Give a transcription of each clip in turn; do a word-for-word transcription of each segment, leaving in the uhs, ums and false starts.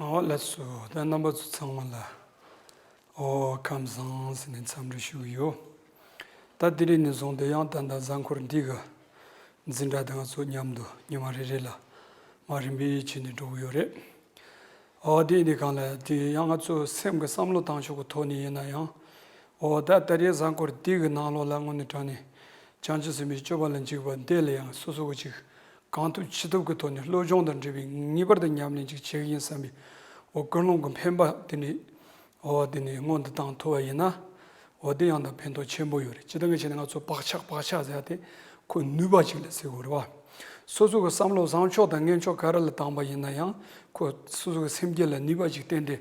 ཨོ་ལགས་སོ། ད་རྣམ་པ་ཚོ་ཚང་མ་ལ་ཨོ་ཁམས་བཟང་ཟེར་ནས་འཚམས་འདྲི་ཞུ་གི་ཡོད། ད་དེ་རིང་ནས་བཟུང་སྟེ་ཡང་ད་ལྟ་གཟའ་འཁོར་འདི་གི་འཛིན་གྲྭ་དེ་ང་ཚོ་མཉམ་དུ་ཉི་མ་རེ་རེ་ལ་མ་རིམ་པས་བྱས་ནས་འགྲོ་གི་ཡོད་རེད། ཨོ་དེ་ཡིན་དུས་གང་ལ་དེ་ཡང་ང་ཚོ་སེམས་ཀྱི་བསམ་བློ་བཏང་ཕྱོགས་ཀྱི་ཐོག་ནས་ཡིན་ན་ཡང་ཨོ་ད་ད་རེས་གཟའ་འཁོར་འདི་གི་ནང་ལོགས་ལ་དངོས་གནས་དྲང་གནས་བྱང་ཆུབ་སེམས་དཔའི་སྤྱོད་པ་ལ་འཇུག་པ་འདི་ལ་ཡང་སོ་སོ་གི་ཅིག་གང་ཐུབ་ཅི་ཐུབ་ཀྱི་ཐོག་ནས་སློབ་སྦྱོང་དང་འབྲེལ་བའི་ངེས་པར་དུ་ཉམས་ལེན་ཅིག་བྱེད་ཀྱི་ཡིན་བསམ་པའི་འོ་ཀུན་སློང་གི་འཕེན་པ་དེ་ནི་འོ་དེ་ནི་སྔོན་དུ་བཏང་ཐུབ་པ་ཡིན་ན་འོ་དེ་ཡང་དག་ཕན་ཐོགས་ཆེན་པོ་ཡོད་རེད། ཇི་ལྟར་ངས་བྱས་ན་ང་ཚོ་བག་ཆགས་བག་ཆགས་ཟེར་ཡ་དེ་ཁོ་ནུས་པ་ཅིག་ལ་ཟེར་དགོས་རེད་བ། སོ་སོ་གི་བསམ་བློ་བཟང་ཕྱོགས་དང་ངན་ཕྱོགས་ག་རེ་ལ་བཏང་པ་ཡིན་ན་ཡང་ཁོ་སོ་སོ་གི་སེམས་རྒྱུད་ལ་ནུས་པ་ཅིག་བསྟན་ཏེ་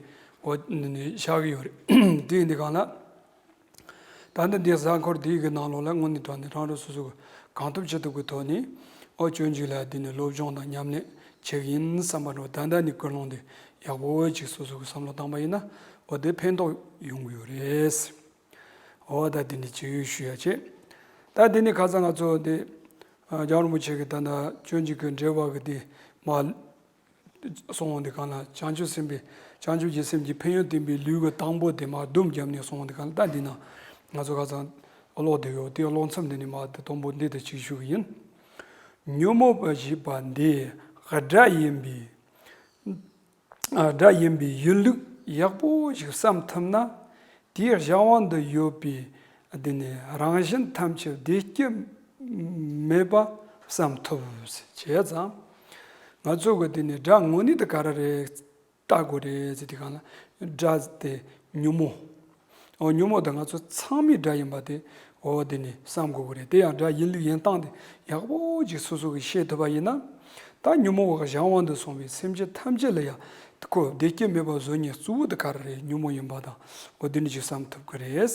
འོ་ནི་ནི་བཞག་གི་ཡོད་རེད། དེ་ཡིན་དུས་གང་ལ། ད་ལྟ་འདི་གཟའ་འཁོར་འདི་གི་ནང་ལོགས་ལ་དངོས་གནས་དྲང་གནས་རང་རང་སོ་སོ་གི་གང་ཐུབ་ཅི་ཐུབ་ཀྱི་ཐོག་ནས་ཨོ་སྤྱོད་འཇུག་ལ་འདི་ནས་སློབ་སྦྱོང་དང་ཉམས་ལེན་བྱེད་ཀྱི་ཡིན་བསམ་པ་འགྲོ། ད་ལྟ་ནས་ཀུན་སློང་འདི་ཡག་པོ་ཅིག་སོ་སོ་གི་བསམ་བློ་བཏང་པ་ཡིན་ན་ཨོ་དེ་ཕན་ཐོགས་ཡོང་གི་ཡོད་རེད། ཨོ་ད་འདི་ནས་ཅིག་ཞུ་ཡ་བྱེད། ད་འདི་ནས་ཁ་སང་ང་ཚོ་འདི་ཨ་རྒྱལ་བ་རིན་པོ་ཆེ་གི་ད་ལྟ་སྤྱོད་འཇུག་གི་འགྲེལ་པ་གི་འདི་མ། སོང་བ་འདི་གང་ལ་བྱང་ཆུབ་སེམས་དཔའི་བྱང་ཆུབ་ཀྱི་སེམས་ཀྱི་ཕན་ཡོན་བསྟན་པའི་ལེའུ་གི་དང་པོ་དེ་མར་སྡོམ་བརྒྱབ་ནས་སོང་བ་འདི་གང་ལ་ད་འདི་ན་ང་ཚོ་ཁ་སང་ཀློག་བསྡད་ཡོད་དེ་ཀློག་མཚམས་འདི་ནས་མར་དེ་དང་པོ་འདི་དང་གཅིག་ཞུ་གི་ཡིན། ཉོན་མོངས་པ་ཞེས་པ་འདི་དགྲ་ཡིན་པའི་དགྲ་ཡིན་པའི་ཡིན་ལུགས་ཡག་པོ་ཞིག་བསམ་ཐུབ་ན། དེའི་གཞན་དབང་དུ་ཡོད་པའི་དེ་ནི་རང་གཞན་ཐམས་ཅད་བདེ་སྐྱིད་མེད་པ་བསམ་ཐུབ་བྱས་ཙང་། ང་ཚོ་གི་དེ་ནི་དགྲ་དངོས་གནས་དེ་ག་རེ་རེད་ལྟ་དགོས་རེད་ཟེར་དུས་གང་ལ་དགྲ་དེ་ཉོན་མོངས། འོ་ཉོན་མོངས་དེ་ང་ཚོ་ཚང་མའི་དགྲ་ཡིན་པ་དེ་འོ་དེ་ནི་བསམ་དགོས་ཀྱི་རེད། དེ་ཡང་དགྲ་ཡིན་ལུགས་ཡིན་སྟངས་དེ་ཡག་པོ་ཅིག་སོ་སོ་གིས་ཤེས་ཐུབ་པ་ཡིན་ན། ད་ཉོན་མོངས་པ་གཞན་དབང་དུ་སོང་བའི་སེམས་ཅན་ཐམས་ཅད་ལ་ཡང་ཁོ་བདེ་སྐྱིད་མེད་པ་བཟོ་མཁན་གཙོ་བོ་དེ་ག་རེ་རེད། ཉོན་མོངས་ཡིན་པ་དང་འོ་དེ་འདྲ་ཅིག་བསམ་ཐུབ་ཀྱི་རེད།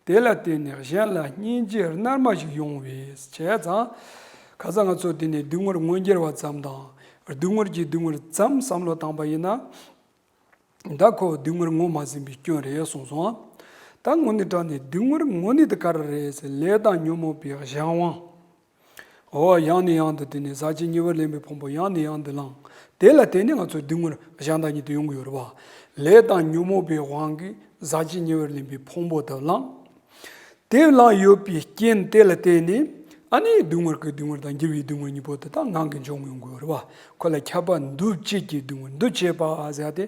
དེ་ལ་བརྟེན་ནས་གཞན་ལ་སྙིང་རྗེ་རྣལ་མ་ཞིག་ཡོང་བས་བྱས་ཙང་། ཁ་སང་ང་ཚོ་དེ་ནས་སྡུག་བསྔལ་མངོན་གྱུར་བ་ཙམ་དང་སྡུག་བསྔལ་གྱི་སྡུག་བསྔལ་ཙམ་བསམ་བློ་བཏང་པ་ཡིན་ན། ད་ཁོ་སྡུག་བསྔལ་ངོ་མ་ཟིན་པའི་སྐྱོན་རེད་གསུངས་སོང་ཨ། ད་དངོས་གནས་དྲང་གནས་སྡུག་བསྔལ་དངོས་གནས་དེ་ག་རེ་རེད་ཟེར་ལས་དང་ཉོན་མོངས་པའི་གཞན་དབང་། འོ་ཡང་ནས་ཡང་དུ་དེ་ནས་ཟག་བཅས་ཉེ་བར་ལེན་པའི་ཕུང་པོ་ཡང་ནས་ཡང་དུ་བླངས། དེ་ལ་བརྟེན་ནས་ང་ཚོ་སྡུག་བསྔལ་གཞན་དང་ཉིད་དུ་ཡོང་གི་ཡོད་རེད་བ། ལས་དང་ཉོན་མོངས་པའི་དབང་གིས་ཟག་བཅས་ཉེ་བར་ལེན་པའི་ཕུང་པོ་དུ་བླངས། དེ་བླངས་ཡོད་པའི་རྐྱེན་དེ་ལ་བརྟེན་ནས་ཨ་ནི་སྡུག་བསྔལ་གྱི་སྡུག་བསྔལ་དང་འགྱུར་བའི་སྡུག་བསྔལ་གཉིས་པོ་དེ་དག་ངང་གིས་འབྱུང་ཡོང་དགོས་རེད་བ། ཁོ་ལ་ཁྱབ་པ་འདུ་བྱེད་ཀྱི་སྡུག་བསྔལ་འདུ་བྱེད་པ་ཟེར་ཏེ།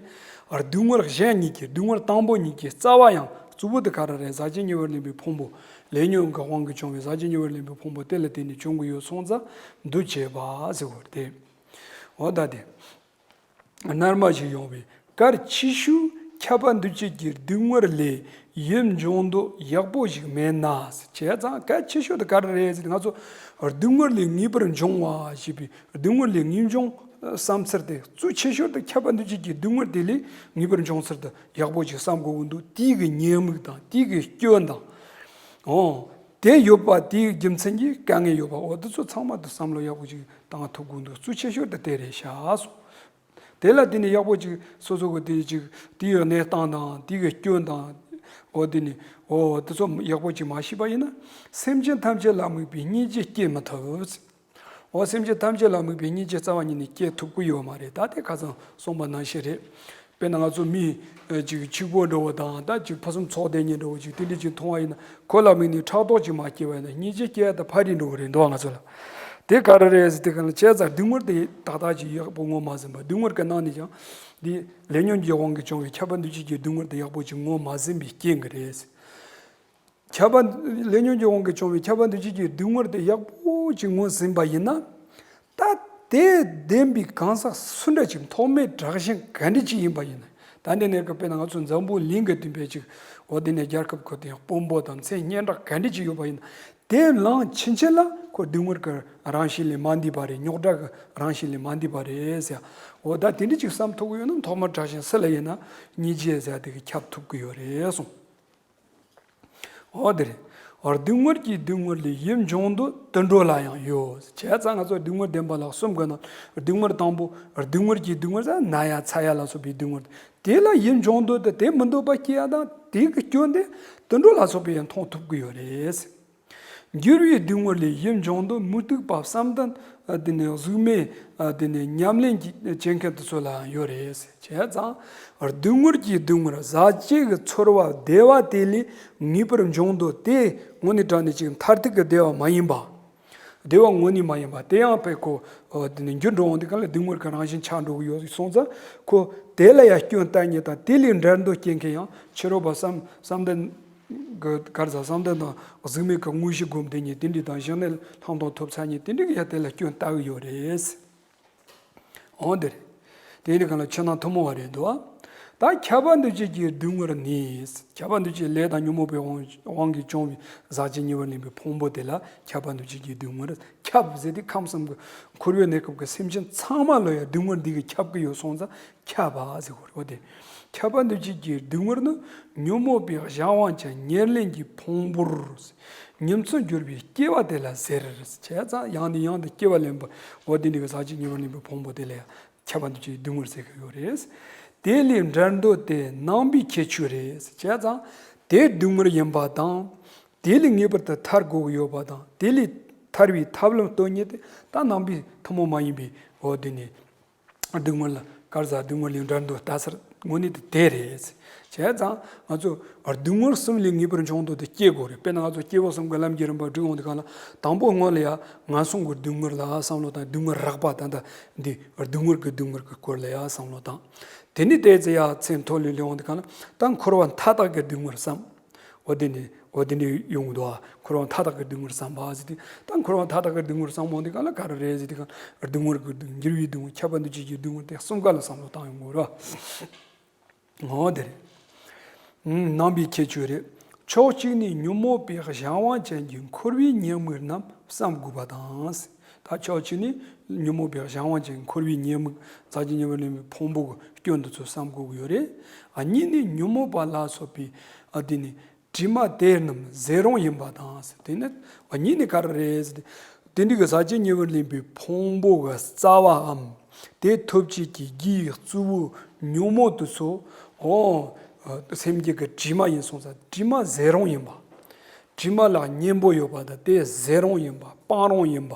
སྡུག་བསྔལ་གཞན་གཉིས་ཀྱི་སྡུག་བསྔལ་དང་པོ་གཉིས་ཀྱི་རྩ་བ་ཡང་གཙོ་བོ་དེ་ག་རེ་རེད། ཟག་བཅས་ཉེ་བར་ལེན་པའི་ཕུང་པོ། ལས་ཉོན་གྱི་དབང་གིས་བྱུང་བའི་ཟག་བཅས་ཉེ་བར་ལེན་པའི་ཕུང་པོ་དེ་ལ་བརྟེན་ནས་བྱུང་གི་ཡོད་སོང་ཙང་འདུ་བྱེད་པ་ཟེར་བ་རེད། འོ་ད་དེ། རྣལ་མ་ཞིག་ཡོང་བས་གལ་ཆེ་ཤོས་ཁྱབ་པ་འདུ་བྱེད་ཀྱི་སྡུག་བསྔལ་ལས་ཡིད་འབྱུང་འདོད་ཡག་པོ་ཞིག་མེད་ན། བྱས་ཙང་གལ་ཆེ་ཤོས་དེ་ག་རེ་རེད་ཟེར་ན་ང་ཚོ་སྡུག་བསྔལ་ལས་ངེས་པར་འབྱུང་བ་ཞེས་པའི་སྡུག་བསྔལ་ལས་ངེས་འབྱུང་བསམ་ཚུལ་དེ་གཙོ་ཆེ་ཤོས་དེ་ཁྱབ་པ་འདུ་བྱེད་ཀྱི་སྡུག་བསྔལ་དེ་ལས་ངེས་པར་འབྱུང་ཚུལ་དེ་ཡག་པོ་ཞིག་བསམ་དགོས་ཀྱི་འདུག་དེའི་གི་ཉེས་དམིགས་དང་དེའི་གི་སྐྱོན་དང་། འོ། དེ་ཡོད་པ་དེའི་རྒྱུ་མཚན་གྱིས་དཀའ་ངལ་ཡོད་པ་འོ་དེ་ཚོ་ཚང་མ་དེ་བསམ་བློ་ཡག་པོ་ཞིག་བཏང་ཐུབ་དགོས་འདུག་གཙོ་ཆེ་ཤོས་དེ་དེ་རེད་ཤག་གསུངས། དེ་ལ་དེ་ནས་ཡག་པོ་ཅིག་སོ་སོ་གི་དེ་ཅིག་དེའི་གནས་སྟངས་དང་དེའི་གི་སྐྱོན་དང་། འོ་དེ་ནས་འོ་དེ་ཚོ་ཡག་པོ་ཅིག་མ་ཤེས་པ་ཡིན་ན་སེམས་ཅན་ཐམས་ཅད་ལ་དམིགས་པའི་སྙིང་རྗེ་སྐྱེ་མི་ཐུབ། འོ་སེམས་ཅན་ཐམས་ཅད་ལ་དམིགས་པའི་སྙིང་རྗེ་རྩ་བ་ཉིད་ནས་སྐྱེ་ཐུབ་ཀྱི་ཡོད་མ་རེད། ད་དེ་ཁ་སང་གསུངས་པ་ནང་བཞིན་རེད། དཔེར་ན་ང་ཚོ་མི་ཅིག་ཕྱུག་པོ་འདྲ་བོ་དང་ད་ཅིག་ཕུན་སུམ་ཚོགས་བསྡད་མཁན་འདྲ་བོ་ཅིག་དེ་འདྲ་ཅིག་མཐོང་བ་ཡིན་ན་ཁོ་ལ་དམིགས་ནས་ཕྲག་དོག་ཅིག་མ་སྐྱེ་བ་ཡིན་ན་སྙིང་རྗེ་སྐྱེ་ཡ་ད་ཕ་རི་འགྲོ་གི་རེད་འདུག་ང་ཚོ་ལ། དེ་ག་རེ་རེད་ཟེར་དེ་ག་ལ་བྱས་ཙང་སྡུག་བསྔལ་དེ་ཏག་ཏག་ཅིག་ཡག་པོ་ངོ་མ་ཟིན་པ་སྡུག་བསྔལ་གྱི་ནང་ནས་ཀྱང་འདི་ལས་ཉོན་གྱི་དབང་གིས་བྱུང་བའི་ཁྱབ་པ་འདུ་བྱེད་ཀྱི་སྡུག་བསྔལ་དེ་ཡག་པོ་ཅིག་ངོ་མ་ཟིན་པའི་རྐྱེན་གྱིས་རེད། ཁྱབ་པ། ལས་ཉོན་གྱི་དབང་གིས་བྱུང་བའི་ཁྱབ་པ་འདུ་བྱེད་ཀྱི་སྡུག་བསྔལ་དེ་ཡག་པོ་ཅིག་ངོས་ཟིན་པ་ཡིན་ན། ད་དེ་བདེན་པའི་གང་ཟག་སུ་འདྲ་ཅིག་ཐོག་མའི་དྲག་ཞན་ག་འདྲ་ཅིག་ཡིན་པ་ཡིན་ན། ད་འདི་ནས་ཀྱི་དཔེར་ན་ང་ཚོ་འཛམ་བུ་གླིང་གི་བདུན་པའི་ཅིག་འོ་དེ་ནས་རྒྱལ་ཁབ་ཁོ་དེ་ཡང་དཔོན་པོ་དང་མཚན་སྙན་གྲགས་ག་འདྲ་ཅིག་ཡོད་པ་ཡིན་ན། དེ་ལངས་ཕྱིན་ཆད་ལ་ཁོ་སྡུག་བསྔལ་གྱི་རང་བཞིན་ལས་མ་འདས་པ་རེད། རྙོག་དྲ་གི་རང་བཞིན་ལས་མ་འདས་པ་རེད་ཟེར། འོ་ད་དེ་འདྲ་ཅིག་བསམ་ཐུབ་ཀྱི་ཡོད་ན་ཐོག་མར་དྲག་ཞན་སུ་ལ་ཡིན་ན་སྙིང་རྗེ་ཟེར་དེ་གི་ཁྱབ་ཐུབ་ཀྱི་ཡོད་རེད་གསུངས། འོ་དེ་རེད། སྡུག་བསྔལ་གྱི་སྡུག་བསྔལ་ལས་ཡིད་འབྱུང་འདོད་དུད་འགྲོ་ལ་ཡང་ཡོད། བྱས་ཙང་ང་ཚོ་སྡུག་བསྔལ་བདེན་པ་ལ་གསུམ་གྱི་ནང་སྡུག་བསྔལ་དང་པོ་སྡུག་བསྔལ་གྱི་སྡུག་བསྔལ་ཟེར་ན་ཡ་ཚ་ཡ་ལ་སོགས་པའི་སྡུག་བསྔལ་དེ་ལ་ཡིད་འབྱུང་འདོད་དེ་དེ་མི་འདོད་པ་སྐྱེ་ཡ་དང་དེ་གི་སྐྱོན་དེ་དུད་འགྲོ་ལ་སོགས་པས་ཡང་མཐོང་ཐུབ་ཀྱི་ཡོད་རེད། འགྱུར་བའི་སྡུག་བསྔལ་ལས་ཡིད་འབྱུང་འདོད་མུ་སྟེགས་པ་བསམ་གཏན་ ཨ་དེ་ནས་གཟུགས་མེད་ཨ་དེ་ནས་ཉམས་ལེན་གྱི་བྱེད་མཁན་དེ་ཚོ་ལའང་ཡོད་རེད། བྱས་ཙང་སྡུག་བསྔལ་གྱི་སྡུག་བསྔལ་ཟག་བཅས་ཀྱི་ཚོར་བ་བདེ་བ་དེ་ལས་ངེས་པར་འབྱུང་འདོད་དེ་དངོས་གནས་དྲང་གནས་ཅིག་མཐར་ཐུག་གི་བདེ་བ་མ་ཡིན་པ། བདེ་བ་དངོས་གནས་མ་ཡིན་པ་དེ་ཡང་དཔེ་ཁོ་ཨ་དེ་ནས་འགྱུར་འགྲོ་འོང་དུས་གང་ལ་སྡུག་བསྔལ་གྱི་རང་བཞིན་ཆགས་འགྲོ་གི་ཡོད་སོང་ཙང་ཁོ་དེ་ལ་ཡང་སྐྱོན་བལྟ་མཁན་དང་དེ་ལས་འབྲལ་འདོད་སྐྱེ་མཁན་ཡང་ཕྱི་རོལ་པ་བསམ་བསམ་གཏན་གི་གར་ཟ་བསམ་གཏན་དང་གཟུགས་མེད་ཀྱི་དངོས་གཞི་སྒོམ་བསྡད་མཁན་དེ་འདྲ་དང་བཞག་ནས་ལྷག་མཐོང་ཐོབ་ཚར་མཁན་དེ་འདྲ་གི་ཡ་དེ་ལ་སྐྱོན་བལྟ་གི་ཡོད་རེད། འོ་དེ་རེད། དེ་ཡིན་གང་ལ་ཕྱི་ནང་ཐུན་མོང་བ་རེད་འདུག་ད་ཁྱབ་པ་འདུ་བྱེད་ཀྱི་སྡུག་བསྔལ་ནི། ཁྱབ་པ་འདུ་བྱེད་ལས་དང་ཉོན་མོངས་པའི་དབང་དབང་གིས་བྱུང་བའི་ཟག་བཅས་ཉེ་བར་ལེན་པའི་ཕུང་པོ་དེ་ལ་ཁྱབ་པ་འདུ་བྱེད་ཀྱི་སྡུག་བསྔལ། ཁྱབ་ཟེར་དུས་ཁམས་གསུམ་གྱི་འཁོར་བའི་གནས་སྐབས་ཀྱི་སེམས་ཅན་ཚང་མ་ལ་ཡང་སྡུག་བསྔལ་འདི་གིས་ཁྱབ་ཀྱི་ཡོད་སོང་ཙང་ཁྱབ་པ་ཟེར་དགོས་རེད། འོ་དེ་ཁྱབ་པ་འདུ་བྱེད་ཀྱི་སྡུག་བསྔལ་ནི་ཉོན་མོངས་པའི་གཞན་དབང་ཅན་ཉེར་ལེན་གྱི་ཕུང་པོར་ཉིང་མཚམས་སྦྱོར་བའི་སྐྱེ་བ་དེ་ལ་ཟེར། བྱས་ཙང་ཡང་ནས་ཡང་དུ་སྐྱེ་བ་ལེན་པ་འོ་དེ་འདྲ་གི་ཟག་བཅས་ཉེ་བར་ལེན་པའི་ཕུང་པོ་དེ་ལ་ཡང་ཁྱབ་པ་འདུ་བྱེད་སྡུག་བསྔལ་ཟེར་གྱི་ཡོད་རེད། དེ་ལས་འབྲལ་འདོད་དེ་ནང་པའི་ཁྱད་ཆོས་རེད། བྱས་ཙང་དེ་སྡུག་བསྔལ་ཡིན་པ་དང་། དེ་ལས་ངེས་པར་དུ་ཐར་དགོས་ཀྱི་ཡོད་པ་དང་དེ་ལས་ཐར་བའི་ཐབས་ལམ་སྟོན་མཁན་དེ་ད་ནང་པའི་ཐུན་མོང་མ་ཡིན་པའི་འོ་དེ་ནི། སྡུག་བསྔལ་ལ་གར་ཟ་སྡུག་བསྔལ་ལས་འབྲལ་འདོད་ལྟ་ཚུལ་དངོས་གནས་དེ་དེ་རེད། བྱས་ཙང་ང་ཚོ་སྡུག་བསྔལ་གསུམ་ལས་ངེས་པར་འབྱུང་འདོད་དེ་སྐྱེ་དགོས་རེད། དཔེར་ན་ང་ཚོ་སྐྱེས་བུ་གསུམ་གྱི་ལམ་གྱི་རིམ་པ་བསྒྲིགས་ཡོང་དུས་གང་ལ་དང་པོ་སྔོན་ལ་ཡ་ངན་སོང་གི་སྡུག་བསྔལ་ལ་བསམ་བློ་བཏང་། སྡུག་བསྔལ་རགས་པ་ད་ལྟ་འདི་སྡུག་བསྔལ་གྱི་སྡུག་བསྔལ་གྱི་སྐོར་ལ་ཡ་བསམ་བློ་བཏང་། དེ་ནས་དེ་ཚེ་ཡ་ཚེ་མཐོ་ལོས་ལོས་ཡོང་དུས་གང་ལ་ད་འཁོར་བ་མཐའ་དག་གི་སྡུག་བསྔལ་བསམ། འོ་དེ་ནི་འོ་དེ་འདྲ་ཡོང་གི་འདུག་ཨ། འཁོར་བ་མཐའ་དག་གི་སྡུག་བསྔལ་བསམ་པ་ཟེར་དུས་ད་འཁོར་བ་མཐའ་དག་གི་སྡུག་བསྔལ་བསམ་འོང་དུས་གང་ལ་ག་རེ་རེད་ཟེར་དུས་གང་ལ་སྡུག་བསྔལ་གྱི་སྡུག་འགྱུར་བའི་སྡུག་བསྔལ་ཁྱབ་པ་འདུ་བྱེད་ཀྱི་སྡུག་བསྔལ་དེ་གསུམ་ཀ་ལ་བསམ་བློ་བཏང་ཡོང་དགོས་རེད། འོ་དེ་རེད། ཨུམ། ནང་པའི་ཁྱད་ཆོས་རེད། ཕྱོགས་གཅིག་ནས་ཉོན་མོངས་པའི་གཞན་དབང་ཅན་གྱི་འཁོར་བའི་ཉེས་དམིགས་རྣམས་བསམ་དགོས་པ་དང་། ད་ཕྱོགས་གཅིག་ནས་ཉོན་མོངས་པའི་གཞན་དབང་ཅན་འཁོར་བའི་ཉེས་དམིགས་ཟག་བཅས་ཉེ་བར་ལེན་པའི་ཕུང་པོ་གི་སྐྱོན་འདི་ཚོ་བསམ་དགོས་ཀྱི་ཡོད་རེད། ཨ་གཉིས་ནས་ཉོན་མོངས་པ་ལ་སོགས་པའི་ཨ་དེ་ནི་དྲི་མ་དེ་རྣམས་ཟད་རུང་ཡིན་པ་དང་། དེ་ནི་ཨ་གཉིས་ནི་ག་རེ་རེད་ཟེར་ཏེ། དེ་འདྲ་གི་ཟག་བཅས་ཉེ་བར་ལེན་པའི་ཕུང་པོ་གི་རྩ་བའམ་དེ་ཐོབ་བྱེད་ཀྱི་རྒྱུའི་གཙོ་བོ་ཉོན་མོངས་དེ་ཚོ་འོ་སེམས་བསྐྱེད་ཀྱི་དྲི་མ་ཡིན་སོང་ཙང་དྲི་མ་ཟད་རུང་ཡིན་པ། དྲི་མ་ལ་གཉེན་པོ་ཡོད་པ་དང་དེ་ཟད་རུང་ཡིན་པ་སྤང་རུང་ཡིན་པ།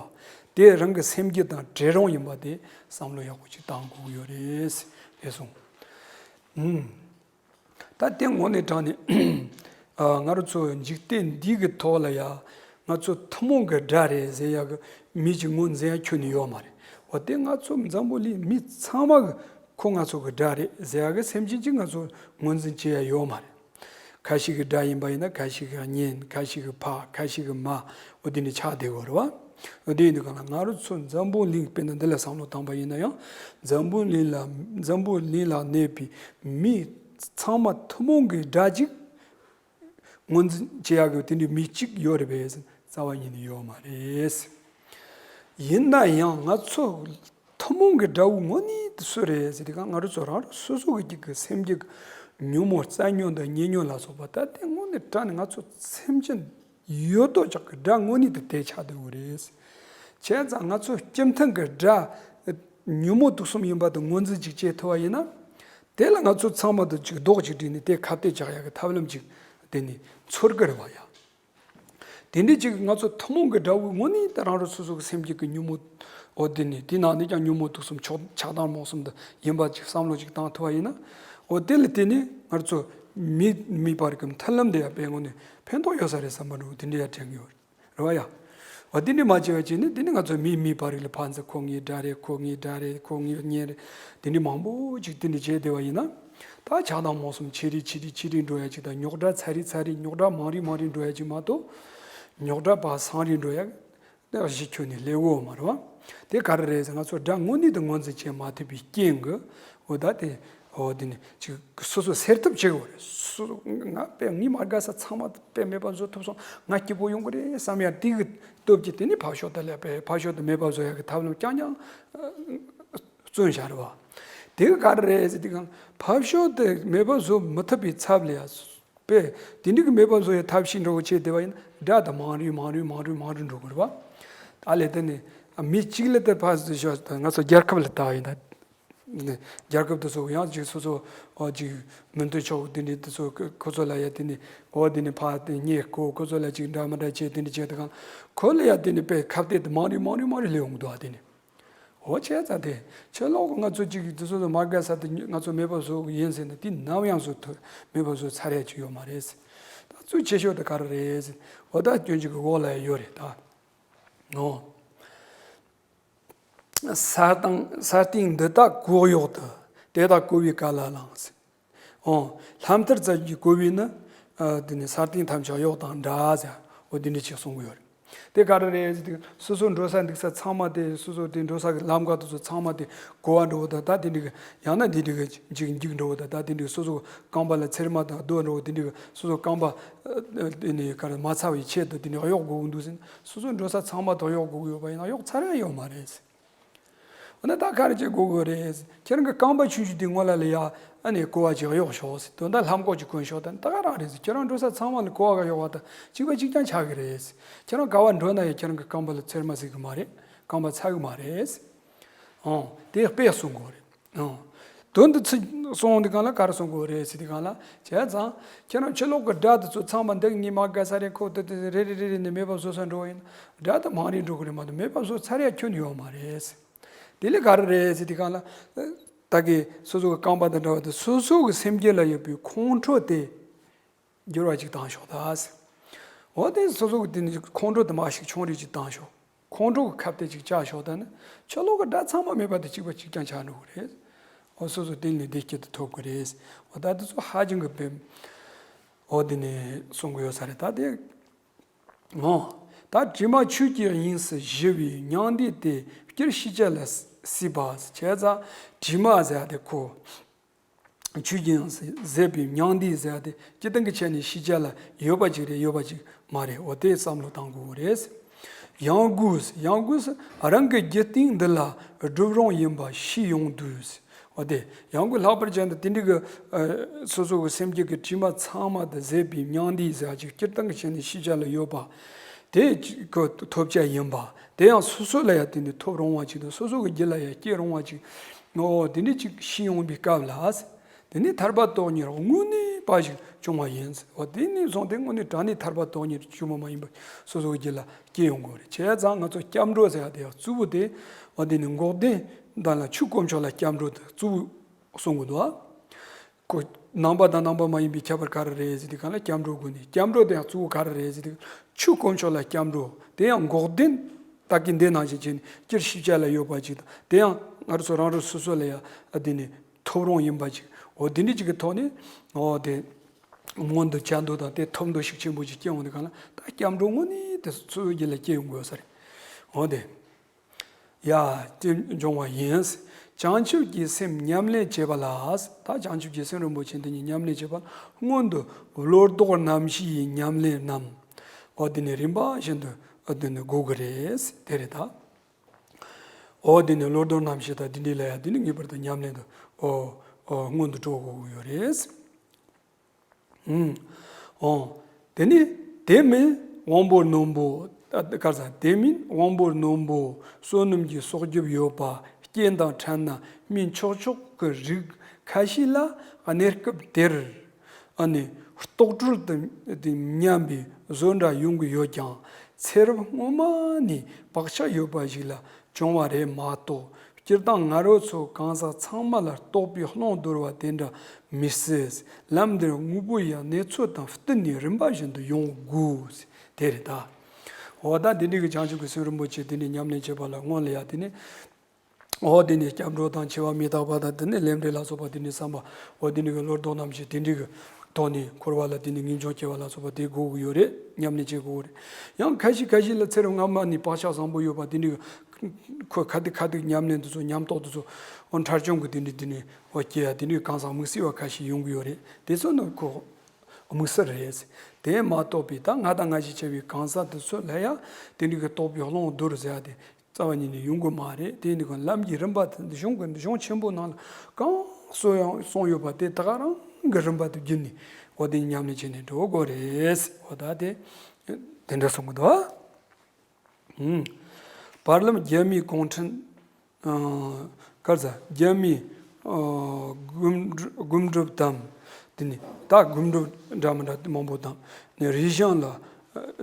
དེ་རང་གི་སེམས་རྒྱུད་དང་བྲལ་རུང་ཡིན་པ་དེ་བསམ་བློ་ཡག་པོ་ཅིག་བཏང་དགོས་ཀྱི་ཡོད་རེད། དེ་སོང་། ཨུམ། ད་དེ་དངོས་གནས་དྲང་གནས་ཨ་ང་རང་ཚོ་འཇིག་རྟེན་འདི་གི་ཐོག་ལ་ཡ་ང་ཚོ་ཐུན་མོང་གི་དགྲ་རེད་ཟེར་ཡ་གི་མི་ཅིག་ངོས་འཛིན་ཡ་ཁྱོན་ནས་ཡོད་མ་རེད། འོ་དེ་ང་ཚོ་འཛམ་བུ་གླིང་མི་ཚང་མ་གི་ཁོ་ང་ཚོ་གི་དགྲ་རེད་ཟེར་ཡ་གི་སེམས་ཅན་ཅིག་ང་ཚོ་ངོས་འཛིན་བྱེད་ཡ་ཡོད་མ་རེད། ཁ་ཤས་ཀྱི་དགྲ་ཡིན་པ་ཡིན་ན་ཁ་ཤས་ཀྱི་གཉེན། ཁ་ཤས་ཀྱི་ཕ། ཁ་ཤས་ཀྱི་མ། འོ་དེ་འདྲ་ཆགས་བསྡད་ཡོད་རེད་བ། འོ་དེ་ཡིན་དུས་གང་ལ་ང་རང་ཚོ་འཛམ་བུ་གླིང་དཔེར་ན་འདི་ལ་བསམ་བློ་བཏང་པ་ཡིན་ན་ཡང་འཛམ་བུ་གླིང་ལ་འཛམ་བུ་གླིང་ལ་གནས་པའི་མི་ཚང་མ་ཐུན་མོང་གི་དགྲ་གཅིག་ངོས་འཛིན་བྱེད་ཡག་གི་དེ་འདྲའི་མི་གཅིག་ཡོད་རེད་པས་རྩ་བ་ཉིད་ནས་ཡོད་མ་རེད། ཡིན་ན་ཡང་ང་ཚོ་ཐུན་མོང་གི་དགྲ་བོ་དངོས་གནས་དེ་སུ་རེད་ཟེར་དུས་གང་ང་རང་ཚོ་རང་རང་སོ་སོ་གི་རྒྱུད་ཀྱི་སེམས་རྒྱུད་ཀྱི་ཉོན་མོངས་རྩ་ཉོན་དང་ཉེ་ཉོན་ལ་སོགས་པ་ད་དེ་དངོས་གནས་དྲང་གནས་ང་ཚོ་སེམས་ཅན་ཡོད་དོ་ཅོག་གི་དགྲ་དངོས་གནས་དེ་དེ་ཆགས་བསྡད་ཡོད་རེད། བྱས་ཙང་ང་ཚོ་སྤྱི་མཐུན་གྱི་དགྲ་ཉོན་མོངས་དུག་གསུམ་ཡིན་པ་དེ་ངོས་འཛིན་ཅིག་བྱེད་ཐུབ་པ་ཡིན་ན། དེ་ལ་ང་ཚོ་ཚང་མ་དེ་ཅིག་རྡོག་ཅིག་བསྒྲིལ་ནས་དེ་ཁ་གཏད་བཅག་ཡག་གི་ཐབས་ལམ་ཅིག་དེ་ནི་འཚོལ་གི་རེད་བ་ཡ། དེ་འདྲའི་ཅིག་ང་ཚོ་ཐུན་མོང་གི་དགྲ་བོའི་ངོས་ནས་ད་རང་རང་སོ་སོ་གི་སེམས་རྒྱུད་ཀྱི་ཉོན་མོངས། འོ་དེ་ནི་དེ་ནང་ནས་ཀྱང་ཉོན་མོངས་དུག་གསུམ་ཆགས་ཆགས་སྡང་རྨོངས་གསུམ་འདི་ཡིན་པ་ཅིག་བསམ་བློ་ཅིག་བཏང་ཐུབ་པ་ཡིན་ན། འོ་དེ་ལ་བརྟེན་ནས་ང་ཚོ་མི་མི་བར་གྱི་མཐུན་ལམ་འདི་ཡང་དཔེ་ངོས་ནས་ཕན་ཐོགས་ཡོད་ས་རེད་བསམ་པ་འདྲ་བོ་དེ་འདྲ་ཡང་དྲན་གྱི་ཡོད་རེད་བ་ཡ། འོ་དེ་འདྲ་མ་བྱས་པ་བྱས་ནས་དེ་ནི་ང་ཚོ་མི་མི་བར་ལ་ཕན་ཚུན་ཁོ་ངའི་དགྲ་རེད། ཁོ་ངའི་དགྲ་རེད། ཁོ་ངའི་གཉེན་རེད། དེ་འདྲ་མང་པོ་ཅིག་དེ་འདྲ་བྱས་བསྡད་པ་ཡིན་ན། ད་ཆགས་སྡང་རྨོངས་གསུམ་ཆེ་རུ་ཆེ་རུ་ཆེ་རུ་འགྲོ་ཡ་ཅིག་དང་རྙོག་དྲ་ཚ་རུ་ཚ་རུ་རྙོག་དྲ་མང་རུ་མང་རུ་འགྲོ་ཡ་ཅིག་མ་གཏོགས། རྙོག་དྲ་ཕར་སངས་རུ་འགྲོ་ཡ་གཞི་ཁྱོན་ནས་སླེབས་ཡོད་མ་རེད་བ། དེ་ག་རེ་རེད་ཟེར་ང་ཚོ་དགྲ་དངོས་གནས་དེ་ངོས་འཛིན་བྱེད་མ་ཐུབ་པའི་རྐྱེན་གྱིས། འོ་ད་དེ་འོ་དེ་ནི་ཅིག་སོ་སོ་སེལ་ཐབས་བྱེད་དགོས་རེད། སོ་ང་དཔེ་ངའི་མ་དགའ་ས་ཚང་མ་དཔེ་མེད་པ་བཟོ་ཐུབ་སོང་། ང་སྐྱིད་པོ་ཡོང་གི་རེད་བསམ་ཡ་དེ་གི་སྟོབས་ཀྱིས་དེ་ནི་ཕར་ཕྱོགས་དེ་ལ་དཔེ་ཕར་ཕྱོགས་དེ་མེད་པ་བཟོ་ཡ་གི་ཐབས་ལམ་རྐྱང་རྐྱང་བརྩོན་བཞག་རེད་བ། དེ་ག་རེ་རེད་ཟེར་དུས་གང་ཕར་ཕྱོགས་དེ་མེད་པ་བཟོ་མི་ཐུབ་པའི་ཚབ་ལ་ཡ། པས། དེ་འདྲ་གི་མེད་པ་བཟོ་ཡའི་ཐབས་ཤེས་འགྲོ་བ་བྱས་བསྡད་པ་ཡིན་ན་དགྲ་དེ་མང་རུ་མང་རུ་མང་རུ་མང་རུ་འགྲོ་གི་རེད་བ། ད་ལས་དེ་ནི་མི་གཅིག་ལ་དེ་ཕར་ཟེར་ཤོག་ང་ཚོ་རྒྱལ་ཁབ་ལ་ལྟ་བ་ཡིན་ན། རྒྱལ་ཁབ་དེ་ཚོ་ཡང་ཅིག་སོ་སོ་ཨོ་ཅིག་མི་མཐུན་ཕྱོགས་དེ་འདྲའི་དེ་ཚོ་ཁོ་ཁོ་ཚོ་ལ་ཡ་དེ་ནི་ཨོ་དེ་ནི་ཕ་དེ་ཉེས་ཁོ་ཁོ་ཚོ་ལ་ཅིག་འདྲ་མི་འདྲ་བྱས་དེ་འདྲ་བྱས་དེ་གང་ཁོ་ལ་ཡ་དེ་ནི་དཔེ་ཁ་གཏད་དེ་མང་རིགས་མང་རིགས་མང་རིགས་སླེབས་འོང་གི་འདུག་ཨ། དེ་ནི་ཨོ་བྱས་ཙང་དེ་ཕྱི་ལོགས་ཀྱི་ང་ཚོ་ཅིག་དེ་ཚོ་ཚོ་མ་དགའ་ས་དེ་ང་ཚོ་མེད་པ་བཟོ་གི་ཡིན་ཟེར་ན་དེ་ནམ་ཡང་བཟོ་ཐུབ་མེད་པ་བཟོ་ཚར་ཡ་ཅིག་ཡོད་མ་རེད་ཟེར། ད་གཙོ་ཆེ་ཤོས་དེ་ག་རེ་རེད་ཟེར། ཨོ་ད་སྐྱོན་ཅིག་གི་འོག་ལ་ཡ་ཡོད་རེད་ད། ཨོ། ས་སྟེང་ས་སྟེང་འདི་དག་གོ་གཡོག་ཏུ། དེ་དག་གོ་བའི་ག་ལ་ལངས་ཟེར། ཨོ། ལྷ་མཐར་ཙམ་གྱིས་གོ་བས་ནི། ཨ་དེ་ནི་ས་སྟེང་ཐམས་ཅད་གཡོག་དང་འདྲ་ཟེར། ཨོ་དེ་འདྲ་ཅིག་གསུང་གི་ཡོད་རེད། དེ་ག་རེ་རེད་ཟེར་དུས་སོ་སོ་འགྲོ་ས་འདུག་ས་ཚང་མ་དེ་སོ་སོ་དེ་འགྲོ་ས་གི་ལམ་ཁ་དེ་ཚོ་ཚང་མ་དེ་གོ་བ་འགྲོ་བ་དང་ད་དེ་འདྲ་གི་ཡང་ན་དེ་འདྲ་གི་འཇིག་འཇིག་འགྲོ་བ་དང་ད་དེ་འདྲ་གི་སོ་སོ་རྐང་པ་ལ་ཚེར་མ་དང་རྡོ་འགྲོ་བ་དེ་འདྲ་གི་སོ་སོ་རྐང་པ་ཨ་དེ་ནི་ག་རེ་མ་ཚ་བའི་ཆེད་དུ་དེ་འདྲ་གཡོག་དགོས་ཀྱི་འདུག་ཟེར་ན། སོ་སོའི་འགྲོ་ས་ཚང་མ་དོ་གཡོག་དགོས་ཀྱི་ཡོད་པ་ཡིན་ན་གཡོག་ཚར་ཡ་ཡོད་མ་རེད། འོ་ན་ད་ག་རེ་བྱེད་དགོས་ཀྱི་རེད། ཁྱེད་རང་གི་རྐང་པ་ཆུང་ཆུང་དེ་སྔོན་ལ་ལ་ཡ་ཨ་ནི་ཀོ་བ་ཅིག་གཡོག་ཤོག་ཟེར། དོན་དག་ལྷམ་གོག་ཅིག་གོན་ཤོག་ད་ད་ག་རང་རེད་ཟེར། ཁྱེད་རང་འགྲོ་ས་ཚང་མ་ལ་ཀོ་བ་ག་གཡོག་པ་དང་གཅིག་པ་གཅིག་རྐྱང་ཆགས་ཀྱི་རེད་ཟེར། ཁྱེད་རང་ག་བ་འགྲོ་ན་ཡང་ཁྱེད་རང་གི་རྐང་པ་ལ་ཚེར་མ་ཟེར་གི་མ་རེད། རྐང་པ་ཚ་གི་མ་རེད་ཟེར། ཨང་། དེ་དཔེ་གསུང་དགོས་རེད། ཨང་། དོན་དུ་ཚིག་གསུང་འདི་གང་ལ་ག་རེ་གསུང་དགོས་རེད་ཟེར་དེ་གང་ལ་བྱས་ཙང་ཁྱེད་རང་ཕྱི་ལོགས་ཀྱི་དགྲ་དེ་ཚོ་ཚང་མ་འདི་ངས་མ་དགའ་ས་རེད། ཁོ་དེ་དེ་རེ་རེ་རེ་རེ་ནས་མེད་པ་བཟོ་ས་འགྲོ་བ་ཡིན་ན་དགྲ་དེ་མང་རེ་འགྲོ་གི་རེད་མ་གཏོགས་མེད་པ་བཟོ་ཚར་ཡ་ཁྱོན་ཡོད་མ་རེད། དེ་ལས་ག་རེ་རེད་ཟེར་དེ་གང་ལ་ད་གི་སོ་སོ་གི་རྐང་པ་དང་འདྲ་བ་དེ་སོ་སོ་གི་སེམས་རྒྱུད་ལ་ཡོད་པའི་ཁོང་ཁྲོ་དེ་འགྱུར་བ་ཅིག་བཏང་ཤོག་ད་ཟེར། འོ་དེ་སོ་སོ་གི་དེ་ནི་ཁོང་ཁྲོ་དེ་མ་ཞིག་ཆུང་རིགས་ཅིག་བཏང་ཤོག་ཁོང་ཁྲོ་གི་ཁ་གཏད་ཅིག་བཅག་ཤོག་ད་ནི་ཕྱི་ལོགས་གི་དགྲ་ཚང་མ་མེད་པ་དེ་གཅིག་པ་གཅིག་རྐྱང་ཆགས་འགྲོ་གི་རེད། འོ་སོ་སོ་དེ་ནི་བདེ་སྐྱིད་དེ་ཐོབ་གི་རེད། འོ་ད་དེ་ཚོ་ཧ་ཅང་གི་བེམ། འོ་དེ་ནི་གསུང་གི་ཡོད་ས་རེད་ད་དེ། འོ། ད་དྲི་མ་ཆོས་ཀྱི་དབྱིངས་སུ་ཞི་བའི་མྱང་འདས་དེ་སྤྱིར་ཤེས་བྱ་ལ་སྲིད་པ་བྱས་ཙང་དྲི་མ་ཟེར་ཡ་དེ་ཁོ། ཆོས་ཀྱི་དབྱིངས་སུ་ཟད་པའི་མྱང་འདས་ཟེར་ཡ་དེ་སྤྱིར་བཏང་གི་ཆ་ནས་ཤེས་བྱ་ལ་ཡོད་པ་ཅིག་རེད་ཡོད་པ་ཅིག་མ་རེད། འོ་དེ་བསམ་བློ་བཏང་དགོས་རེད། ཡང་སྒོས་ཡང་སྒོས་རང་གི་རྒྱུད་སྟེང་འདི་ལ་སྒྲུབ་རུང་ཡིན་པ་ཤེས་ཡོང་དུས། འོ་དེ་ཡང་སྒོས་ལྷག་པར་ཅན་དུ་དེ་འདྲའི་གི་ཨ་སོ་སོ་གི་སེམས་རྒྱུད་ཀྱི་དྲི་མ་ཚང་མ་དེ་ཟད་པའི་མྱང་འདས་ཟེར་ཅིག་སྤྱིར་བཏང་གི་ཆ་ནས་ཤེས་བྱ་ལ་ཡོད་པ་དེ་ཅིག་གི་ཐོབ་བྱ་ཡིན་པ། དེ་ཡང་སོ་སོ་ལ་ཡང་དེ་འདྲའི་ཐོབ་རུང་བ་ཅིག་དང་སོ་སོ་གི་རྒྱུད་ལ་ཡང་སྐྱེ་རུང་བ་ཅིག་འོ་དེ་འདྲའི་ཅིག་ཤེས་ཡོང་བའི་སྐབས་ལ། དེ་ནས་ཐར་པ་དོན་གཉེར་དངོས་གནས་པ་ཞིག་བྱུང་བ་ཡིན། འོ་དེ་ནས་བཟུང་སྟེ་དངོས་གནས་དྲང་གནས་ཐར་པ་དོན་གཉེར་ཆུང་མ་མ་ཡིན་པ་སོ་སོའི་རྒྱུད་ལ་སྐྱེ་ཡོང་དགོས་རེད། བྱས་ཙང་ང་ཚོ་སྐྱབས་འགྲོ་ཟེར་ཡ་དེ་ཡང་གཙོ་བོ་དེ་འོ་དེ་ནི་འགོག་བདེན་དང་ལ་ཆོས་དཀོན་མཆོག་ལ་སྐྱབས་འགྲོ་དེ་གཙོ་བོ་གསུང་གི་འདུག་ཨ། ཁོ་ནང་པ་དང་ནང་པ་མ་ཡིན་པའི་ཁྱད་པར་ག་རེ་རེད་ཟེར་དུས་གང་ལ་སྐྱབས་འགྲོ་དགོས་ནས་སྐྱབས་འགྲོ་དེ་ཡང་གཙོ་བོ་ག་རེ་རེད་ཟེར་དུས་ཆོས་དཀོན་མཆོག་ལ་སྐྱབས་འགྲོ་དེ་ཡང་འགོག་བདེན་ད་གིན་འདི་ནང་བཞིན་བྱས་ནས་སྤྱིར་ཤེས་བྱ་ལ་ཡོད་པ་ཅིག་དང་དེ་ཡང་ང་རང་ཚོ་རང་རང་སོ་སོ་ལ་ཡང་ཨ་དེ་ནི་ཐོབ་རུང་ཡིན་པ་ཅིག་འོ་དེ་འདྲ་ཅིག་གི་ཐོག་ནས་འོ་དེ་མངོན་དུ་བྱ་འདོད་དང་དེ་ཐོབ་འདོད་ཤུགས་ཆེན་པོ་ཅིག་སྐྱེ་འོང་དུས་གང་ལ་ད་སྐྱབས་འགྲོ་དངོས་གནས་དེ་སོ་སོའི་རྒྱུད་ལ་སྐྱེ་ཡོང་དགོས་ས་རེད། འོ་དེ། ཡ། དེ་འབྱུང་བ་ཡིན། བྱང་ཆུབ་ཀྱི་སེམས་ཉམས་ལེན་བྱེད་པ་ལ། ད་བྱང་ཆུབ་ཀྱི་སེམས་རིན་པོ་ཆེ་འདི་ཉིད་ཉམས་ལེན་བྱེད་པ་ལ་སྔོན་དུ་བློ་ལྡོག་རྣམ་བཞིའི་ཉམས་ལེན་རྣམས། འོ་དེ་ནི་རིམ་པ་བཞིན་དུ་འོ་དེ་ནི་དགོས་ཀྱི་རེད། དེ་རེད་ད། འོ་དེ་ནི་བློ་ལྡོག་རྣམ་བཞི་དང་དེ་འདྲའི་ལ་ཡ་དེ་ནི་ངེས་པར་དུ་ཉམས་ལེན་དུ་འོ་འོ་སྔོན་དུ་འགྲོ་དགོས་ཀྱི་ཡོད་རེད། ཨང་། འོ། དེ་ནི་དེ་མིན་དབང་པོ་རྣོན་པོ། ཨ་ག་རེ་ཟེར། དེ་མིན་དབང་པོ་རྣོན་པོ་བསོད་ནམས་ཀྱི་གསོག་རྒྱུ་ཡོད་པ་རྐྱེན་དང་ཕྲད་ན་སྨིན་ཆོག་ཆོག་གི་རིགས་ཁ་ཤས་ལ་གནས་སྐབས་དེར་ཨ་ནི་རྟོག་སྒྲུལ་དུ་དེ་ཉམས་པའི་བཟོ་འདྲ་ཡོང་གི་ཡོད་ཀྱང་ཚེ་རབས་སྔོན་མ་ནས་བག་ཆགས་ཡོད་པ་ཞིག་ལ་བྱུང་བ་རེད་མ་གཏོགས། སྤྱིར་བཏང་ང་རང་ཚོ་གང་ཟག་ཚང་མ་ལ་རྟོགས་པའི་ཀློང་བརྡོལ་བ་དེ་འདྲ་མི་སྲིད། ལམ་འདིར་དངོས་པོ་ཡང་གནས་ཚུལ་དང་བསྟུན་ནས་རིམ་པ་བཞིན་དུ་ཡོང་དགོས། དེ་རེད་ད། འོ་ད་འདི་འདྲའི་གི་བྱང་ཆུབ་ཀྱི་སེམས་རིན་པོ་ཆེ་དེ་འདྲའི་ཉམས་ལེན་བྱེད་པ་ལ་སྔོན་ལ་ཡ་དེ་ནི། འོ་དེ་ནི་སྐྱབས་འགྲོ་དང་འཆི་བ་མི་རྟག་པ་དང་དེ་ནི་ལས་འབྲས་ལ་སོགས་པ་དེ་འདྲའི་བསམ་པ། འོ་དེ་འདྲའི་གི་བློ་ལྡོག་རྣམ་བཞི་དེ་འདྲའི་གི་ཐོག་ནས་འཁོར་བ་ལ་དེ་ནི་ངེས་འབྱུང་སྐྱེ་བ་ལ་སོགས་པ་དེ་དགོས་ཀྱི་ཡོད་རེད། ཉམས་ལེན་བྱེད་དགོས་ཀྱི་རེད། ཡང་ཁ་ཤས་ཁ་ཤས་ལ་ཚེ་རབས་སྔ་མ་ནས་བག་ཆགས་བཟང་པོ་ཡོད་པ་དེ་འདྲའི་གི་ཁོ་ཁ་ཐུག་ཁ་ཐུག་ཉམས་ལེན་དེ་ཚོ་ཉམས་རྟོགས་དེ་ཚོ་འོ་འཕྲལ་བྱུང་གི་དེ་འདྲའི་དེ་ནི་འོ་སྐྱེ་ཡ་དེ་འདྲའི་གང་ཟག་དམིགས་བསལ་བ་ཁ་ཤས་ཡོང་གི་ཡོད་རེད། དེ་ཚོ་ནི་ཁོ་དམིགས་བསལ་རེད། དེ་མ་གཏོགས་པའི་ད་ང་དང་ང་ཞིག་བྱ་བའི་གང་ཟག་དེ་ཚོ་ལ་ཡང་དེ་འདྲའི་གི་རྟོགས་པའི་ཀློང་བརྡོལ་ཟེར་ཡ་དེ་རྩ་བ་ཉིད་ནས་ཡོང་གི་མ་རེད། དེ་ནི་གང་ལམ་གྱི་རིམ་པ་དེ་གཞུང་གི་གཞུང་ཆེན་པོ་ནང་ལ་གང་གསུངས་ཡང་གསུངས་ཡོད་པ་དེ་ད་ག་རང་གི་རིམ་པ་དེ་བརྒྱུད་ནས་འོ་དེ་ཉམས་ལེན་བྱས་ནས་འགྲོ་དགོས་རེད། འོ་ད་དེ་དེ་འདྲ་གསུང་གི་འདུག་ཨ། ཨང་། བར་ལམ་རྒྱལ་མོའི་གུང་ཁྲན། ཨང་། ག་རེ་ཟེར། རྒྱལ་མོའི་ ཨ་སྒོམ་སྒོམ་སྒྲུབ་དང་། དེ་ནས་ད་སྒོམ་སྒྲུབ་འདྲ་མི་འདྲ་མང་པོ་དང་། ནས་རས་བཞེངས་ལ།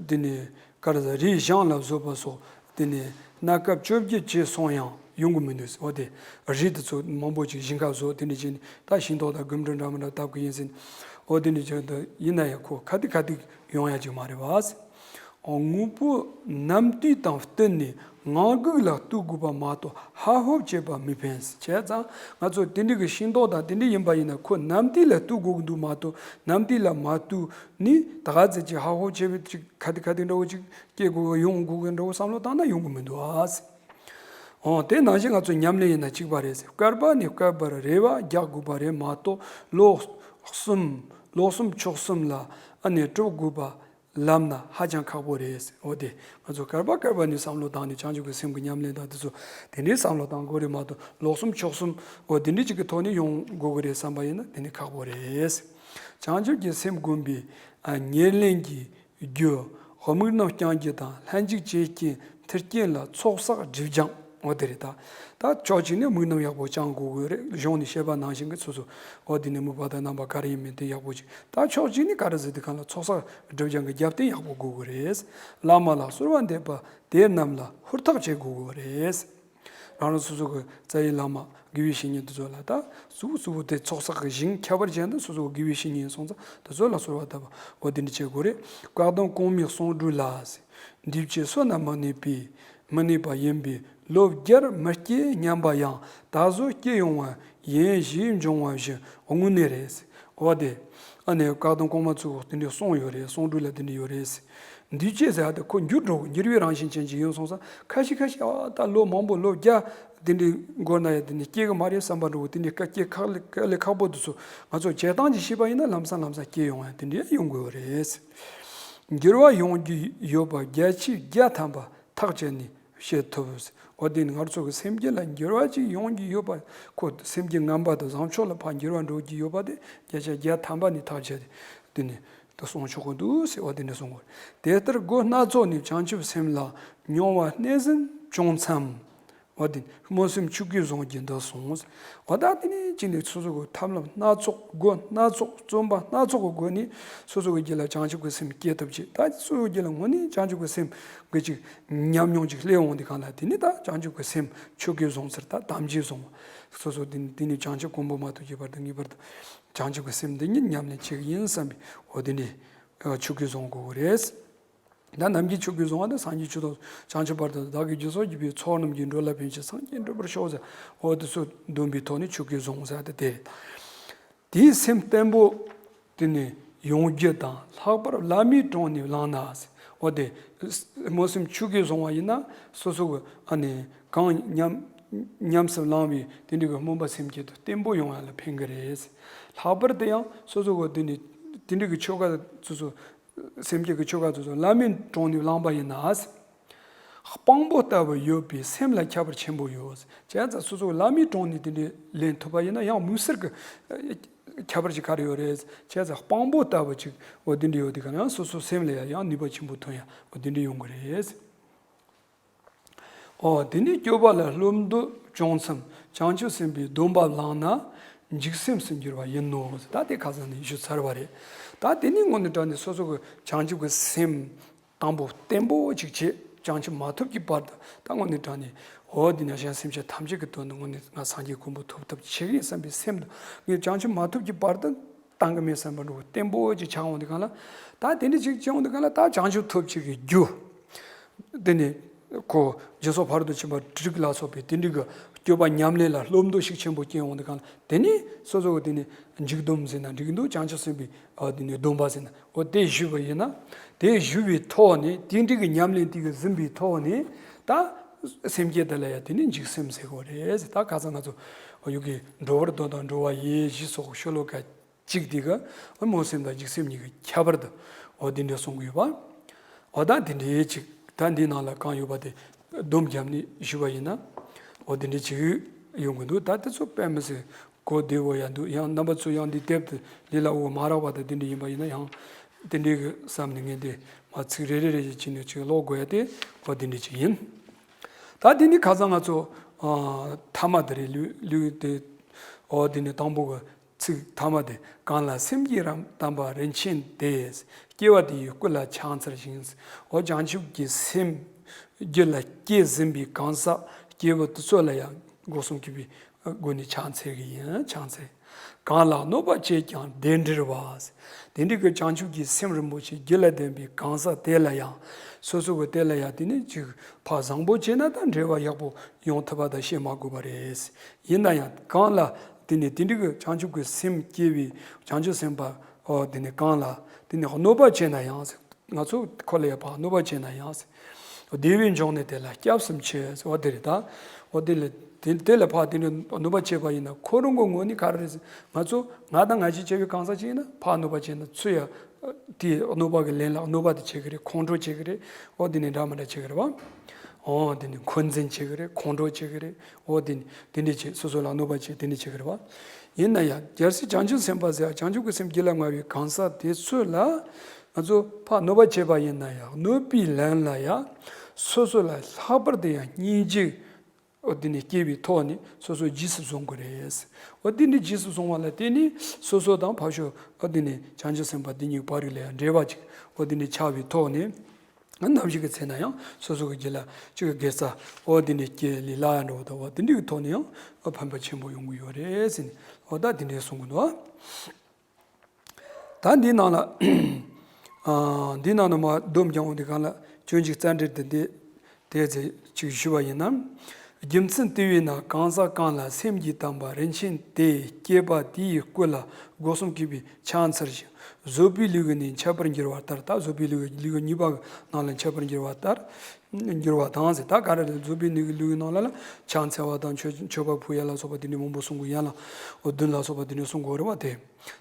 དེ་ནས་ག་རེ་ཟེར། རས་བཞེངས་ལ་བཟོད་པ་སོགས། དེ་ནས་གནས་སྐབས་བཅོ་བརྒྱད་བྱས་སོང་ཡང་ཡོང་གི་མི་འདུག་ཟེར། འོ་དེ་རས་དེ་ཚོ་མང་པོ་ཅིག་ཞིང་ཁ་བཟོ། དེ་འདྲ་བྱས་ནས་ད་ཤིང་ཏོག་དང་སྒོམ་སྒྲུབ་འདྲ་མི་འདྲ་བཏབ་གི་ཡིན་ཟེར། འོ་དེ་འདྲ་བྱས་ད་ཡིན་ན་ཡང་ཁོ་ག་དུས་ག་དུས་ཡོང་ཡ་ཅིག་མ་རེད་བ་ཟེར། དངོས་པོ་རྣམས་དུས་དང་བསྟུན་ནས་ངང་སྒུག་ལ་ལྟོས་དགོས་པ་མ་གཏོགས་ཧ་ཧོབ་བྱེད་པ་མི་ཕན་ཟེར། བྱས་ཙང་ང་ཚོ་དེ་འདྲ་གི་ཤིང་ཏོག་དང་དེ་འདྲ་ཡིན་པ་ཡིན་ན་ཁོ་རྣམས་དུས་ལ་ལྟོས་དགོས་ཀྱི་འདུག་མ་གཏོགས། རྣམས་དུས་ལ་མ་ལྟོས་ནས་ད་ག་ཚོད་ཅིག་ཧ་ཧོབ་བྱས་པའི་ཅིག་ག་དུས་ག་དུས་འདྲ་བོ་ཅིག་སྐྱེ་དགོས་ཀྱི་ཡོང་དགོས་ཀྱི་འདྲ་བོ་བསམ་བློ་བཏང་ན་ཡོང་གི་མི་འདུག་ཨ་ཟེར། འོ་དེ་ནང་བཞིན་ང་ཚོ་ཉམས་ལེན་ཡིན་ན་གཅིག་པ་རེད་ཟེར། བསྐལ་པ་ནས་བསྐལ་པར་རེ་བ་རྒྱག་དགོས་པ་རེད་མ་གཏོགས། ལོ་གསུམ་ལོ་གསུམ་ཕྱོགས་གསུམ་ལ་ཨ་ནི་གྲུབ་དགོས་པ་ལབ་ན་ཧ་ཅང་ཁག་པོ་རེད་ཟེར། འོ་དེ་ང་ཚོ་བསྐལ་པ་བསྐལ་པ་ནས་བསམ་བློ་བཏང་ནས་བྱང་ཆུབ་ཀྱི་སེམས་ཀྱི་ཉམས་ལེན་དང་དེ་ཚོ་དེ་འདྲའི་བསམ་བློ་བཏང་དགོས་རེད་མ་གཏོགས། ལོ་གསུམ་ཕྱོགས་གསུམ་འོ་དེ་འདྲའི་ཅིག་གི་ཐོག་ནས་ཡོང་དགོས་ཀྱི་རེད་བསམ་པ་ཡིན་ན་དེ་ནི་ཁག་པོ་རེད་ཟེར། བྱང་ཆུབ་ཀྱི་སེམས་བསྒོམ་པའི་ཨ་ཉེར་ལེན་གྱི་རྒྱུ། དམིགས་རྣམ་རྐྱང་རྒྱུ་དང་ལྷན་ཅིག་བྱེད་རྐྱེན་མཐུན་རྐྱེན་ལ་ཚོགས་བསགས་སྒྲིབ་སྦྱང་། འོ་དེ་རེད་ད། ད་ཕྱོགས་གཅིག་ནས་དམིགས་རྣམ་ཡག་པོ་སྦྱང་དགོས་དགོས་རེད། གཞུང་ནས་བཤད་པ་ནང་བཞིན་གྱི་སོ་སོ་འོ་དེ་ནས་དམིགས་པ་དང་རྣམ་པ་ག་རེ་ཡིན་མིན་དེ་ཡག་པོ་ཅིག་ད་ཕྱོགས་གཅིག་ནས་ག་རེ་ཟེར་དུས་གང་ལ་ཚོགས་བསགས་སྒྲིབ་སྦྱང་གི་རྒྱབ་རྟེན་ཡག་པོ་དགོས་དགོས་རེད། བླ་མ་ལ་གསོལ་བ་འདེབས་པ་དེ་རྣམས་ལ་ཧུར་ཐག་བྱེད་དགོས་དགོས་རེད། རང་རང་སོ་སོ་གི་རྩ་བའི་བླ་མ་དགེ་བའི་བཤེས་གཉེན་དེ་ཚོ་ལ་ད་གཙོ་བོ་གཙོ་བོ་དེ་ཚོགས་བསགས་ཀྱི་ཞིང་ཁྱད་པར་ཅན་དུ་སོ་སོ་གི་དགེ་བའི་བཤེས་གཉེན་སོང་ཙང་དེ་ཚོ་ལ་གསོལ་བ་བཏབ་པ་འོ་དེ་འདྲ་བྱེད་དགོས་རེད། བཀའ་གདམས་གོང་མའི་གསུང་སྒྲོས་ལ། འདུས་བྱས་བསོད་ནམས་མི་ནུས་པའི་མི་ནུས་པ་ཡིན་པས་ལོ་བརྒྱར་མི་སྐྱེ་སྙམ་པ་ཡང་ད་གཟོད་སྐྱེ་ཡོང་བ་ཡིན་ཞེས་འབྱུང་བ་བཞི་དངོས་གནས་རེད། འོ་དེ་ཨ་ནི་བཀའ་གདམས་གོང་མ་ཚོས་དེ་འདྲའི་གསུངས་ཡོད་རེད། གསུང་སྒྲོས་ལ་དེ་འདྲ་ཡོད་རེད། འདུས་བྱས་ཟེར་ཡ་དེ་ཁོ་འགྱུར་འགྲོ་འགྱུར་བའི་རང་བཞིན་ཅན་ཅིག་ཡིན་སོང་ཙང་ཁ་ཤས་ཁ་ཤས་ཨ་ད་ལོ་མང་པོ་ལོ་བརྒྱ་དེ་འདྲའི་འགོར་ན་ཡང་དེ་ནས་སྐྱེ་གི་མ་རེད་བསམ་པ་འདྲ་བོ་དེ་འདྲའི་སྐད་སྐད་ཁག་ལས་དཀའ་ལས་ཁག་པོ་དེ་ཚོ་ང་ཚོ་བྱེད་སྟངས་ཀྱིས་ཤེས་པ་ཡིན་ན་ལམ་སང་ལམ་སང་སྐྱེ་ཡོང་ཡ་དེ་འདྲའི་ཡོང་དགོས་པ་རེད། འགྱུར་བ་ཡོང་རྒྱུ་ཡོད་པ་བརྒྱ་ཆའི་བརྒྱ་ཐམ་པ་ཐག་བཅད་ནས་བཤད་ཐུབ། འོ་དེ་ནི་ང་ཚོ་གི་སེམས་རྒྱུད་ལ་འགྱུར་བ་ཅིག་ཡོང་རྒྱུ་ཡོད་པ་ཁོ་སེམས་རྒྱུད་ངན་པ་དང་བཟང་ཕྱོགས་ལ་ཕར་འགྱུར་བ་འགྲོ་རྒྱུ་ཡོད་པ་དེ་བརྒྱ་ཆ་བརྒྱ་ཐམ་པ་ནས་ཐག་བཅད་དེ་དེ་ནི་ད་གསུང་ཆོག་གི་འདུག་ཟེར་བ་དེ་འདྲ་གསུང་དགོས། དེ་ལྟར་སྒོ་སྣ་ཚོགས་ནས་བྱང་ཆུབ་སེམས་ལ་མྱོང་བ་སྣེ་ཟིན་བྱུང་མཚམས། འོ་དེ་སྨོན་སེམས་ཆོས་སྐུའི་གཟུངས་ཀྱིས་འདི་གསུངས། འོ་ད་དེ་ནས་ཅི་ནས་སོ་སོ་གི་ཐབས་ལམ་སྣ་ཚོགས་སྒོ་སྣ་ཚོགས་བརྩོན་པ་སྣ་ཚོགས་ཀྱི་སྒོ་ནས་སོ་སོ་གི་རྒྱུད་ལ་བྱང་ཆུབ་ཀྱི་སེམས་སྐྱེ་ཐུབ་ཅིག་ད་སོ་སོ་གི་རྒྱུད་ལ་དངོས་གནས་བྱང་ཆུབ་ཀྱི་སེམས་ཀྱི་ཅིག་ཉམས་མྱོང་ཅིག་སླེབས་འོང་དུས་གང་ལ་དེ་ནི་ད་བྱང་ཆུབ་ཀྱི་སེམས་ཆོས་སྐུའི་གཟུངས་ཟེར་ད་དམ་བཅའི་གཟུངས། སོ་སོ་དེ་ནི་དེ་ནི་བྱང་ཆུབ་གོང་འཕེལ་མ་ཐོབ་ཀྱི་བར་དུ་ངེས་པར་དུ་བྱང་ཆུབ་ཀྱི་སེམས་འདི་ཉིད་ཉམས་ལེན་བྱེད་ཀྱི་ཡིན་བསམ་པའི་འོ་དེ་ནི་ཆོས་སྐུའི་གཟུངས་དགོས་ཀྱི་རེད། ད་རྣམས་ཀྱི་ཆོས་སྐུའི་གཟུངས་པ་དང་སངས་རྒྱས་ཆོས་ཐོབ་བྱང་ཆུབ་བར་དུ་བདག་གིས་རྒྱུ་སོགས་བགྱིས་པའི་ཚོགས་རྣམས་ཀྱིས་འགྲོ་ལ་ཕན་ཕྱིར་སངས་རྒྱས་འགྲུབ་པར་ཤོག་ཟེར། འོ་དེ་ཚོ་འདོན་པའི་ཐོག་ནས་ཆོས་སྐུའི་གཟུངས་ཟེར་ཏེ་དེ་རེད། དེའི་སེམས་བརྟན་པོ་དེ་ནས་ཡོང་རྒྱུ་དང་ལྷག་པར་བླ་མའི་དྲུང་ནས་བླངས་ན་ཟེར། འོ་དེ་སྨོན་སེམས་ཆོས་སྐུའི་གཟུངས་པ་ཡིན་ན་སོ་སོ་གི་ཨ་ནི་གང་ཉམས་ཉམས་སུ་བླངས་པའི་དེ་འདྲ་གི་སྨོན་པ་སེམས་བསྐྱེད་དུ་བརྟན་པོ་ཡོང་ཡ་ལ་ཕན་གི་རེད། ལྷག་པར་དུ་ཡང་སོ་སོ་གི་དེ་ནས་དེ་འདྲ་གི་ཆོ་ག་སོ་སོ་སེམས་བསྐྱེད་ཀྱི་ཆོ་ག་དེ་ཚོ་བླ་མའི་དྲུང་ནས་བླངས་པ་ཡིན་ན། དཔང་པོ་ལྟ་བུ་ཡོད་པའི་སེམས་ལ་ཁྱད་པར་ཆེན་པོ་ཡོད། བྱས་ཙང་སོ་སོ་བླ་མའི་དྲུང་ནས་དེ་འདྲའི་ལེན་ཐུབ་པ་ཡིན་ན་ཡང་དམིགས་བསལ་གྱི་ཁྱད་པར་ཅིག་ག་རེ་ཡོད་རེད། བྱས་ཙང་དཔང་པོ་ལྟ་བུ་ཅིག་འོ་དེ་འདྲ་ཡོད་དུས་ག་ཡང་སོ་སོ་སེམས་ལ་ཡང་ནུས་པ་ཆེན་པོ་ཐོན་ཡ་འོ་དེ་འདྲ་ཡོང་གི་རེད། འོ་དེ་ནས་སྐྱོབ་པ་ལ་བློ་འདོད་བྱུང་མཚམས་བྱང་ཆུབ་སེམས་དཔའི་སྡོམ་པ་བླངས་ན་འཇིགས་སེམས་སུ་འགྱུར་བ་ཡིན་ནོ། ད་དེ་ཁ་སང་ནས་ཞུ་ཚར་བ་རེད། ད་དེ་ནས་དངོས་གནས་དྲང་གནས་སོ་སོ་གི་བྱང་ཆུབ་ཀྱི་སེམས་དང་པོ་བརྟན་པོ་ཅིག་བྱེད། བྱང་ཆུབ་མ་ཐོབ་ཀྱི་བར་དུ་ད་དངོས་གནས་དྲང་གནས་འོ་འདི་ན་གཞན་སེམས་ཅན་ཐམས་ཅད་ཀྱི་དོན་དུ་དངོས་གནས་ང་སངས་རྒྱས་གོ་འཕང་ཐོབ་ཐབས་བྱེད་ཀྱི་ཡིན་བསམ་པའི་སེམས་དང་ངས་བྱང་ཆུབ་མ་ཐོབ་ཀྱི་བར་དུ་བཏང་གི་མེད་བསམ་པ་འདྲ་བོ་བརྟན་པོ་ཅིག་ཆགས་འོང་དུས་གང་ལ། ད་དེ་འདྲ་ཅིག་བྱུང་དུས་གང་ལ་ད་བྱང་ཆུབ་ཐོབ་བྱེད་ཀྱི་རྒྱུ། དེ་ནས་ཁོ་རྗེས་སུ་ཕར་དུ་ཕྱིན་པ་དྲུག་ལ་སོགས་པའི་དེ་འདྲ་གི་སྤྱོད་པ་ཉམས་ལེན་ལ་བློ་འདོད་ཤུགས་ཆེན་པོ་སྐྱེ་འོང་དུས་གང་ལ་དེ་ནས་སོ་སོ་གི་དེ་ནས་འཇིགས་སྡོམ་ཟེར་ན་འགྲིག་འདུག་བྱང་ཆུབ་སེམས་དཔའི་དེ་ནས་སྡོམ་པ་ཟེར་ན་འོ་དེ་ཞུས་པ་ཡིན་ན། དེ་ཞུས་པའི་ཐོག་ནས་དེ་འདྲ་གི་ཉམས་ལེན་དེ་གི་ཟིན་པའི་ཐོག་ནས་ད་སེམས་བསྐྱེད་དེ་ལ་ཡང་དེ་ནས་འཇིགས་སེམས་ཟེར་དགོས་རེད་ཟེར། ད་ཁ་སང་ང་ཚོ་ཡུལ་གི་འགྲོ་བར་འདོད་དང་འགྲོ་བ་ཡི་ཞེས་སོགས་ཤོ་ལོ་ཀ་གཅིག་དེ་ག་སྨོན་སེམས་དང་འཇིགས་སེམས་གཉིས་ཀྱི་ཁྱད་པར་དུ་འོ་དེ་འདྲ་གསུང་གི་ཡོད་པ། འོ་ད་དེ་འདྲའི་ཅིག་ད་འདི་ནང་ལ་གང་ཡོད་པ་དེ་སྡོམ་བརྒྱབ་ནས་ཞུས་པ་ཡིན་ན་འོ་དེ་འདྲའི་ཅིག་ཡོང་གི་འདུག་ད་དེ་ཚོ་དཔེ་མི་སྲིད་གོ་བདེ་བོ་ཡང་འདུག་ཡང་རྣམ་པ་ཚོ་ཡང་འདི་དེབ་དེ་ལས་སླ་བོ་མ་རག་པ་དང་དེ་འདྲ་ཡིན་པ་ཡིན་ན་ཡང་དེ་འདྲའི་གི་བསམ་ནས་ངས་དེ་མ་ཚིག་རེ་རེ་རེ་བྱས་ནས་ཅིག་ཀློག་དགོས་ཡ་དེ་འོ་དེ་འདྲ་ཅིག་ཡིན། ད་དེ་ནི་ཁ་སང་ང་ཚོ་ཨ་ཐ་མ་དེ་རེད། ལུས་ལུས་དེ་ འོ་དེ་ནི་དང་པོ་གི་ཚིག་ཐ་མ་དེ། གང་ལ་སེམས་ཀྱི་རང་དམ་པ་རིན་ཆེན་དེ། སྐྱེ་བ་དེ་ཡི་སྐུ་ལ་ཕྱག་འཚལ་ཞིང་། འོ་བྱང་ཆུབ་ཀྱི་སེམས་རྒྱུད་ལ་སྐྱེས་ཟིན་པའི་གང་ཟག་སྐྱེས་བུ་དེ་ཚོ་ལ་ཡང་སྒོ་གསུམ་གུས་པའི་སྒོ་ནས་ཕྱག་འཚལ་གྱི་ཡིན། ཕྱག་འཚལ། གང་ལ་གནོད་པ་བྱེད་ཀྱང་བདེ་འགྲིར་བ། དེ་འདྲའི་གི་བྱང་ཆུབ་ཀྱི་སེམས་རིན་པོ་ཆེ་རྒྱུད་ལ་ལྡན་པའི་གང་ཟག་དེ་ལ་ཡང་། སོ་སོ་གི་དེ་ལ་ཡང་དེ་ནི་ཅིག་ཕར་བཟང་པོ་བྱས་ན་ད་འབྲེལ་བ་ཡག་པོ་ཡོང་ཐུབ་པ་ད་བཤད་མ་དགོས་པ་རེད། ཡིན་ན་ཡང་གང་ལ་དེ་ནི་དེ་འདྲའི་གི་བྱང་ཆུབ་ཀྱི་སེམས་སྐྱེ་བའི་བྱང་ཆུབ་སེམས་དཔའ། འོ་དེ་ནི་གང་ལ་དེ་ནི་གནོད་པ་བྱས་ན་ཡང་། ང་ཚོ་ཁོ་ལ་ཡང་ཕར་གནོད་པ་བྱས་ན་ཡང་། བདེ་བའི་འབྱུང་གནས་དེ་ལ་སྐྱབས་སུ་མཆི། འོ་དེ་རེད་ད། འོ་དེ་ལ་དེ་དེ་ལ་ཕར་དེ་འདྲ་གནོད་པ་བྱས་པ་ཡིན་ན་ཁོ་རང་གི་ངོས་ནས་ག་རེ་རེད། ང་ཚོ་ང་དང་ང་ཞིག་བྱས་པའི་གང་ཟག་ཅིག་ཡིན་ན་ཕར་གནོད་པ་བྱས་ན་ཚུར་ཡང་དེའི་གནོད་པ་གི་ལན་ལ་གནོད་པ་དེ་བྱེད་ཀྱི་རེད། ཁོང་ཁྲོ་བྱེད་ཀྱི་རེད། འོ་དེ་ནས་འདྲ་མི་འདྲ་བྱེད་ཀྱི་རེད་བ། འོ་དེ་ནས་འཁོན་འཛིན་བྱེད་ཀྱི་རེད། ཁོང་ཁྲོ་བྱེད་ཀྱི་རེད། འོ་དེ་ནས་དེ་འདྲ་བྱེད། སོ་སོ་ལ་གནོད་པ་བྱེད། དེ་འདྲ་བྱེད་ཀྱི་རེད་བ། ཡིན་ན་ཡང་རྒྱལ་སྲས་བྱང་ཆུབ་སེམས་དཔའ་ཟེར་བྱང་ཆུབ་ཀྱི་སེམས་རྒྱུད་ལ་མངའ་བའི་གང་ཟག་དེ་ཚོ་ལ་ང་ཚོ་ཕར་གནོད་པ་བྱས་པ་ཡིན་ན་ཡང་གནོད་པའི་ལན་ལ་ཡང་སོ་སོ་ལས་ལྷག་པར་དུ་ཡང་སྙིང་རྗེ། འོ་དེ་ནས་སྐྱེས་པའི་ཐོག་ནས་སོ་སོ་རྗེས་སུ་བཟུང་དགོས་རེད། འོ་དེ་ནས་རྗེས་སུ་བཟུང་བ་ལ་བརྟེན་ནས་སོ་སོ་དང་ཕར་ཕྱོགས་འོ་དེ་ནས་བྱང་ཆུབ་སེམས་དཔའ་དེ་གཉིས་བར་ལ་ཡང་འབྲེལ་བ་ཅིག་འོ་དེ་ནས་ཆགས་པའི་ཐོག་ནས། ནམ་ཞིག་གི་ཚེ་ན་ཡང་སོ་སོ་གི་རྒྱུད་ལ་ཅིག་དགེ་རྩ་འོ་དེ་འདྲའི་སྐྱེ་ལས་སླ་ཡང་འགྲོ་བ་དང་འོ་དེ་འདྲའི་ཐོག་ནས་ཡང་ཕན་པ་ཆེན་པོ་ཡོང་གི་ཡོད་རེད་ཟེར་ནས་འོ་ད་དེ་འདྲའི་གསུང་གི་འདུག་ད་འདིའི་ནང་ལ་ཨ། འདིའི་ནང་ན་མ་སྡོམ་རྒྱག་འོང་དེ་གང་ལ་སྤྱོད་འཇུག་རྩ་འགྲེལ་དེ་འདི་དེ་ཚེ་ཅིག་ཞུ་བ་ཡིན་ན། རྒྱུ་མཚན་དེ་བས་ན་གང་ཟག་གང་ལ་སེམས་ཀྱི་དམ་པ་རིན་ཆེན་དེ་སྐྱེས་པ་དེ་ཡི་སྐུ་ལ་སྒོ་གསུམ་གུས་པས་ཕྱག་འཚལ་ཞིང་། བཟོད་པའི་ལུས་ཀྱིས་ནི་འཆད་པར་འགྱུར་བ་ལྟར། ད་བཟོད་པའི་ལུས་ཀྱི་ལུས་ཀྱི་གཉིས་པ་ནང་ལ་འཆད་པར་འགྱུར་བ་ལྟར། འགྱུར་བ་དང་ཟེར། ད་ག་རེ་རེད། བཟོད་པའི་ལུས་ཀྱི་ལུས་ཀྱི་ནང་ལ་ལ་ཕྱག་འཚལ་བ་དང་མཆོད་མཆོད་པ་ཕུལ་ཡ་ལ་སོགས་པ་དེ་འདྲའི་མང་པོ་གསུང་གི་ཡན་ལ་འོ་བདུན་ལ་སོགས་པ་དེ་འདྲའི་གསུང་གི་ཡོད་རེད་བ་དེ།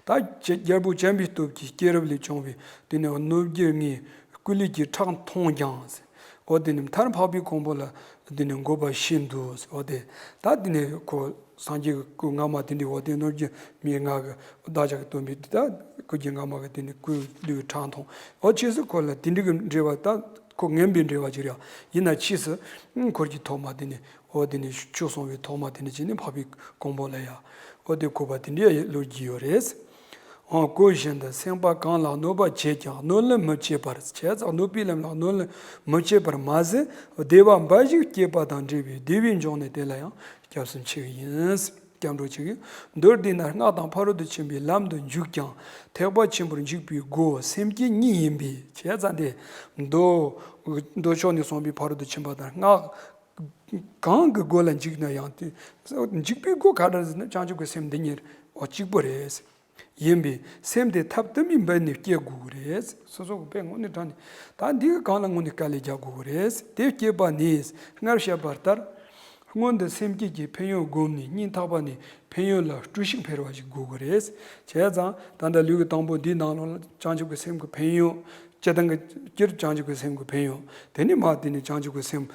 ད་རྒྱལ་པོ་བྱམས་པའི་སྟོབས་ཀྱིས་སྐྱེས་རབས་ལས་བྱུང་བའི་དེ་ནས་གནོད་བགྱིད་ངས་སྐུ་ལུས་ཀྱི་ཁྲག་འཐུང་ཀྱང་ཟེར། འོ་དེ་ནི་མཐར་འཕགས་པའི་གོང་བུ་ལ་དེ་ནི་འགོད་པ་བཞིན་དུ་ཟེར། འོ་དེ་ད་དེ་ནི་ཁོ་སངས་རྒྱས་ཀྱི་སྐུ་སྔ་མ་དེ་འདྲའི་འོ་དེ་གནོད་བགྱིད་མའི་ང་གི་བདག་ཅག་གི་སྟོན་པའི་ད་སྐུ་རྒྱན་སྔ་མ་གི་དེ་ནི་སྐུ་ལུས་ཁྲག་འཐུང་། འོ་ཕྱིས་སུ་ཁོ་ལ་དེ་འདྲའི་གི་འབྲེལ་བ་ད་ཁོ་ངན་པའི་འབྲེལ་བ་ཅིག་རེད། ཡིན་ན་ཕྱིས་སུ་འཁོར་གྱི་ཐོག་མ་དེ་ནི་འོ་དེ་ནི་ཆོས་གསུང་བའི་ཐོག་མ་དེ་ནི་ཅི་ནི་འཕགས་པའི་གོང་བུ་ལ་ཡ། འོ་དེ་འཁོར་བ་དེ་འདྲའི་ལོ་རྒྱུས་ཡོད་རེད། འོ་གོ་བཞིན་དུ་སེམས་པ་གང་ལ་གནོད་པ་བྱེད་ཀྱང་གནོད་ལན་མི་བྱེད་པར། བྱས་ཙང་གནོད་པའི་ལན་ལ་གནོད་ལན་མི་བྱེད་པར་མ་ཟད་བདེ་བ་འབའ་ཞིག་སྐྱེད་པ་དང་འབྲེལ་བའི་བདེ་བའི་འབྱུང་གནས་དེ་ལ་ཡང་སྐྱབས་སུ་མཆི་བ་ཡིན། སྐྱབས་འགྲོ་བྱེད་ཀྱི། མདོར་བསྡུས་ན་སྔགས་དང་ཕ་རོལ་ཏུ་ཕྱིན་པའི་ལམ་དུ་འཇུག་ཀྱང་ཐེག་པ་ཆེན་པོར་འཇུག་པའི་སྒོ་སེམས་བསྐྱེད་གཉིས་ཡིན་པས། བྱས་ཙང་དེ་མདོ་མདོ་ཕྱོགས་ནས་གསུངས་པའི་ཕ་རོལ་ཏུ་ཕྱིན་པ་དང་སྔགས་གང་གི་སྒོ་ལ་འཇུག་ན་ཡང་དེ་འཇུག་པའི་སྒོ་ག་འདྲ་ཟེར་ན་བྱང་ཆུབ་ཀྱི་སེམས་འདི་ཉིད་འོ་གཅིག་པུ་རེད། ཡིན་པས་སེམས་དེ་ཐབས་དུ་མའི་འབད་ནས་བསྐྱེད་དགོས་ཀྱི་རེད། སོ་སོ་གི་དཔེ་དངོས་གནས་དྲང་ནས་ད་འདི་གི་སྒང་ལ་དངོས་གནས་དཀའ་ལས་རྒྱག་དགོས་ཀྱི་རེད། དེ་བསྐྱེད་པ་ནི་སྔར་བཤད་པ་ལྟར། སྔོན་དུ་སེམས་བསྐྱེད་ཀྱི་ཕན་ཡོན་བསྒོམས་ནས་སྙིང་ཐག་པ་ནས་ཕན་ཡོན་ལ་སྤྲོ་ཤུགས་འཕེལ་བ་ཞིག་དགོས་ཀྱི་རེད། བྱས་ཙང་ད་ལྟ་ལུས་ཀྱི་དང་པོ་འདིའི་ནང་ལོགས་ལ་བྱང་ཆུབ་ཀྱི་སེམས་ཀྱི་ཕན་ཡོན། སྤྱིར་བཏང་གི་སྤྱིར་བྱང་ཆུབ་ཀྱི་སེམས་ཀྱི་ཕན་ཡོན། དེ་ནས་མར་དེ་ནས་བྱང་ཆུབ་ཀྱི་སེམས་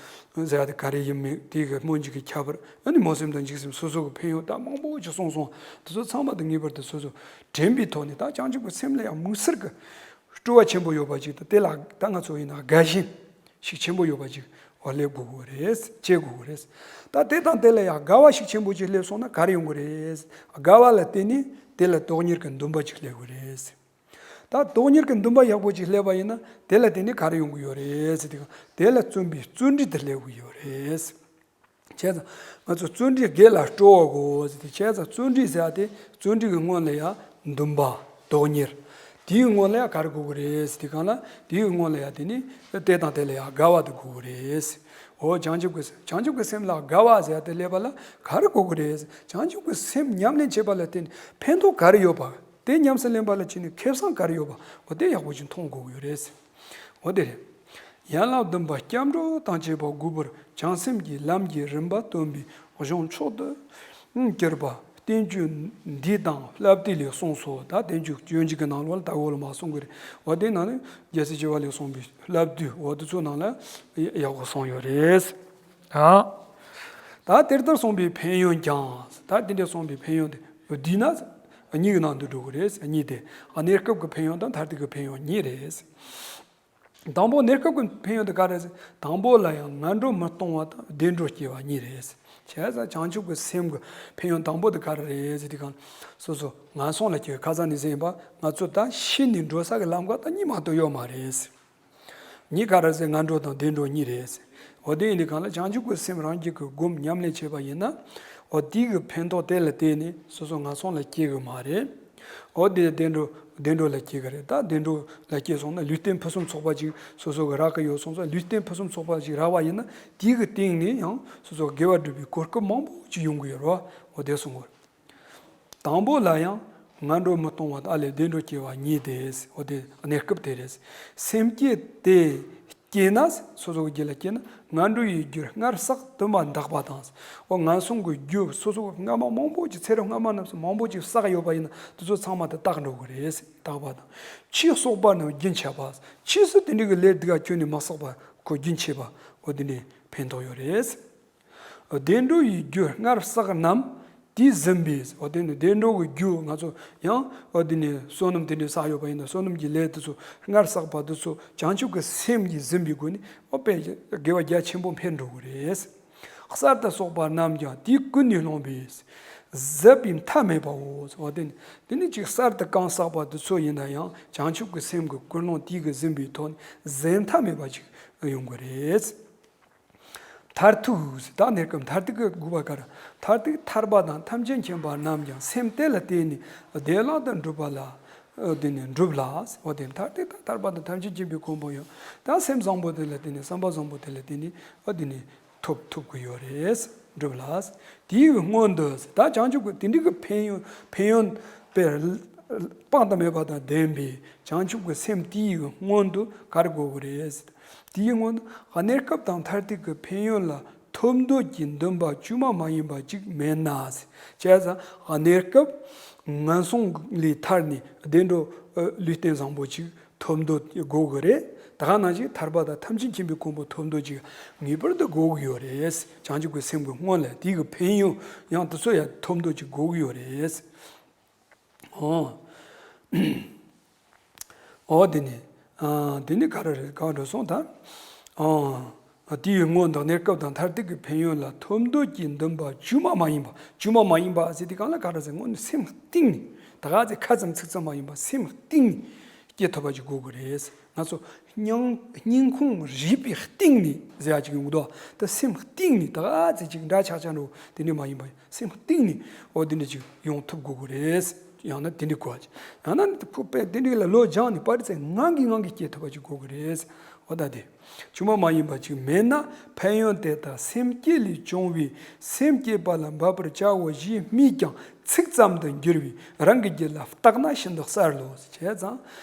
ཟེར་ཡ་དེ་ག་རེ་ཡིན་མིན་དེ་གི་སྨོན་འཇུག་གི་ཁྱད་པར། ཨ་ནི་སྨོན་སེམས་དང་འཇུག་སེམས་སོ་སོ་གི་ཕན་ཡོན་ད་མང་པོ་ཅིག་གསུངས་སོང་། དེ་ཚོ་ཚང་མ་དང་ངེས་པར་དུ་སོ་སོ་དྲན་པའི་ཐོག་ནས་ད་བྱང་ཆུབ་ཀྱི་སེམས་ལ་ཡང་དམིགས་བསལ་གྱི་སྤྲོ་བ་ཆེན་པོ་ཡོད་པ་ཅིག་དང་དེ་ལ་ད་ང་ཚོ་ཡིན་ན་དགའ་ཞེན་ཞིག་ཆེན་པོ་ཡོད་པ་ཅིག་འོ་སླེབས་དགོས་ཀྱི་རེད། བྱེད་དགོས་ཀྱི་རེད། ད་དེ་དང་དེ་ལ་ཡང་དགའ་བ་ཞིག་ཆེན་པོ་ཅིག་སླེབས་སོང་ན་ག་རེ་ཡོང་གི་རེད། དགའ་བ་ལ་བརྟེན་ནས་དེ་ལ་དོགས་གཉེར་གྱི་འདུན་པ་ཅིག་སླེབས་ཀྱི་རེད། ད་དོགས་གཉེར་གྱི་འདུན་པ་ཡག་པོ་ཅིག་སླེབས་པ་ཡིན་ན་དེ་ལ་བརྟེན་ནས་ག་རེ་ཡོང་གི་ཡོད་རེད་ཟེར་དུས་དེ་ལ་བརྩོན་པའི་བརྩོན་འགྲུས་དེ་སླེབས་ཀྱི་ཡོད་རེད། བྱས་ཙང་ང་ཚོ་བརྩོན་འགྲུས་དགེ་ལ་སྤྲོ་བ་དགོས་ཟེར་དུས་བྱས་ཙང་བརྩོན་འགྲུས་ཟེར་བ་དེ་བརྩོན་འགྲུས་ཀྱི་སྔོན་ལ་ཡང་འདུན་པ་དོགས་གཉེར། དེའི་སྔོན་ལ་ཡང་ག་རེ་དགོས་ཀྱི་རེད་ཟེར་དུས་གང་ལ་དེའི་སྔོན་ལ་ཡང་དེ་ནི་དེ་དང་དེ་ལ་ཡང་དགའ་བ་དེ་དགོས་ཀྱི་རེད། འོ་བྱང་ཆུབ་ཀྱི་སེམས་བྱང་ཆུབ་ཀྱི་སེམས་ལ་དགའ་བ་ཟེར་བ་དེ་སླེབས་པ་ལ་ག་རེ་དགོས་ཀྱི་རེད། བྱང་ཆུབ་ཀྱི་སེམས་ཉམས་ལེན་བྱེད་པ་ལ་བརྟེན་ནས་ཕན་ཐོགས་ག་རེ་ཡོད་པ། དེ་ཉམས་སུ་ལེན་པ་ལ་བྱས་ནས་ཁེ་བཟང་ག་རེ་ཡོད་པ་འོ་དེ་ཡག་པོ་ཅིག་མཐོང་དགོས་ཀྱི་ཡོད་རེད། འོ་དེ་རེད། ཡན་ལག་བདུན་པ་སྐྱབས་འགྲོ་དང་བཅས་པ་དགོས་པར་བྱང་སེམས་ཀྱི་ལམ་གྱི་རིམ་པ་སྟོན་པའི་གཞུང་མཆོག་ཏུ་གྱུར་པ་བསྟན་བཅོས་འདི་དང་བསླབ་བཏུས་ལས་གསུངས་སོ། ད་བསྟན་བཅོས་སྤྱོད་འཇུག་གི་ནང་ལོགས་ལ་ད་འོག་ལ་མ་གསུང་གི་རེད། འོ་དེ་ནང་ནས་རྒྱལ་སྲས་བྱེ་བ་ལས་གསུངས་པའི་བསླབ་བཏུས་འོ་དེ་ཚོ་ནང་ལ་ཡག་པོ་གསུངས་ཡོད་རེད། ད་ད་དེ་ལྟར་གསུངས་པའི་ཕན་ཡོན་ཀྱང་། ད་དེ་འདྲ་གསུངས་པའི་ཕན་ཡོན་དེ་བསྡུས་ན་གཉིས་ཀྱི་ནང་དུ་འགྲོ་གི་རེད། གཉིས་དེ་གནས་སྐབས་ཀྱི་ཕན་ཡོན་དང་མཐར་ཐུག་གི་ཕན་ཡོན་གཉིས་རེད། དང་པོ་གནས་སྐབས་ཀྱི་ཕན་ཡོན་དེ་ག་རེ་རེད་ཟེར། དང་པོ་ལ་ཡང་ངན་འགྲོ་མི་གཏོང་བ་དང་བདེ་འགྲོ་སྐྱེ་བ་གཉིས་རེད་ཟེར། བྱས་ཙང་བྱང་ཆུབ་ཀྱི་སེམས་ཀྱི་ཕན་ཡོན་དང་པོ་དེ་ག་རེ་རེད་ཟེར་དུས་གང་སོ་སོ་ངན་སོང་ལ་སྐྱེ་བའི་ཁ་སང་ནས་ཟེར་ཡིན་པ། ང་ཚོ་ད་ཤི་ནས་འགྲོ་ས་གི་ལམ་ཁ་ད་གཉིས་མ་གཏོགས་ཡོད་མ་རེད་ཟེར། གཉིས་ག་རེ་ཟེར། ངན་འགྲོ་དང་བདེ་འགྲོ་གཉིས་རེད་ཟེར། འོ་དེ་ཡིན་དུས་གང་ལ་བྱང་ཆུབ་ཀྱི་སེམས་རང་རྒྱུད་ཀྱིས་སྒོམ་ཉམས་ལེན་བྱས་པ་ཡིན་ན། འོ་དེའི་གི་ཕན་ཐོགས་དེ་ལ་བརྟེན་ནས་སོ་སོ་ངན་སོང་ལ་སྐྱེ་གི་མ་རེད། འོ་དེ་བདེ་འགྲོ་བདེ་འགྲོ་ལ་སྐྱེ་གི་རེད། ད་བདེ་འགྲོ་ལ་སྐྱེ་སོང་ན་ལུས་རྟེན་ཕུན་སུམ་ཚོགས་པ་ཅིག་སོ་སོ་གི་རག་གི་ཡོད་སོང་ཙང་། ལུས་རྟེན་ཕུན་སུམ་ཚོགས་པ་ཅིག་རག་པ་ཡིན་ན་དེའི་གི་སྟེང་ནས་ཡང་སོ་སོ་དགེ་བ་སྒྲུབ་པའི་གོ་སྐབས་མང་པོ་ཅིག་ཡོང་གི་ཡོད་རེད་བ། འོ་དེ་གསུང་གི་རེད། དང་པོ་ལ་ཡང་ངན་འགྲོ་མི་གཏོང་བ་དང་ཨ་ལས་བདེ་འགྲོ་སྐྱེ་བ་གཉིས་ཏེ། འོ་དེ་གནས་སྐབས་དེ་རེད། སེམས་བསྐྱེད་དེ་སྐྱེས་ན། སོ་སོ་གི་རྒྱུད་ལ་སྐྱེས་ན་ངན་འགྲོ་ཡི་རྒྱུ་སྔར་བསགས་དུ་མ་འདག་པ་དང་། འོ་ངན་སོང་གི་རྒྱུ་སོ་སོ་སྔ་མ་མང་པོ་ཅིག་ཚེ་རབས་སྔ་མ་རྣམས་སུ་མང་པོ་ཅིག་བསགས་ཡོད་པ་ཡིན་ན་དེ་ཚོ་ཚང་མ་དེ་དག་འགྲོ་གི་རེད། དག་པ་དང་། ཕྱིས་གསོག་པ་རྣམས་རྒྱུན་ཆད་པ། ཕྱིས་སུ་དེ་འདྲའི་གི་ལས་སྡུག་ག་ཁྱོན་ནས་མ་བསགས་པ་ཁོ་རྒྱུན་ཆད་པ། འོ་དེ་འདྲའི་ཕན་ཐོགས་ཡོད་རེད། བདེ་འགྲོ་ཡི་རྒྱུ་སྔར་བསགས་རྣམས་དེས་ཟིན་པས། འོ་དེ་ནི་བདེ་འགྲོ་གི་རྒྱུ་ང་ཚོ་ཡང་འོ་དེ་ནི་བསོད་ནམས་དེ་འདྲའི་བསགས་ཡོད་པ་ཡིན་ན་བསོད་ནམས་ཀྱི་ལས་དེ་ཚོ་སྔར་བསགས་པ་དེ་ཚོ་བྱང་ཆུབ་ཀྱི་སེམས་ཀྱིས་ཟིན་པའི་སྒོ་ནས་འོ་དཔེ་དགེ་བ་རྒྱ་ཆེན་པོ་འཕེལ་འགྲོ་གི་རེད། གསར་དུ་གསོག་པ་རྣམས་ཀྱང་དེས་ཀུན་ནས་སློང་བས་ཟད་པའི་མཐའ་མེད་པའོ། འོ་དེ་ནི་དེ་ནི་ཅིག་གསར་དུ་གང་བསགས་པ་དེ་ཚོ་ཡིན་ན་ཡང་བྱང་ཆུབ་ཀྱི་སེམས་ཀྱི་ཀུན་སློང་དེ་གིས་ཟིན་པའི་ཐོག་ནས་ཟད་མཐའ་མེད་པ་ཅིག་ཡོང་གི་རེད། མཐར་ཐུག་ཟེར། ད་གནས་སྐབས་མཐར་ཐུག་གི་དགོས་པ་ག་རེ། མཐར་ཐུག་ཐར་པ་དང་ཐམས་ཅད་མཁྱེན་པ་རྣམས་ཀྱང་སེམས་དེ་ལ་བརྟེན་ནས་བདེ་བླག་ཏུ་འགྲུབ་པ་ལ་བརྟེན་ནས་འགྲུབ་ལ། འོ་དེ་མཐར་ཐུག་ད་ཐར་པ་དང་ཐམས་ཅད་མཁྱེན་པའི་གོ་འཕང་ཡང་ད་སེམས་བཟང་པོ་དེ་ལ་བརྟེན་ནས་བསམ་པ་བཟང་པོ་དེ་ལ་བརྟེན་ནས་འོ་དེ་ནས་ཐོབ་ཐུབ་ཀྱི་ཡོད་རེད། འགྲུབ་ལ། དེའི་སྔོན་དུ་ད་བྱང་ཆུབ་ཀྱི་དེ་འདྲའི་གི་ཕན་ཡོན་ཕན་ཡོན་དཔེ་དཔག་ཏུ་མེད་པ་དང་ལྡན་པའི་བྱང་ཆུབ་ཀྱི་སེམས་དེའི་སྔོན་དུ་ག་རེ་དགོས་ཀྱི་རེད། དེའི་སྔོན་དུ་གནས་སྐབས་དང་མཐར་ཐུག་གི་ཕན་ཡོན་ལ་ཐོབ་འདོད་ཀྱི་འདུན་པ་བཅོས་མ་མ་ཡིན་པ་ཅིག་མེད་ན། བྱས་ཙང་གནས་སྐབས་ངན་སོང་ལས་ཐར་ནས་བདེ་འགྲོ་ལུས་རྟེན་བཟང་པོ་ཅིག་ཐོབ་འདོད་དགོས་ཀྱི་རེད། ད་ག་ནང་བཞིན་ཐར་པ་དང་ཐམས་ཅད་མཁྱེན་པའི་གོ་འཕང་ཐོབ་འདོད་ཅིག་ངེས་པར་དུ་དགོས་ཀྱི་ཡོད་རེད། བྱང་ཆུབ་ཀྱི་སེམས་ཀྱི་སྔོན་ལ་དེའི་གི་ཕན་ཡོན་ཡང་དེ་ཚོ་ཡང་ཐོབ་འདོད་ཅིག་དགོས་ཀྱི་ཡོད་རེད། ཨོ། ཨོ་དེ་ནི། ཨ་དེ་ནི་ག་རེ་རེད། ག་འགྲོ་སོང་ད། ཨོ། དེའི་སྔོན་དུ་གནས་སྐབས་དང་མཐར་ཐུག་གི་ཕན་ཡོན་ལ་ཐོབ་འདོད་ཀྱི་འདུན་པ་བཅོས་མ་མ་ཡིན་པ། བཅོས་མ་མ་ཡིན་པ་ཟེར་དུས་གང་ལ་ག་རེ་ཟེར། སྔོན་ནས་སེམས་གཏིང་ནས་ད་ག་ཚོད་ཁ་ཙམ་ཚིག་ཙམ་མ་ཡིན་པ་སེམས་གཏིང་ནས་སྐྱེ་ཐུབ་པ་ཅིག་དགོས་ཀྱི་རེད། ང་ཚོ་སྙིང་སྙིང་ཁུང་རུས་པའི་གཏིང་ནས་ཟེར་ཡ་ཅིག་ཡོང་གི་འདུག་ད་སེམས་གཏིང་ནས་ད་ག་ཚོད་ཅིག་འདྲ་ཆགས་ཆགས་འགྲོ་དེ་འདྲ་མ་ཡིན་པ་སེམས་གཏིང་ནས་འོ་དེ་འདྲ་ཅིག་ཡོང་ཐུབ་དགོས་ཀྱི་རེད། ཡང་ན་དེ་འདྲ་དགོས་ཅིག་ཡང་ན་ཁོ་པས་དེ་འདྲ་ལ་བློ་སྦྱངས་ནས་པར་ཙེ་ངང་གིས་ངང་གིས་སྐྱེ་ཐུབ་པ་ཅིག་དགོས་ཀྱི་རེད། འོ་ད་དེ། བཅོས་མ་མ་ཡིན་པ་ཅིག་མེད་ན་ཕན་ཡོན་དེ་དག་སེམས་བསྐྱེད་ལས་བྱུང་བས་སེམས་བསྐྱེད་པ་ལ་འབབ་པར་བྱའོ་ཞེས་སྨྲས་ཀྱང་ཚིག་ཙམ་དུ་འགྱུར་བས་རང་གི་རྒྱུད་ལ་བརྟགས་ན་ཤིན་ཏུ་གསལ་ལོ། བྱས་ཙང་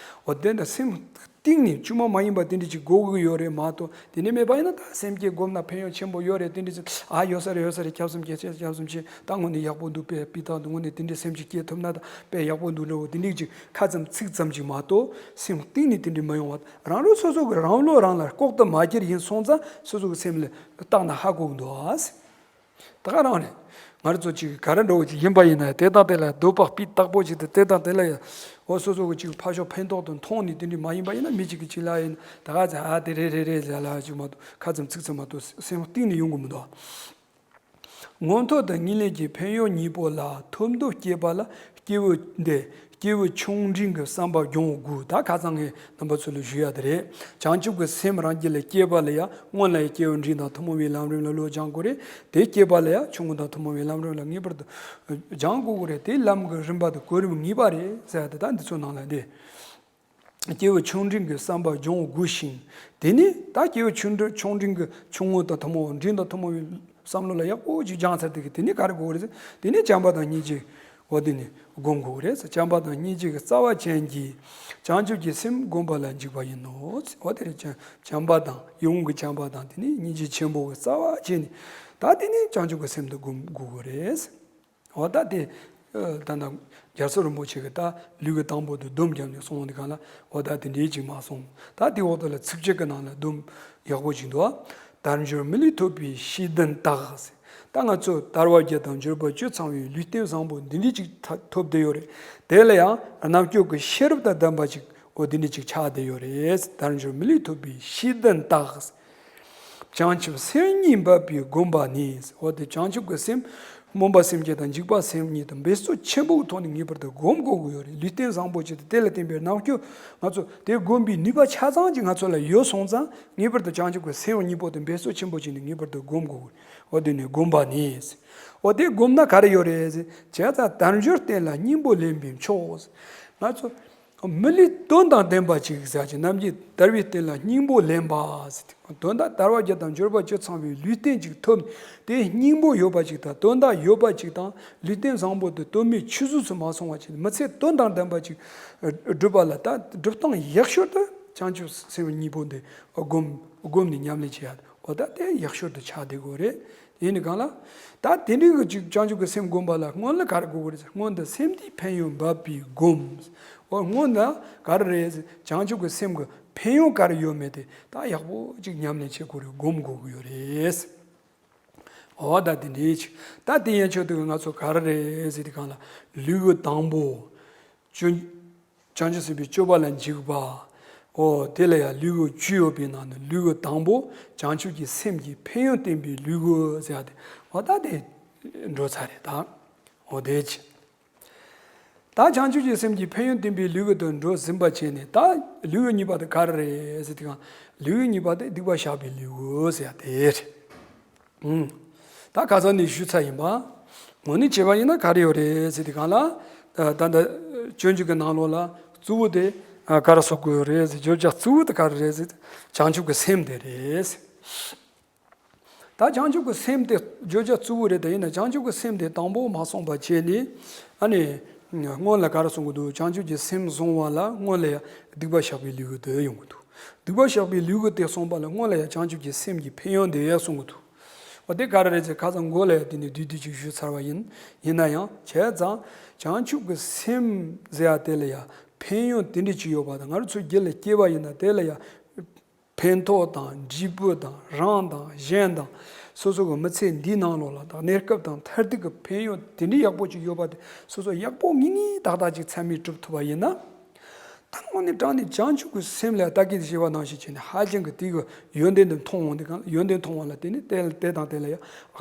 འོ་དེ་འདྲ་སེམས་གཏིང་ནས་བཅོས་མ་མ་ཡིན་པ་དེ་འདྲ་ཅིག་དགོས་ཀྱི་ཡོད་རེད་མ་གཏོགས། དེ་འདྲ་མེད་པ་ཡིན་ན་ད་སེམས་བསྐྱེད་བསྒོམས་ན་ཕན་ཡོན་ཆེན་པོ་ཡོད་རེད་དེ་འདྲ་ཅིག་ཨ་ཡོད་ས་རེད་ཡོད་ས་རེད། ཁྱབ་བསམ་རྒྱ་ཆེ་ཁྱབ་བསམ་ཆེ། ད་དངོས་གནས་ཡག་པོ་འདུག་པས་སྤུས་དག་འདུག་དངོས་གནས་དེ་འདྲའི་སེམས་ཅིག་སྐྱེ་ཐུབ་ན་ད་དཔེ་ཡག་པོ་འདུག་འདྲ་བོ་དེ་འདྲ་ཅིག་ཁ་ཙམ་ཚིག་ཙམ་ཅིག་མ་གཏོགས་སེམས་གཏིང་ནས་དེ་འདྲ་མ་ཡོང་བ། རང་རང་སོ་སོ་གི་རང་བློ་རང་ལ་ལྐོག་ཏུ་མ་གྱུར་ཡིན་སོང་ཙང་སོ་སོ་གི་སེམས་ལ་བརྟགས་ན་ཧ་གོ་གི་འདུག་ཨ། ད་ག་རང་རེད། ང་རང་ཚོ་ཅིག་ག་རེ་འདྲ་བོ་ཅིག་ཡིན་པ་ཡིན་ན་དེ་དང་དེ་ལ་འདོད་པ་སྤུས་དག་པོ་ཅིག་དང་དེ་དང་དེ་ལ་ཡ་འོ་སོ་སོ་གི་ཅིག་ཕར་ཕྱོགས་ཕན་ཐོགས་དུ་མཐོང་ནས་དེ་འདྲ་མ་ཡིན་པ་ཡིན་ན་མི་གཅིག་གིས་གཅིག་ལ་ཡིན་ད་ག་ཚ་ཨ་དེ་རེད་རེད་རེད་ཟེར་ལ་ཅིག་མ་གཏོགས་ཁ་ཙམ་ཚིག་ཙམ་མ་གཏོགས་སེམས་གཏིང་ནས་ཡོང་གི་མི་འདུག་མངོན་མཐོ་དང་ངེས་ལེགས་ཀྱི་ཕན་ཡོན་གཉིས་པོ་ལ་ཐོབ་འདོད་སྐྱེས་པ་ལ་སྐྱེས་བུ་འདི་སྐྱེས་བུ་ཆུང་འབྲིང་གི་བསམ་པ་སྦྱོང་དགོས། ད་ཁ་སང་ངས་རྣམ་པ་ཚོ་ལ་ཞུ་ཡ་དེ་རེད། བྱང་ཆུབ་ཀྱི་སེམས་རང་རྒྱུད་ལ་སྐྱེས་པ་ལ་ཡང་སྔོན་ལ་ཡང་སྐྱེས་བུ་འབྲིང་དང་ཐུན་མོང་བའི་ལམ་རིམ་ལ་བློ་སྦྱང་དགོས་རེད། དེ་སྐྱེས་པ་ལ་ཡང་ཆུང་ངུ་དང་ཐུན་མོང་བའི་ལམ་རིམ་ལ་ངེས་པར་དུ་སྦྱང་དགོས་ཀྱི་རེད། དེའི་ལམ་གྱི་རིམ་པ་དེ་གོ་རིམ་ངེས་པ་རེད་ཟེར་ཡ་དེ་ད་འདི་ཚོ་ནང་ལ་འདི། སྐྱེས་བུ་ཆུང་འབྲིང་གི་བསམ་པ་སྦྱོང་དགོས་ཤིང་། དེ་ནི་ད་སྐྱེས་བུ་ཆུང་འབྲིང་ཆུང་འབྲིང་གི་ཆུང་ངུ་དང་ཐུན་མོང་འབྲིང་དང་ཐུན་མོང་བའི་བསམ་བློ་ལ་ཡག་པོ་ཅིག་སྦྱངས་ཚར་དེ་གི་དེ་ནི་ག་རེ་དགོས་རེད་ཟེར། དེ་ནི་བྱམས་པ་དང་སྙིང་རྗེ་འོ་དེ་ནི་སྒོམ་དགོས་རེད་ཟེར། བྱམས་པ་དང་སྙིང་རྗེ་གི་རྩ་བ་ཅན་གྱི་བྱང་ཆུབ་ཀྱི་སེམས་བསྒོམ་པ་ལ་འཇུག་པ་ཡིན་ནོ། འོ་དེ་རེད། བྱམས་པ་དང་ཡིད་འོང་གི་བྱམས་པ་དང་དེ་ནི་སྙིང་རྗེ་ཆེན་པོ་གི་རྩ་བ་ཅན་ནི་ད་དེ་ནི་བྱང་ཆུབ་ཀྱི་སེམས་དུ་སྒོམ་དགོས་རེད། འོ་ད་དེ། ཨ་ད་ནང་རྒྱ་མཚོ་རིན་པོ་ཆེ་གི་ད་ལུས་ཀྱི་དང་པོ་དུ་སྡོམ་བརྒྱབ་ནས་སོང་དེ་གང་ལ་འོ་ད་དེ་འདྲའི་ཅིག་མ་སོང་། ད་དེ་འོག་ཏུ་ལ་ཚིགས་བཅད་ཀྱི་ནང་ལ་སྡོམ་ཡག་པོ་ཅིག་འདུག་དལ་འབྱོར་མི་ལུས་ཐོབ་པའི་ཤེས་ལྡན་དག་ཟེར། ད་ང་ཚོ་དལ་བ་བརྒྱད་དང་འབྱོར་པ་བཅུ་ཚང་བའི་ལུས་རྟེན་བཟང་པོ་འདི་འདྲའི་ཅིག་ཐ་ཐོབ་བསྡད་ཡོད་རེད། དེ་ལ་ཡང་རྣམ་ཅོག་གི་ཤེས་རབ་དང་ལྡན་པ་ཅིག་འོ་དེ་འདྲ་ཅིག་ཆགས་བསྡད་ཡོད་རེད། དལ་འབྱོར་མི་ལུས་ཐོབ་པའི་ཤེས་ལྡན་རྟགས། བྱང་ཆུབ་སེམས་གཉིས་འབབ་པའི་སྒོམ་པ་ནི། འོ་དེ་བྱང་ཆུབ་ཀྱི་སེམས། སྨོན་པ་སེམས་བསྐྱེད་དང་འཇིགས་པ་སེམས་གཉིས་དང་འབད་རྩོལ་ཆེན་པོའི་ཐོག་ནས་ངེས་པར་དུ་སྒོམ་དགོས་ཀྱི་ཡོད་རེད། ལུས་རྟེན་བཟང་པོ་ཅིག་དང་དེ་ལ་བརྟེན་པའི་རྣམ་འགྱུར་ང་ཚོ་དེ་སྒོམ་པའི་ནུས་པ་ཆ་ཚང་ཅིག་ང་ཚོ་ལ་ཡོད་སོང་ཙང་ངེས་པར་དུ་བྱང་ཆུབ་ཀྱི་སེམས་གཉིས་པོ་དེ་འབད་རྩོལ་ཆེན་པོ་བྱས་ནས་ངེས་པར་དུ་སྒོམ་དགོས་ཀྱི་ཡོད། འོ་དེ་ནས་སྒོམ་པ་ནི། འོ་དེ་སྒོམ་ན་ག་རེ་ཡོད་རེད་ཟེར་བྱས་ཙང་དལ་འབྱོར་རྟེན་ལ་སྙིང་པོ་ལེན་པའི་མཆོག་ང་ཚོ། མི་ལུས་དོན་དང་ལྡན་པ་ཅིག་ཟེར་གྱི་རྣམ་འབྱེད་དལ་བའི་རྟེན་ལ་སྙིང་པོ་ལེན་པ་ཟེར་ཏེ། དོན་དག་དལ་བ་བརྒྱད་དང་འབྱོར་པ་བཅུ་ཚང་བའི་ལུས་རྟེན་ཅིག་ཐོབ་ནས་དེ་སྙིང་པོ་ཡོད་པ་ཅིག་དང་དོན་དག་ཡོད་པ་ཅིག་དང་ལུས་རྟེན་བཟང་པོ་དེ་དོན་མེད་ཆུད་ཟོས་སུ་མ་སོང་བ་བྱས་ནས་མི་ཚེ་དོན་དང་ལྡན་པ་ཅིག་སྒྲུབ་པ་ལ་ད་སྒྲུབ་སྟངས་ཡག་ཤོས་དེ་བྱང་ཆུབ་སེམས་གཉིས་པོ་འདི་སྒོམ་སྒོམ་ནས་ཉམས་ལེན་བྱེད་ཡ་འོ་ད་དེ་ཡག་ཤོས་དེ་ཆགས་བསྡད་དགོས་རེད། ཡིན་ནི་གང་ལ། ད་དེ་འདྲའི་གི་ཅིག་བྱང་ཆུབ་ཀྱི་སེམས་སྒོམ་པ་ལ་སྔོན་ལ་ག་རེ་དགོས་ཀྱི་རེད་ཟེར། སྔོན་དུ་སེམས་དེའི་ཕན་ཡོན་འབབ་པའི་སྒོམ། འོ་སྔོན་ལ་ག་རེ་རེད་ཟེར། བྱང་ཆུབ་ཀྱི་སེམས་ཀྱི་ཕན་ཡོན་ག་རེ་ཡོད་མེད་དེ་ད་ཡག་པོ་ཅིག་ཉམས་ལེན་བྱེད་དགོས་རེད། སྒོམ་དགོས་ཀྱི་ཡོད་རེད། འོ་ད་དེ་འདྲའི་ཅིག་ད་དེ་ཡན་ཆོད་དུ་ང་ཚོ་ག་རེ་རེད་ཟེར་དེ་གང་ལ་ལུས་ཀྱི་དང་པོ། བྱང་ཆུབ་སེམས་དཔའི་སྤྱོད་པ་ལ་འཇུག་པ། འོ་དེ་ལ་ཡང་ལུས་ཀྱི་བཅུ་ཡོད་པའི་ནང་ནས་ལུས་ཀྱི་དང་པོ་བྱང་ཆུབ་ཀྱི་སེམས་ཀྱི་ཕན་ཡོན་བསྟན་པའི་ལུས་ཀྱི་ཟེར་ཡ་དེ་འོ་ད་དེ་འགྲོ་ཚར་རེད་ད། འོ་དེ་ཅི། ད་བྱང་ཆུབ་ཀྱི་སེམས་ཀྱི་ཕན་ཡོན་བསྟན་པའི་ལུས་ཀྱི་དུ་འགྲོ་ཟིན་པ་བྱས་ནས་ད་ལུས་ཀྱི་གཉིས་པ་དེ་ག་རེ་རེད་ཟེར་དེ་གང་ལུས་ཀྱི་གཉིས་པ་དེ་སྡིག་པ་བཤགས་པའི་ལུས་ཀྱི་ཟེར་ཡ་དེ་རེད། ཨུམ། ད་ཁ་སང་ནས་ཞུས་ཚར་ཡིན་པ། དངོས་གནས་བྱས་པ་ཡིན་ན་ག་རེ་ཡོད་རེད་ཟེར་དེ་གང་ལ། ད་ད་ལྟ་སྤྱོད་འཇུག་གི་ནང་ལོགས་ལ་གཙོ་བོ་དེ་ག་རེ་གསུང་གི་ཡོད་རེད་ཟེར། བརྗོད་བྱ་གཙོ་བོ་དེ་ག་རེ་རེད་ཟེར། བྱང་ཆུབ་ཀྱི་སེམས་དེ་རེད། ད་བྱང་ཆུབ་ཀྱི་སེམས་དེ་བརྗོད་བྱ་གཙོ་བོ་རེད། ད་ཡིན་ན་བྱང་ཆུབ་ཀྱི་སེམས་དེ་དང་པོ་མ་གསུངས་པ་བྱས་ནས་ཨ་ནི་སྔོན་ལ་ག་རེ་གསུང་གི་འདུག་བྱང་ཆུབ་ཀྱི་སེམས་བཟུང་བ་ལ་སྔོན་ལ་ཡང་སྡིག་པ་བཤགས་པའི་ལུས་ཀྱི་དེ་ཡོང་གི་འདུག་སྡིག་པ་བཤགས་པའི་ལུས་ཀྱི་དེ་གསུངས་པ་ལ་སྔོན་ལ་ཡང་བྱང་ཆུབ་ཀྱི་སེམས་ཀྱི་ཕན་ཡོན་དེ་ཡང་གསུང་གི་འདུག་འོ་དེ་ག་རེ་རེད་ཟེར་ཁ་སང་མགོ་ལ་ཡང་དེ་ནས་བསྡུས་བསྡུས་ཅིག་ཞུས་ཚར་བ་ཡིན། ཡིན་ན་ཡང་བྱས་ཙང་བྱང་ཆུབ་ཀྱི་སེམས་ཟེར་ཡ་དེ་ལ་ཡང་ཕན་ཡོན་དེ་འདྲ་ཅིག་ཡོད་པ་དང་ང་རང་ཚོ་རྒྱུད་ལ་སྐྱེས་པ་ཡིན་ན་དེ་ལ་ཡང་ཕན་ཐོགས་དང་འབྲས་བུ་དང་རང་དང་གཞན་དང་སོ་སོ་གི་མི་ཚེ་འདིའི་ནང་ལོགས་ལ་དང་གནས་སྐབས་དང་མཐར་ཐུག་གི་ཕན་ཡོན་དེ་འདྲ་ཡག་པོ་ཅིག་ཡོད་པ་དེ་སོ་སོ་ཡག་པོ་ངེས་ངེས་ཏག་ཏག་ཅིག་ཚད་མས་གྲུབ་ཐུབ་པ་ཡིན་ན། ད་དངོས་གནས་དྲང་གནས་བྱང་ཆུབ་ཀྱི་སེམས་ལ་ལྟ་སྐྱེས་ཞེས་པ་ནང་བཞིན་བྱས་ནས་ཧ་ཅང་གི་དེ་གི་ཡོན་ཏན་དེ་མཐོང་འོང་དེ་གང་ཡོན་ཏན་མཐོང་བ་ལ་བརྟེན་ནས་དེ་དེ་དང་དེ་ལ་ཡང་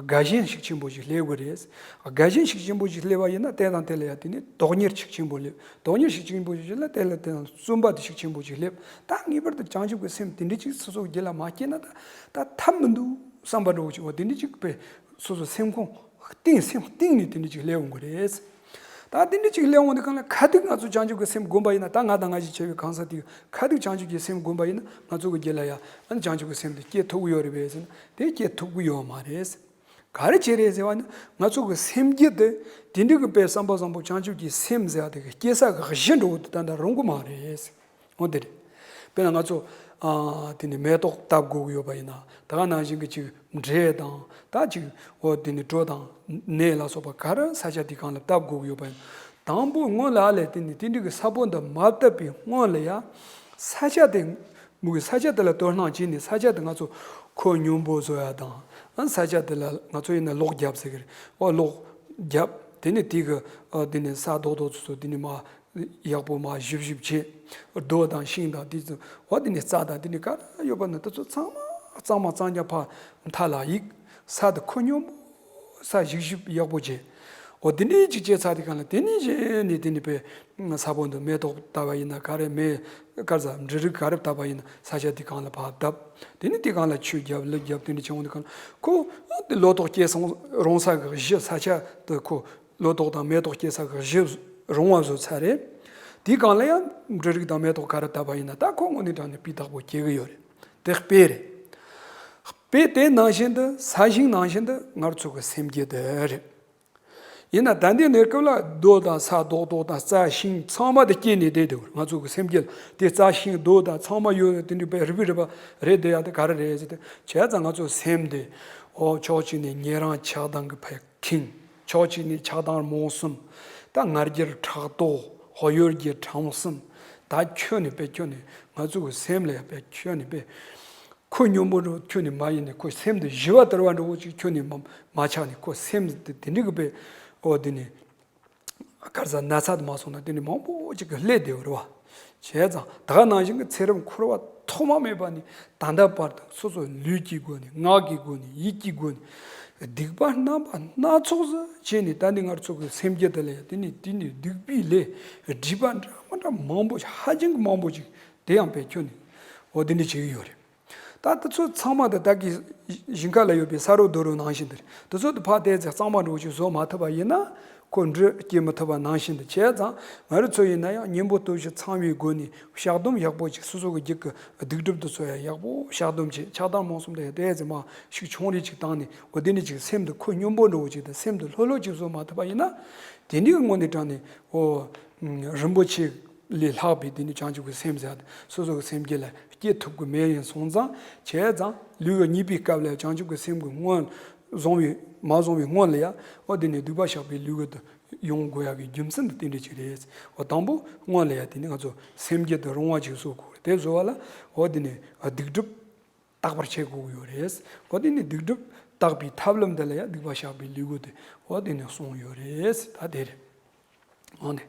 དགའ་ཞེན་ཤུགས་ཆེན་པོ་ཞིག་སླེབས་དགོས་རེད། དགའ་ཞེན་ཤུགས་ཆེན་པོ་ཞིག་སླེབས་པ་ཡིན་ན་དེ་དང་དེ་ལ་ཡང་དེ་ནས་དོགས་གཉེར་ཤུགས་ཆེན་པོ་སླེབས། དོགས་གཉེར་ཤུགས་ཆེན་པོ་ཞིག་སླེབས་ན་དེ་ལ་དེ་དང་བརྩོན་པ་དེ་ཤུགས་ཆེན་པོ་ཞིག་སླེབས། ད་ངེས་པར་དུ་བྱང་ཆུབ་ཀྱི་སེམས་དེ་འདྲ་ཅིག་སོ་སོ་རྒྱུད་ལ་མ་སྐྱེས་ན་ད་ད་ཐབས་མི་འདུག་བསམ་པ་འདྲ་བོ་ཅིག་འོ་དེ་འདྲ་ཅིག་པས་སོ་སོ་སེམས་ཁོང་གཏིང་སེམས་གཏིང་ནས་དེ་འདྲ་ཅིག་སླེབས་འོང་གི་རེད། ད་དེ་འདྲ་ཅིག་སླེབས་འོང་དུས་གང་ལ་ཁ་ཐུག་ང་ཚོ་བྱང་ཆུབ་ཀྱི་སེམས་བསྒོམ་པ་ཡིན་ན་ད་ང་དང་ང་ཞིག་བྱས་པའི་གང་ཟག་དེ་ཁ་ཐུག་བྱང་ཆུབ་ཀྱི་སེམས་བསྒོམ་པ་ཡིན་ན་ང་ཚོ་གི་རྒྱུད་ལ་ཡང་ཨ་ནི་བྱང་ཆུབ་ཀྱི་སེམས་དེ་སྐྱེ་ཐུབ་ཀྱི་ཡོད་རེད་པས་ཟེར་ན་དེ་སྐྱེ་ཐུབ་ཀྱི་ཡོད་མ་རེད། ག་རེ་བྱས་རེད་ཟེར་བ་ནི་ང་ཚོ་གི་སེམས་རྒྱུད་དེ་དེ་འདྲ་གི་དཔེ་བསམ་པ་བཟང་པོ་བྱང་ཆུབ་ཀྱི་སེམས་ཟེར་བ་དེ་གི་སྐྱེ་ས་གི་གཞི་འདྲ་བོ་དེ་ད་ལྟ་རུང་གི་མ་རེད། འོ་དེ་རེད། དཔེར་ན་ང་ཚོ་ཨ་དེ་ནི་མེ་ཏོག་བཏབ་དགོས་ཀྱི་ཡོད་པ་ཡིན་ན་ད་ག་ནང་བཞིན་གྱི་ཅིག་འབྲས་དང་ད་ཅིག་འོ་དེ་ནི་གྲོ་དང་ནས་ལ་སོགས་པ་ག་རེ་ས་ཆ་དེ་གང་ལ་བཏབ་དགོས་ཀྱི་ཡོད་པ་ཡིན་ན། དང་པོ་སྔོན་ལ་ཨ་ལས་དེ་ནི་དེ་འདྲ་གི་ས་བོན་དུ་མ་བཏབ་པའི་སྔོན་ལ་ཡ་ས་ཆ་དེ་མུ་གི་ས་ཆ་དེ་ལ་དོ་སྣང་བྱས་ནས་ས་ཆ་དེ་ང་ཚོ་ཁོད་སྙོམས་པོ་བཟོ་ཡ་དང་ཨ་ས་ཆ་དེ་ལ་ང་ཚོ་ཡིན་ན་གློག་རྒྱབ་ཟེར་གི་རེད། འོ་གློག་རྒྱབ་དེ་ནི་དེ་གི་ཨ་དེ་ནི་ས་རྡོག་རྡོག་ཚོ་ཚོ་དེ་ནི་མ། ཡག་པོ་མ་ཞིབ་ཞིབ་བྱས། རྡོ་དང་ཤིང་དང་དེ་ཚོ་འོ་དེ་ནས་རྩྭ་དང་དེ་ནས་ག་རེ་ཡོད་པ་ན་དེ་ཚོ་ཚང་མ་གཙང་མ་གཙང་རྐྱང་ཕར་མཐའ་ལ་གཡུག་ས་དེ་ཁོད་སྙོམས་པོ་ས་ཞིབ་ཞིབ་ཡག་པོ་བྱས། འོ་དེ་འདྲའི་ཅིག་བྱས་ཚར་དེ་གང་ལ་དེ་ནས་གཞི་ནས་དེ་ནས་པའི་ས་བོན་དུ་མེ་ཏོག་བཏབ་པ་ཡིན་ན་ག་རེ་མེ་དཀར་ཟ་འབྲུ་རིགས་ག་རེ་བཏབ་པ་ཡིན་ན་ས་ཆ་དེ་གང་ལ་ཕར་བཏབ། དེ་ནས་དེ་གང་ལ་ཆུ་བརྒྱབ་ལུད་བརྒྱབ་དེ་འདྲ་བྱས་འོང་དེ་གང་ལ་ཁོ་དེ་ལོ་ཏོག་སྐྱེ་སོང་རུང་ས་གི་གཞི་ས་ཆ་དུ་ཁོ། ལོ་ཏོག་དང་མེ་ཏོག་སྐྱེ་ས་གི་གཞི་རུང་བ་བཟོ་ཚར་རེད། དེའི་སྒང་ལ་ཡང་འབྲུ་རིགས་དང་མེ་ཏོག་ག་རེ་བཏབ་པ་ཡིན་ན་ད་ཁོ་དངོས་གནས་དྲང་གནས་སྤུས་དག་པོ་སྐྱེ་གི་ཡོད་རེད། དེ་དཔེ་རེད། དཔེ་དེ་ནང་བཞིན་དུ་ས་ཞིང་ནང་བཞིན་དུ་ང་ཚོ་གི་སེམས་རྒྱུད་དེ་རེད། ཡིན་ན་ད་ལྟའི་གནས་སྐབས་ལ་རྡོ་དང་ས་རྡོག་རྡོག་དང་རྩྭ་ཤིང་ཚང་མ་དེ་སྐྱེས་ནས་བསྡད་དེ་ང་ཚོ་གི་སེམས་རྒྱུད་ལ་དེ་རྩྭ་ཤིང་རྡོ་དང་ཚང་མ་ཡོད་དེ་འདྲ་པའི་རིག་པའི་རིག་པ་རེད་བསྡད་ཡ་དེ་ག་རེ་རེད་ཟེར་ཏེ་བྱས་ཙང་ང་ཚོ་སེམས་དེ་འོ་ཕྱོགས་གཅིག་ནས་ཉན་རང་ཆགས་སྡང་གི་ཕ་ཁེངས། ཕྱོགས་གཅིག་ནས་ཆགས་སྡང་རྨོངས་གསུམ། ད་ང་རྒྱལ་ཕྲག་དོག་ཧོ་ཡོད་རྒྱལ་ཕྲང་གསུམ། ད་ཁྱོན་ནས་པས་ཁྱོན་ནས་ང་ཚོ་གི་སེམས་ལ་ཡང་པས་ཁྱོན་ནས་པས། ཁོད་སྙོམས་པོ་འགྲོ་ཁྱོན་ནས་མ་ཡིན་ནས་ཁོ་སེམས་འདི་ཞི་བ་དུལ་བ་འདྲ་བོ་ཅིག་ཁྱོན་ནས་མ་མ་ཆགས་ནས་ཁོ་སེམས་འདི་དེ་འདྲ་གི་པས་ཨོ་དེ་ནས། གར་ས་ན་ཚ་དུ་མ་སོང་ན་དེ་ནས་མང་པོ་ཅིག་གི་སླེབས་བསྡད་པ་རེད་བ། བྱས་ཙང་ད་ག་ནང་བཞིན་གྱི་ཚེ་རབས་འཁོར་བ་ཐོག་མ་མེད་པ་ནས་ད་ལྟ་བར་དུ་སོ་སོ་ལུས་ཀྱི་སྒོ་ནས། ངག་གི་སྒོ་ནས། ཡིད་ཀྱི་སྒོ་ནས། སྡིག་པ་རྣམ་པ་སྣ་ཚོགས་སུ་བྱས་ནས། ད་ནི་ང་ཚོ་གི་སེམས་རྒྱུད་དེ་ལ་ཡང་དེ་ནས་དེ་ནས་སྡིག་པའི་ལས་སྒྲིབ་པ་འདྲ་མི་འདྲ་མང་པོ་ཞིག་ཧ་ཅང་གི་མང་པོ་ཞིག་དེ་ཡང་བེད་ཁྱོན་ནས་འོ་དེ་འདྲ་བྱེད་ཀྱི་ཡོད་རེད། ད་དེ་ཚོ་ཚང་མ་དེ་ད་གི་ཞིང་ཁ་ལ་ཡོད་པའི་ས་རོ་རྡོ་རོ་ནང་བཞིན་དེ་རེད། དེ་ཚོ་དེ་ཕར་བལྟས་ཚེ་གཙང་མ་འདྲ་བོ་ཞིག་བཟོ་མ་ཐུབ་པ་ཡིན་ན། ཁོ་འབྲུ་སྐྱེ་མི་ཐུབ་པ་ནང་བཞིན་དུ། བྱས་ཙང་ང་རང་ཚོ་ཡིན་ན་ཡང་གཉེན་པོ་སྟོབས་བཞི་ཚང་བའི་སྒོ་ནས་བཤགས་སྡོམ་ཡག་པོ་ཅིག་སོ་སོ་གི་རྒྱུད་ཀྱི་སྡིག་སྒྲིབ་དེ་ཚོ་ཡང་ཡག་པོ་བཤགས་སྡོམ་བྱེད། ཆགས་སྡང་རྨོངས་གསུམ་དེ་ཡང་དེ་ཙམ་མ་ཞིག་ཆུང་རིགས་ཅིག་བཏང་ནས། འོ་དེ་ནས་ཅིག་སེམས་དེ་ཁོ་སྙོམས་པོ་འདྲ་བོ་ཅིག་དང་། སེམས་དེ་ལྷོད་ལྷོད་ཅིག་བཟོ་མ་ཐུབ་པ་ཡིན་ན། དེ་འདྲའི་དངོས་གནས་དྲང་གནས་འོ་རིན་པོ་ཆེ་ལས་ལྷག་པའི་དེ་ནི་བྱང་ཆུབ་ཀྱི་སེམས་ཟེར་ཡ་དེ་སོ་སོ་གི་སེམས་རྒྱུད་ལ་སྐྱེ་ཐུབ་ཀྱི་མེད། ཡིན་སོང་ཙང་། བྱས་ཙང་ལུས་ཀྱི་གཉིད་པའི་སྐབས་ལ་བྱང་ཆུབ་ཀྱི་སེམས་ཀྱི་སྔོན་བཟུང་བའི་མ་བཟུང་བའི་སྔོན་ལ་ཡ། འོ་དེ་ནས་སྡིག་པ་བཤགས་པའི་ལུས་ཀྱི་དུ་ཡོང་དགོས་ཡག་གི་རྒྱུ་མཚན་དེ་དེ་འདྲ་ཅིག་རེད། འོ་དང་པོ་སྔོན་ལ་ཡ་དེ་ནི་ང་ཚོ་སེམས་རྒྱུད་དུ་རུང་བ་ཅིག་བཟོ་དགོས་རེད། དེ་བཟོ་བ་ལ་འོ་དེ་ནི་སྡིག་སྒྲིབ་དག་པར་བྱེད་དགོས་ཀྱི་ཡོད་རེད། འོ་དེ་ནི་སྡིག་སྒྲིབ་དག་པའི་ཐབས་ལམ་དེ་ལ་ཡ་སྡིག་པ་བཤགས་པའི་ལུས་ཀྱི་དུ་འོ་དེ་ནི་གསུངས་ཡོད་རེད། ད་དེ་རེད། འོ་ནི།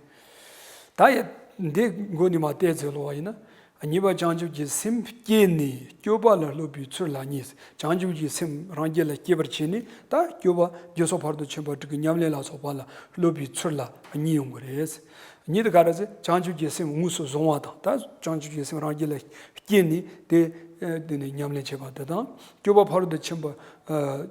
ད་ཡ་འདི་མགོ་ནས་མར་བལྟས་ཚེ་ལོ་བ་ཡིན་ན། གཉིས་པ་བྱང་ཆུབ་ཀྱི་སེམས་བསྐྱེད་ནས་སྐྱོབ་པ་ལ་སློབ་པའི་ཚུལ་ལ་གཉིས། བྱང་ཆུབ་ཀྱི་སེམས་རང་རྒྱུད་ལ་སྐྱེ་བར་བྱས་ནས། ད་སྐྱོབ་པ་སྦྱིན་སོགས་ཕ་རོལ་ཏུ་ཕྱིན་པ་དྲུག་གི་ཉམས་ལེན་ལ་སོགས་པ་ལ་སློབ་པའི་ཚུལ་ལ་གཉིས་ཡོང་གི་རེད། གཉིས་དེ་ག་རེ་ཟེར། བྱང་ཆུབ་ཀྱི་སེམས་དངོས་སུ་བཟུང་བ་དང་། ད་བྱང་ཆུབ་ཀྱི་སེམས་རང་རྒྱུད་ལ་སྐྱེས་ནས་དེ་དེ་ནས་ཉམས་ལེན་བྱེད་པ་དེ་དང་། སྐྱོབ་པ་ཕ་རོལ་ཏུ་ཕྱིན་པ་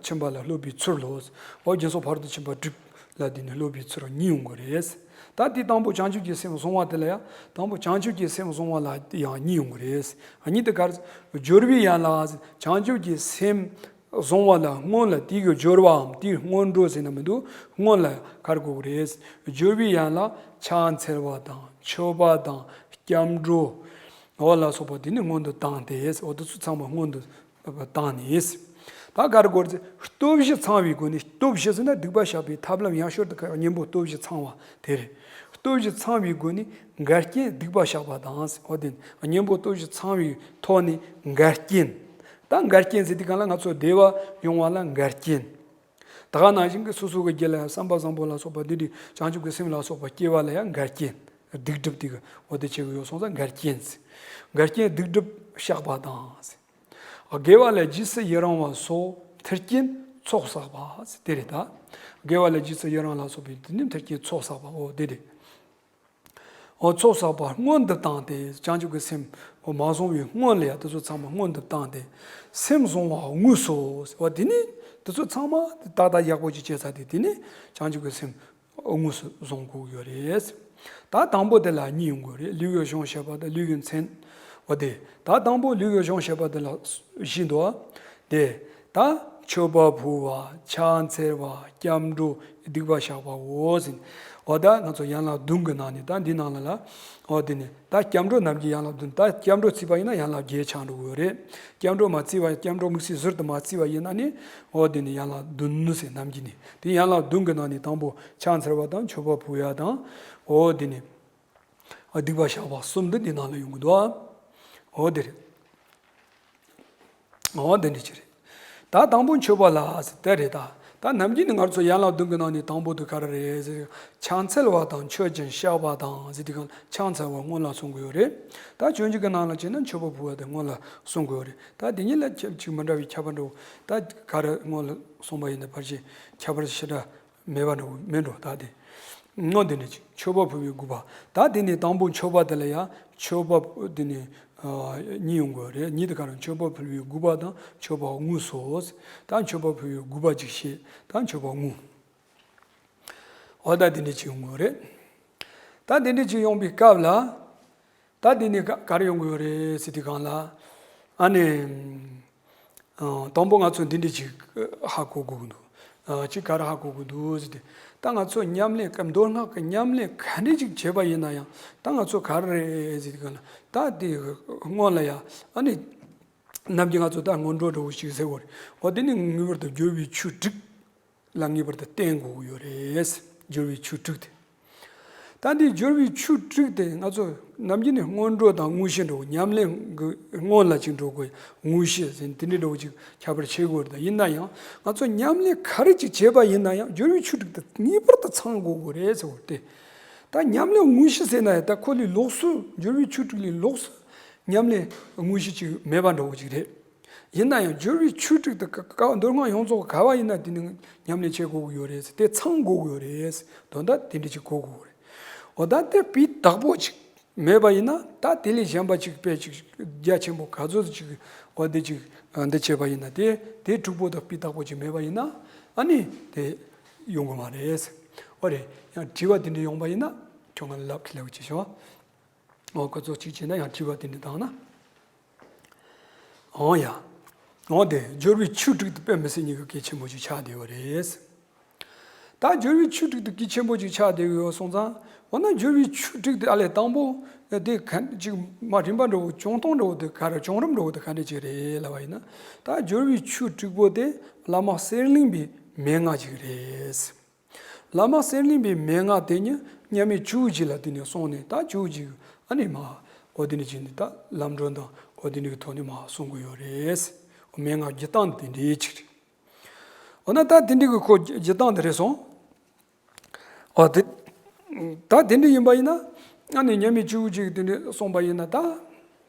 ཕྱིན་པ་ལ་སློབ་པའི་ཚུལ་ལོ། འོ་སྦྱིན་སོགས་ཕ་རོལ་ཏུ་ཕྱིན་པ་དྲུག་ལ་དེ་ནི་སློབ་པའི་ཚུལ་གཉིས་ཡོང་གི་རེད། ད་དེ་དང་པོ་བྱང་ཆུབ་ཀྱི་སེམས་བཟུང་བ་དེ་ལ་ཡང་། དང་པོ་བྱང་ཆུབ་ཀྱི་སེམས་བཟུང་བ་ལ་ཡང་གཉིས་ཡོང་གི་རེད། གཉིས་དེ་ག་རེ། སྦྱོར་བའི་ཡན་ལག་བྱང་ཆུབ་ཀྱི་སེམས་བཟུང་བ་ལ་སྔོན་ལ་དེ་གི་སྦྱོར་བའམ་དེའི་སྔོན་འགྲོ་ཟེར་ན་མི་འདུག་སྔོན་ལ་ག་རེ་དགོས་ཀྱི་རེད། སྦྱོར་བའི་ཡན་ལག་ཕྱག་འཚལ་བ་དང་མཆོད་པ་དང་སྐྱབས་འགྲོ། འོ་ལ་སོགས་པ་དེ་ནི་སྔོན་དུ་བཏང་སྟེ། འོ་དེ་ཚོ་ཚང་མ་སྔོན་དུ་བཏང་ནས། ད་ག་རེ་དགོས་རེད། སྟོབས་བཞི་ཚང་བའི་སྒོ་ནས། སྟོབས་བཞི་ཟེར་ན་སྡིག་པ་བཤགས་པའི་ཐབས་ལམ་ཡང་ཞོར་དུ་གཉེན་པོ་སྟོབས་བཞི་ཚང་བ་དེ་རེད། སྟོབས་བཞི་ཚང་བའི་སྒོ་ནས་འགལ་རྐྱེན་སྡིག་པ་བཤགས་པ་དང་། འོ་དེ་གཉེན་པོ་སྟོབས་བཞི་ཚང་བའི་ཐོག་ནས་འགལ་རྐྱེན། ད་འགལ་རྐྱེན་ཟེར་དུས་སྒང་ལ་ང་ཚོ་བདེ་བ་ཡོང་བ་ལ་འགལ་རྐྱེན། ད་ག་ནང་བཞིན་གྱི་སོ་སོ་གི་རྒྱུད་ལ་བསམ་པ་བཟང་པོ་ལ་སོགས་པ་འདི་འདྲའི་བྱང་ཆུབ་ཀྱི་སེམས་ལ་སོགས་པ་སྐྱེ་བ་ལ་ཡང་འགལ་རྐྱེན། སྡིག་སྒྲིབ་དེ་གི་འོ་དེ་བྱེད་ཀྱི་ཡོད་སོང་ཙང་འགལ་རྐྱེན་ཟེར། འགལ་རྐྱེན་སྡིག་སྒྲིབ་བཤགས་པ་དང་ཟེར། དགེ་བ་ལ་རྗེས་སུ་ཡི་རང་བ་སོགས་མཐུན་རྐྱེན་ཚོགས་བསགས་པ་ཟེར་དེ་རེད་ད། དགེ་བ་ལ་རྗེས་སུ་ཡི་རང་ལ་སོགས་པའི་དེ་ནི་མཐུན་རྐྱེན་ཚོགས་བསགས་པ། འོ་དེ་རེད། འོ་ཚོགས་བསགས་པ་སྔོན་དུ་བཏང་སྟེ། བྱང་ཆུབ་ཀྱི་སེམས་འོ་མ་བཟུང་བའི་སྔོན་ལ་ཡང་དེ་ཚོ་ཚང་མ་སྔོན་དུ་བཏང་སྟེ། སེམས་བཟུང་བ་དངོས་སོ། འོ་དེ་ནི་དེ་ཚོ་ཚང་མ་ཏག་ཏག་ཡག་པོ་ཅིག་བྱས་ཚར་ཏེ། དེ་ནི་བྱང་ཆུབ་ཀྱི་སེམས་དངོས་སུ་བཟུང་དགོས་ཡོད་རེད། ད་དང་པོ་དེ་ལ་གཉིས་ཡོང་དགོས་རེད། ལུས་ཀྱི་གཞུང་བཤད་པ་དང་ལུས་ཀྱི་མཚན། འོ་དེ། ད་དང་པོ་ལུས་ཀྱི་གཞུང་བཤད་པ་དེ་ལ་བཞི་འདུག་ཨ། དེ། ད་མཆོད་པ་ཕུལ་བ། ཕྱག་འཚལ་བ། སྐྱབས་འགྲོ། སྡིག་པ་བཤགས་པའོ་ཟེར། འོ་ད་ང་ཚོ་ཡན་ལག་བདུན་གྱི་ནང་ནས། ད་འདི་ནང་ལ་ལ། འོ་དེ་ནས་ད་སྐྱབས་འགྲོ་རྣམས་ཀྱི་ཡན་ལག་བདུན། ད་སྐྱབས་འགྲོ་བརྩིས་པ་ཡིན་ན་ཡན་ལག་བརྒྱད་ཆགས་འགྲོ་གི་ཡོད་རེད། སྐྱབས་འགྲོ་མ་བརྩིས་པ། སྐྱབས་འགྲོ་དམིགས་བསལ་ཟུར་དུ་མ་བརྩིས་པ་ཡིན་ན་ནི། འོ་དེ་ནས་ཡན་ལག་བདུན་ཟེར། རྣམས་ཀྱི་ནི་དེ་ཡན་ལག་བདུན་གྱི་ནང་ནས་དང་པོ་ཕྱག་འཚལ་བ་དང་མཆོད་པ་ཕུལ་ཡ་དང་། འོ་དེ་ནས་སྡིག་པ་བཤགས་པ་གསུམ་འདི་འདི་ནང་ལ་ཡོང་གི་འདུག་ཨ། འོ་དེ་རེད། འོ་དེ་འདྲ་ཅིག་རེད། ད་དང་པོ་མཆོད་པ་ལ་ཟེར་དེ་རེད་ད། ད་ནམ་རྒྱུན་ནི་ང་ཚོ་ཡན་ལག་བདུན་གྱི་ནང་ནས་དང་པོ་དེ་ག་རེ་རེད་ཟེར། ཕྱག་འཚལ་བ་དང་མཆོད་ཅིང་བཤགས་པ་དང་ཟེར་དུས་སྒང་ལ། ཕྱག་འཚལ་བ་སྔོན་ལ་གསུང་གི་ཡོད་རེད། ད་སྤྱོད་འཇུག་གི་ནང་ལ་བྱས་ན་མཆོད་པ་ཕུལ་བ་དེ་སྔོན་ལ་གསུང་གི་ཡོད་རེད། ད་དེ་གཉིས་ལ་ཁྱད་ཅིག་མི་འདྲ་བའི་ཁྱད་པར་འགྲོ། ད་ག་རེ་སྔོན་ལ་གསུངས་པ་ཡིན་ན་ཕལ་ཆེར་ཁྱད་པར་ཞེ་དྲག་མེད་པ་འདྲ་བོ་མེད་འགྲོ། ད་དེ་སྔོན་དེ་ནས་ཅིག་མཆོད་པ་ཕུལ་བའི་དགོས་པ། ད་དེ་ནས་དང་པོ་མཆོད་པ་དེ་ལ་ཡང་མཆོད་པ་དེ་ནས་ཨ་གཉིས་ཡོང་དགོས་རེད། གཉིས་དེ་ག་རེ། མཆོད་པ་ཕུལ་བའི་དགོས་པ་དང་མཆོད་པ་དངོས་སོ། ད་མཆོད་པ་ཕུལ་བའི་དགོས་པ་ཅིག་བཤད། ད་མཆོད་པ་དངོས། འོ་ད་དེ་འདྲ་ཅིག་ཡོང་དགོས་རེད། ད་དེ་འདྲ་ཅིག་ཡོང་པའི་སྐབས་ལ། ད་འདི་ནི་ག་ག་རེ་ཡོང་གི་ཡོད་རེད་ཟེར་དུས་སྒང་ལ། ཨ་ནི། ཨ་དང་པོ་ང་ཚོ་འདི་འདྲ་ཅིག་ཧ་གོ་དགོས་ཀྱི་འདུག་ཨ་ཅིག་ག་རེ་ཧ་གོ་དགོས་འདུག་ཟེར་ཏེ། ད་ང་ཚོ་ཉམས་ལེན་ག་མདོ་སྔགས་ཀྱི་ཉམས་ལེན་ག་འདྲ་ཅིག་བྱས་པ་ཡིན་ན་ཡང་། ད་ང་ཚོ་ག་རེ་རེད་ཟེར་དུས་སྒང་ལ། ད་དེ་སྔོན་ལ་ཡ། ཨ་ནི། ནམ་རྒྱུན་ང་ཚོ་ད་སྔོན་འགྲོ་འདྲ་བོ་ཞིག་ཟེར་བ་རེད། འོ་དེ་ནི་ངེས་པར་དུ་སྦྱོར་བའི་ཆོས་དྲུག་ལ་ངེས་པར་དུ་བརྟེན་དགོས་ཀྱི་ཡོད་རེད། སྦྱོར་བའི་ཆོས་དྲུག་དེ། ད་འདི་སྦྱོར་བའི་ཆོས་དྲུག་དེ་ང་ཚོ་ནམ་རྒྱུན་ནས་སྔོན་འགྲོ་དང་དངོས་གཞི་འདྲ་བོ། ཉམས་ལེན་གྱི་སྔོན་ལ་ཅིག་འགྲོ་དགོས། དངོས་གཞི་ཟེར་དེ་འདྲའི་འདྲ་བོ་ཅིག་ཁྱད་པར་ཕྱེ་དགོས་རེད། ད་ཡིན་ན་ཡང་ང་ཚོ་ཉམས་ལེན་ག་རེ་ཅིག་བྱས་པ་ཡིན་ན་ཡང་སྦྱོར་བའི་ཆོས་དྲུག་དེ་ངེས་པར་དུ་ཚང་དགོས་ཀྱི་རེད་ཟེར་བ་རེད་དེ། ད་ཉམས་ལེན་དངོས་གཞི་ཟེར་ན་ཡང་ད་ཁོ་ལས་ལོགས་སུ་སྦྱོར་བའི་ཆོས་དྲུག་ལས་ལོགས་སུ་ཉམས་ལེན་དངོས་གཞི་ཅིག་མེད་པ་འདྲ་བོ་ཅིག་རེད། ཡིན་ན་ཡང་སྦྱོར་བའི་ཆོས་དྲུག་དེ་ཀ་ཀ་མདོ་སྔགས་ཡོངས་རྫོགས་ག་བ་ཡིན་ན་དེ་ནི་ཉམས་ལེན་བྱེད་དགོས་ཀྱི་ཡོད་རེད་ཟེར། དེ་ཚང་དགོས་ཀྱི་ཡོད་རེད་ཟེར། དོན་དག་དེ་འདྲ་ཅིག་གོ་དགོས་ཀྱི་རེད། འོ་ད་དེ་སྤུས་དག་པོ་ཅིག་མེད་པ་ཡིན་ན་ད་དེ་ལས་གཞན་པ་ཅིག་དཔེ་ཅིག་རྒྱ་ཆེན་པོ་ག་ཚོད་ཅིག་འོ་དེ་ཅིག་འདི་བྱས་པ་ཡིན་ན། དེ་དེ་དྲུག་པོ་དང་སྤུས་དག་པོ་ཅིག་མེད་པ་ཡིན་ན་ཨ་ནི་དེ་ཡོང་གི་མ་རེད། འོ་རེད། ཡང་དྲི་བ་དེ་འདྲ་ཡོང་པ་ཡིན་ན་ཁྱོད་ང་ལབ་ཁི་ལབ་ཅིག་ཤོག་འོ་ཁོ་ཚོ་གཅིག་བྱས་ན་ཡང་དྲི་བ་དེ་འདྲ་བཏང་ན། འོ་ཡ། འོ་དེ་སྦྱོར་བའི་ཆོས་དྲུག་དེ་དཔེ་མི་སྲིད་ཉེན་ཁ་གལ་ཆེན་པོ་ཅིག་ཆགས་བསྡད་ཡོད་རེད། ད་སྦྱོར་བའི་ཆོས་དྲུག་དེ་གལ་ཆེན་པོ་ཅིག་ཆགས་བསྡད་ཡོད་སོང་ཙང་། འོ་ན་སྦྱོར་བའི་ཆོས་དྲུག་དེ་ཨ་ལས་དང་པོ་དེ་ག་ཅིག་མ་རིམ་པ་འདྲ་བོ་བྱུང་སྟངས་འདྲ་བོ་དེ་ག་རེ། བྱུང་རིམ་འདྲ་བོ་དེ་ག་འདྲ་ཅིག་རེད་ལབ་པ་ཡིན་ན། ད་སྦྱོར་བའི་ཆོས་དྲུག་པོ་དེ་བླ་མ་གསེར་གླིང་པའི་མན་ངག་ཅིག་རེད། བླ་མ་གསེར་གླིང་པའི་མན་ངག་དེ་ཉིད་མཉམ་མེད་ཇོ་བོ་རྗེ་ལ་དེ་ནས་གསུངས་ནས། ད་ཇོ་བོ་རྗེ་ཨ་ནི་མ་འོ་དེ་ནས་ཅིག་ནི་ད་ལམ་སྒྲོན་དང་འོ་དེ་ནས་ཀྱི་ཐོག་ནས་མ་གསུང་གི་ཡོད་རེད། འོ་མན་ངག་བརྒྱུད་སྟངས་དེ་འདྲའི་ཅིག་རེད། འོ་ན་ད་དེ་འདྲའི་གི་ཁོ་བརྒྱུད་སྟངས་དེ་རེད་སོང་། འོ་དེ་ད་དེ་འདྲ་ཡིན་པ་ཡིན་ན། ཨ་ནི་མཉམ་མེད་ཇོ་བོ་རྗེ་གི་དེ་འདྲ་གསུངས་པ་ཡིན་ན་ད།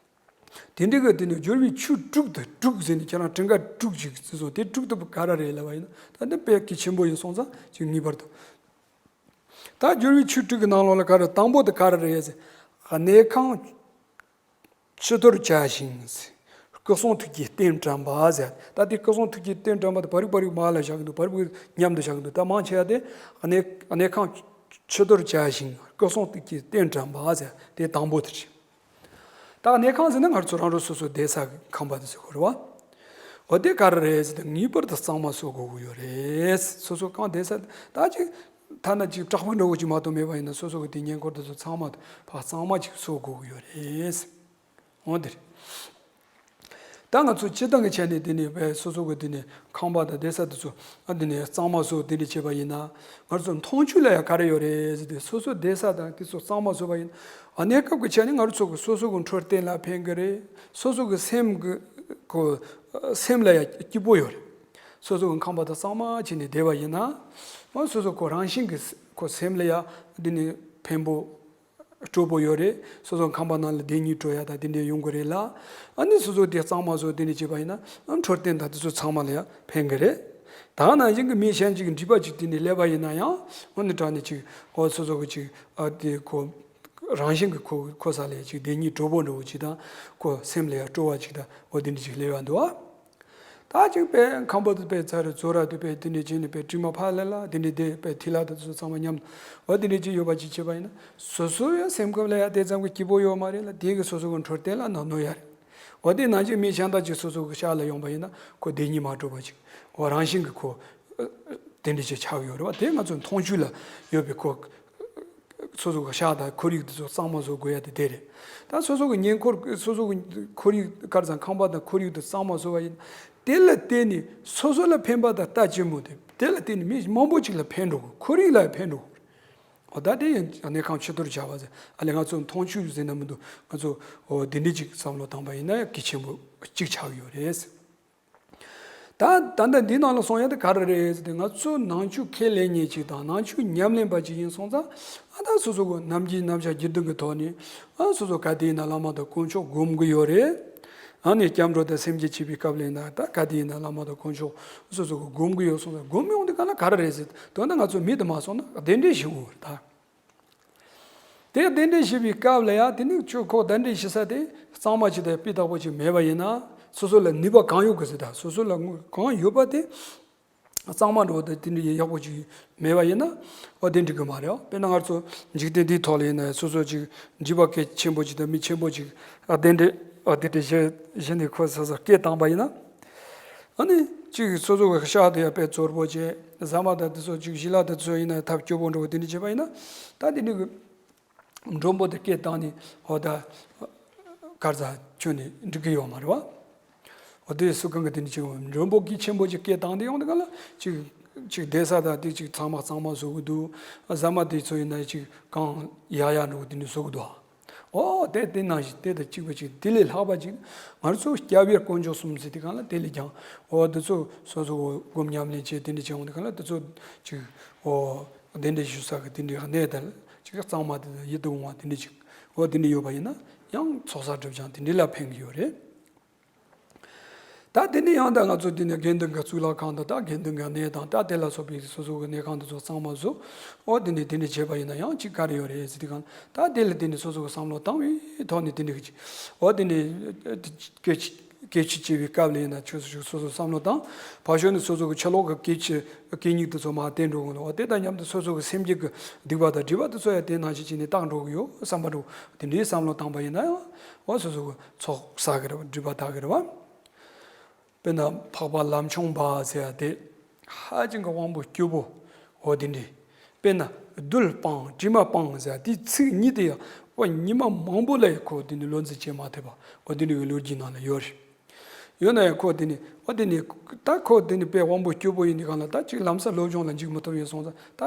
དེ་འདྲ་གི་དེ་ནི་སྦྱོར་བའི་ཆོས་དྲུག་དང་། དྲུག་ཟེར་ནས་ཁྱེད་རང་ཀྲིང་ཀ་དྲུག་ཅིག་ཟེར་སོང་། དེ་དྲུག་དེ་ག་རེ་རེད་ལབ་པ་ཡིན་ན། ད་འདི་དཔེ་གལ་ཆེན་པོ་ཡིན་སོང་ཙང་ཅིག་ངེས་པར་དུ། ད་སྦྱོར་བའི་ཆོས་དྲུག་གི་ནང་ལོགས་ལ་ག་རེ། དང་པོ་དེ་ག་རེ་རེད་ཟེར། གནས་ཁང་ཕྱི་དོར་བྱ་ཞིང་ཟེར། སྐུ་གསུང་ཐུགས་ཀྱི་རྟེན་དྲངས་པ་ཟེར། ད་དེ་སྐུ་གསུང་ཐུགས་ཀྱི་རྟེན་དྲངས་པ་དེ་བར་རིག་བར་རིག་མ་ལ་བཞག་གི་འདུག་བར་རིག་མཉམ་དུ་བཞག་གི་འདུག་ད་མང་ཆེ་བ་དེ་གནས་གནས་ཁང་ཕྱི་དོར་བྱ་ཞིང་སྐུ་གསུང་ཐུགས་ཀྱི་རྟེན་དྲངས་པ་ཟེར། དེ་དང་པོ་དེ་རེད། ད་གནས་ཁང་ཟེར་ན་ང་ཚོ་རང་རང་སོ་སོའི་བསྡད་ས་གི་ཁང་པ་དེ་ཚོ་གོ་རེད་བ། འོ་དེ་ག་རེ་རེད་ཟེར་ན་ངེས་པར་དུ་གཙང་མ་བཟོ་དགོས་ཀྱི་ཡོད་རེད། སོ་སོ་གང་བསྡད་ས་ད་ཅིག་ཐ་ན་ཅིག་བྲག་ཕུག་འདྲ་བོ་ཅིག་མ་གཏོགས་མེད་པ་ཡིན་ན་སོ་སོ་གི་དེ་ཉེ་འཁོར་དེ་ཚོ་ཚང་མ་ཕར་གཙང་མ་ཅིག་བཟོ་དགོས་ཀྱི་ཡོད་རེད། འོ་དེ་རེད། ད་ང་ཚོ་སྤྱིར་བཏང་གི་ཆ་ནས་དེ་ནས་བས་སོ་སོ་གི་དེ་ནས་ཁང་པ་དང་བསྡད་ས་དེ་ཚོ་ཨ་དེ་ནས་གཙང་མ་བཟོ་དེ་འདྲ་བྱས་པ་ཡིན་ན། ང་ཚོ་མཐོང་ཆོས་ལ་ཡང་ག་རེ་ཡོད་རེད་ཟེར་ཏེ། སོ་སོ་བསྡད་ས་དང་དེ་ཚོ་གཙང་མ་བཟོ་བ་ཡིན་ན། གནས་སྐབས་ཀྱི་ཆ་ནས་ང་ཚོ་གི་སོ་སོ་གི་འཕྲོད་བསྟེན་ལ་ཕན་གི་རེད། སོ་སོ་གི་སེམས་གི་ཁོ་སེམས་ལ་ཡང་སྐྱིད་པོ་ཡོད་རེད། སོ་སོ་གི་ཁང་པ་དང་གཙང་མ་བྱས་ནས་བསྡད་པ་ཡིན་ན། ཨ་སོ་སོ་ཁོ་རང་བཞིན་གི་ཁོ་སེམས་ལ་ཡང་དེ་ནས་ཕན་པོ་སྤྲོ་པོ་ཡོད་རེད། སོ་སོ་ཁང་པ་ནང་ལ་བདེ་སྐྱིད་སྤྲོ་ཡ་དང་དེ་འདྲ་ཡོང་གི་རེད་ལ། ཨ་ནི་སོ་སོ་དེ་གཙང་མ་བཟོ་དེ་འདྲ་བྱས་པ་ཡིན་ན་ཨ་འཕྲོད་བསྟེན་དང་དེ་ཚོ་ཚང་མ་ལ་ཡང་ཕན་གི་རེད། ད་ནང་བཞིན་གི་མི་གཞན་ཅིག་གི་འགྲིག་པ་ཅིག་དེ་འདྲ་སླེབས་པ་ཡིན་ན་ཡང་། ཨ་ནི་དྲང་གནས་ཅིག་ཨོ་སོ་སོ་གི་ཅིག་ཨ་དེ་ཁོ་རང་བཞིན་གི་ཁོ་ཁོ་ས་ལ་ཡང་ཅིག་བདེ་སྐྱིད་སྤྲོ་པོ་འདྲ་བོ་ཅིག་དང་། ཁོ་སེམས་ལ་ཡང་སྤྲོ་བ་ཅིག་དང་འོ་དེ་འདྲ་ཅིག་སླེབས་ཡ་འདུག་ཨ། ད་ཅིག་དཔེ་ཁང་པ་དེ་དཔེ་ཚར་རེ་ཚོ་ར་དེ་དཔེ་དེ་འདྲ་བྱས་ནས་དཔེ་དྲི་མ་ཕ་ལ་ལ་དེ་འདྲ་དེ་དཔེ་ཐི་ལ་དེ་ཚོ་ཚང་མ་མཉམ་དུ་འོ་དེ་འདྲ་ཅིག་ཡོད་པ་ཅིག་བྱས་པ་ཡིན་ན། སོ་སོ་ཡང་སེམས་ཁམས་ལ་ཡང་དེ་ཙམ་གྱི་སྐྱིད་པོ་ཡོད་མ་རེད་ལ། དེ་གི་སོ་སོ་གི་འཕྲོད་བསྟེན་ལ་ནོར་ནོར་ཡ་རེད། འོ་དེ་ནང་བཞིན་མི་གཞན་དག་ཅིག་སོ་སོ་གི་ཤག་ལ་ཡོང་པ་ཡིན་ན་ཁོ་བདེ་སྐྱིད་མ་སྤྲོ་བ་ཅིག་འོ་རང་བཞིན་གྱི་ཁོ་དེ་འདྲ་ཅིག་ཆགས་ཡོད་རེད་བ། དེ་ང་ཚོ་མཐོང་ཆོས་ལ་ཡོད་པའི་ཁོ། སོ་སོ་གི་ཤག་དང་ཁོར་ཡུག་དེ་ཚོ་གཙང་མ་བཟོ་དགོས་ཡ་དེ་དེ་རེད། ད་སོ་སོ་གི་ཉེ་འཁོར་སོ་སོ་གི་ཁོར་ཡུག་ག་རེ་ཟེར། ཁང་པ་དང་ཁོར་ཡུག་དེ་གཙང་མ་བཟོ་བ་ཡིན། དེ་ལ་བརྟེན་ནས་སོ་སོ་ལ་ཕན་པ་དང་ལྟ་ཅི་སྨོས་ཏེ། དེ་ལ་བརྟེན་ནས་མི་མང་པོ་ཅིག་ལ་ཕན་འགྲོ་གི། ཁོར་ཡུག་ལ་ཡང་ཕན་འགྲོ་གི། འོ་ད་དེ་ཡང་གནས་ཁང་ཕྱི་དོར་བྱ་བ་ཟེར། ཨ་ལས་ང་ཚོ་མཐོང་ཆོས་ཟེར་ན་མི་འདུག་ང་ཚོ་འོ་དེ་འདྲ་ཅིག་བསམ་བློ་བཏང་པ་ཡིན་ན་ཡང་གལ་ཆེན་པོ་གཅིག་ཆགས་ཡོད་རེད། ད་ད་ལྟ་འདི་ནང་ལ་གསུང་ཡ་དེ་ག་རེ་རེད་ཟེར་ཏེ། ང་ཚོ་ནང་ཆོས་ཁས་ལེན་མཁན་ཅིག་དང་ནང་ཆོས་ཉམས་ལེན་པ་ཅིག་ཡིན་སོང་ཙང་། ཨ་ད་སོ་སོ་གི་ནམ་རྒྱུན་རྣམ་གཞག་རྒྱུན་ལྡན་གྱི་ཐོག་ནས་ཨ་སོ་སོ་ག་དུས་ཡིན་ན་བླ་མ་དང་དཀོན་མཆོག་སྒོམ་གི་ཡོད་རེད། ཨ་ནི་སྐྱབས་འགྲོ་དང་སེམས་བསྐྱེད་བྱེད་པའི་སྐབས་ལ་ཡིན་ན་ད་ག་དུས་ཡིན་ན་བླ་མ་དང་དཀོན་མཆོག་སོ་སོ་གི་སྒོམ་གི་ཡོད་སོང་ཙང་། སྒོམ་ཡོང་དུས་ག་ལ་ག་རེ་རེད་ཟེར་དོན་དུ་ང་ཚོ་མི་དུ་མ་སོང་ན་གདན་འདྲེན་ཞུ་དགོས་རེད་ད། དེ་གདན་འདྲེན་ཞུས་པའི་སྐབས་ལ་ཡང་དེ་ནི་ཁྱོད་ཁོ་གདན་འདྲེན་ཞུ་ས་དེ་གཙང་མ་ཅིག་དང་སྤུས་དག་པོ་ཅིག་མེད་པ་ཡིན་ན། སོ་སོ་ལ་ནུས་པ་གང་ཡོད་གི་ཟེར། ད་སོ་སོ་ལ་དངོས་གང་ཡོད་པ་དེ་གཙང་མ་འགྲོ་བ་དང་དེ་འདྲ་ཡག་པོ་ཅིག་མེད་པ་ཡིན་ན། འོ་དེ་འགྲིག་གི་མ་རེད། དཔེར་ན་ང་ཚོ་འཇིག་རྟེན་འདིའི་ཐོག་ལ་ཡིན་ན་སོ་སོ་ཅིག་འཇིགས་པ་གལ་ཆེན་པོ་ཅིག་དང་མི་ཆེན་པོ་ཅིག་གདན་འདྲེན་འོ་དེ་འདྲ་བཞེས་བཞེས་ནས་ཁོ་སོ་སོ་སྐད་བཏང་པ་ཡིན་ན། ཨ་ནི་ཅིག་སོ་སོ་གི་ཤག་དེ་ཡང་དཔེ་ཚོར་པོ་བྱས། ཟ་མ་དང་དེ་ཚོ་ཅིག་ཞལ་ལག་དེ་ཚོ་ཡིན་ན་ཐབས་སྐྱོ་པོ་འགྲོ་བ་དེ་འདྲ་བྱས་པ་ཡིན་ན། ད་དེ་འདྲ་གི་མགྲོན་པོ་དེ་སྐད་བཏང་ནས་འོ་ད་གར་ཟ་ཁྱོན་ནས་འགྲིག་གི་ཡོད་མ་རེད་བ། འོ་དེ་སུ་གང་གི་དེ་འདྲ་བྱས། མགྲོན་པོ་གལ་ཆེན་པོ་ཅིག་སྐད་བཏང་དེ་ཡོང་དེ་ག་ལ་ཅིག་ཅིག་བསྡད་ས་དང་དེ་ཅིག་ཚང་མ་གཙང་མ་བཟོ་གི་འདུག་ཟ་མ་དེ་ཚོ་ཡིན་ན་ཅིག་གང་ཡག་ཡག་འགྲོ་གི་དེ་འདྲ་བཟོ་གི་འདུག་ཨ། འོ་དེ་དེ་ནང་བཞིན་དེ་དང་གཅིག་པ་ཅིག་དེ་ལས་ལྷག་པ་ཅིག་ང་ཚོ་སྐྱབས་ཡུལ་དཀོན་མཆོག་གསུམ་ཟེར་དེ་གང་ལ་དེ་ལས་ཀྱང་འོ་དེ་ཚོ་སོ་སོ་སྒོམ་ཉམས་ལེན་བྱས་དེ་འདྲ་བྱས་འོང་དེ་གང་ལ་དེ་ཚོ་ཅིག་འོ་གདན་འདྲེན་ཞུ་ས་གི་དེ་འདྲའི་གནས་དང་ གཙང་མ་དེ་དང་ཡིད་དུ་འོང་བ་དེ་འདྲ་ཅིག་འོ་དེ་འདྲ་ཡོད་པ་ཡིན་ན་ཡང་ཚོགས་བསགས་སྒྲིབ་སྦྱང་དེ་འདྲ་ལ་ཕན་གྱི་ཡོད་རེད། ད་དེ་ནས་ཡང་ད་ང་ཚོ་དེ་ནས་དགེ་འདུན་གྱི་གཙུག་ལག་ཁང་དང་ད་དགེ་འདུན་གྱི་གནས་དང་ད་དེ་ལ་སོགས་པའི་སོ་སོ་གི་གནས་ཁང་དེ་ཚོ་གཙང་མ་བཟོ། འོ་དེ་ནས་དེ་འདྲ་བྱས་པ་ཡིན་ན་ཡང་ཅིག་ག་རེ་ཡོད་རེད་ཟེར་དུས་གང་ད་དེ་ལ་དེ་ནས་སོ་སོ་གི་བསམ་བློ་བཏང་བའི་ཐོག་ནས་དེ་འདྲ་གི་ཅིག་འོ་དེ་ནས་སྐད་ཆ་སྐད་ཆ་བྱེད་པའི་སྐབས་ལ་ཡིན་ན་ཁྱོད་ཚོ་སོ་སོ་བསམ་བློ་བཏང་། ཕར་ཕྱོགས་ནས་སོ་སོ་གི་ཕྱི་ལོགས་ཀྱི་སྐད་ཆ་གད་སྙིགས་དེ་ཚོ་མར་དེད་འགྲོ་གི་འདུག་འོ་དེ་དང་མཉམ་དུ་སོ་སོ་གི་སེམས་རྒྱུད་ཀྱི་སྡིག་པ་དང་སྒྲིབ་པ་དེ་ཚོ་ཡང་དེ་ནང་བཞིན་བྱས་ནས་དག་འགྲོ་གི་ཡོད་བསམ་པ་འགྲོ། དེ་འདྲའི་བསམ་བློ་བཏང་པ་ཡིན་ན་ཡང་འོ་སོ་སོ་གི་ཚོགས་བསགས་གི་རེད་བ། སྒྲིབ་པ་དག་གི་རེད་བ། དཔེར་ན་འཕགས་པ་ལམ་ཆུང་པ་ཟེར་ཡ་དེ་ཧ་ཅང་གི་དབང་པོ་སྐྱོ་པོ། འོ་དེ་འདྲའི་དཔེར་ན་རྡུལ་སྤངས་དྲི་མ་སྤངས་ཟེར་ཡ་དེའི་ཚིག་གཉིས་དེ་ཡང་འོ་ཉི་མ་མང་པོ་ལ་ཡང་ཁོ་དེ་འདྲའི་བློ་འཛིན་བྱེད་མ་ཐུབ་པ་འོ་དེ་འདྲའི་གི་ལོ་རྒྱུས་ནང་ལ་ཡོད་རེད། ཡོད་ན་ཡང་ཁོ་དེ་ནི་འོ་དེ་ནི་ད་ཁོ་དེ་ནི་དཔེ་དབང་པོ་སྐྱོ་པོ་ཡིན་དུས་གང་ལ་ད་ཅིག་ལམ་སང་སློབ་སྦྱོང་ལ་འཇུག་མི་ཐུབ་ཡིན་སོང་ཙང་ད་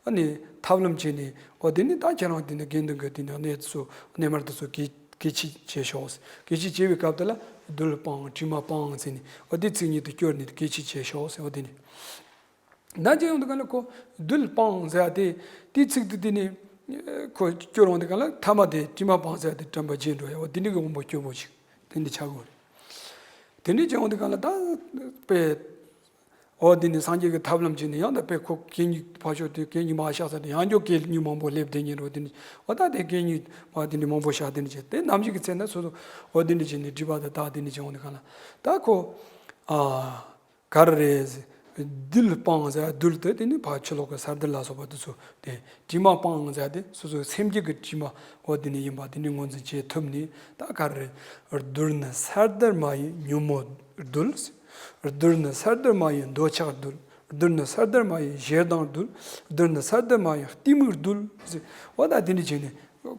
ཨ་ནི་ཐབས་ལམ་བྱས་ནས་འོ་དེ་ནི་ད་ཁྱེད་རང་དེ་ནི་དགེ་འདུན་གྱི་དེ་ནི་གནས་ཚུལ་གནས་མལ་དེ་ཚོ་གི་སྐད་ཆ་བྱས་ཤོག་སྐད་ཆ་བྱས་པའི་སྐབས་དེ་ལ་རྡུལ་སྤངས་དྲི་མ་སྤངས་ཟེར་ནས་འོ་དེ་ཚིག་གཉིས་དེ་སྐྱོར་ནས་སྐད་ཆ་བྱས་ཤོག་ཟེར་བ་དེ་ནི། ན་ཅི་ཡོང་དུས་གང་ལ་ཁོ་རྡུལ་སྤངས་ཟེར་བ་དེ་དེའི་ཚིག་དེ་དེ་ནི་ཁོ་སྐྱོར་འོང་དུས་གང་ལ་ཐ་མ་དེ་དྲི་མ་སྤངས་ཟེར་བ་དེ་དྲན་པ་བརྗེད་འགྲོ་ཡ་འོ་དེ་འདྲ་གི་དབང་པོ་སྐྱོ་པོ་ཞིག་དེ་འདྲ་ཆགས་དགོས་རེད། དེ་འདྲ་ཅི་ཡོང་དུས་གང་ལ་ད་དཔེ། འོ་དེ་ནི་སངས་རྒྱས་ཀྱི་ཐབས་ལམ་བྱས་ནས་ཡང་ད་དཔེ་ཁོ་གད་སྙིགས་ཕར་ཕྱོགས་དེ་གད་སྙིགས་མར་བཞག་ས་དེ་ཡང་འགྱོ་གད་སྙིགས་མང་པོ་སླེབས་བསྡད་ཉེ་རོ་དེ་ནི་འོ་ད་དེ་གད་སྙིགས་མ་དེ་ནི་མང་པོ་བཞག་དེ་ནི་བྱས་དེ་ནམ་ཞིག་གི་ཚེ་ན་སོ་སོ་འོ་དེ་ནི་བྱས་ནས་སྒྲིབ་པ་དང་དག་དེ་ནི་བྱས་འོང་དུས་གང་ལ་ད་ཁོ་ཨ་ག་རེ་རེད། རྡུལ་སྤངས་ཟེར་རྡུལ་དེ་དེ་ནི་ཕར་ཕྱི་ལོགས་ཀྱི་ས་རྡུལ་ལ་སོགས་པ་དེ་ཚོ་དེ་དྲི་མ་སྤངས་ཟེར་དེ་སོ་སོའི་སེམས་རྒྱུད་ཀྱི་དྲི་མ་འོ་དེ་ནི་ཡིན་པ་དེ་ནི་ངོས་འཛིན་བྱེད་ཐུབ་ནས་ད་ག་རེ་རེད། རྡུལ་ནི་ས་རྡུལ་མ་ཡིན་ཉོན་མོངས་རྡུལ། རྡུལ་ནི་ས་རྡུལ་མ་ཡིན་འདོད་ཆགས་རྡུལ། རྡུལ་ནི་ས་རྡུལ་མ་ཡིན་ཞེ་སྡང་རྡུལ། རྡུལ་ནི་ས་རྡུལ་མ་ཡིན་གཏི་མུག་རྡུལ། འོ་ད་དེ་འདྲ་བྱས་ནས་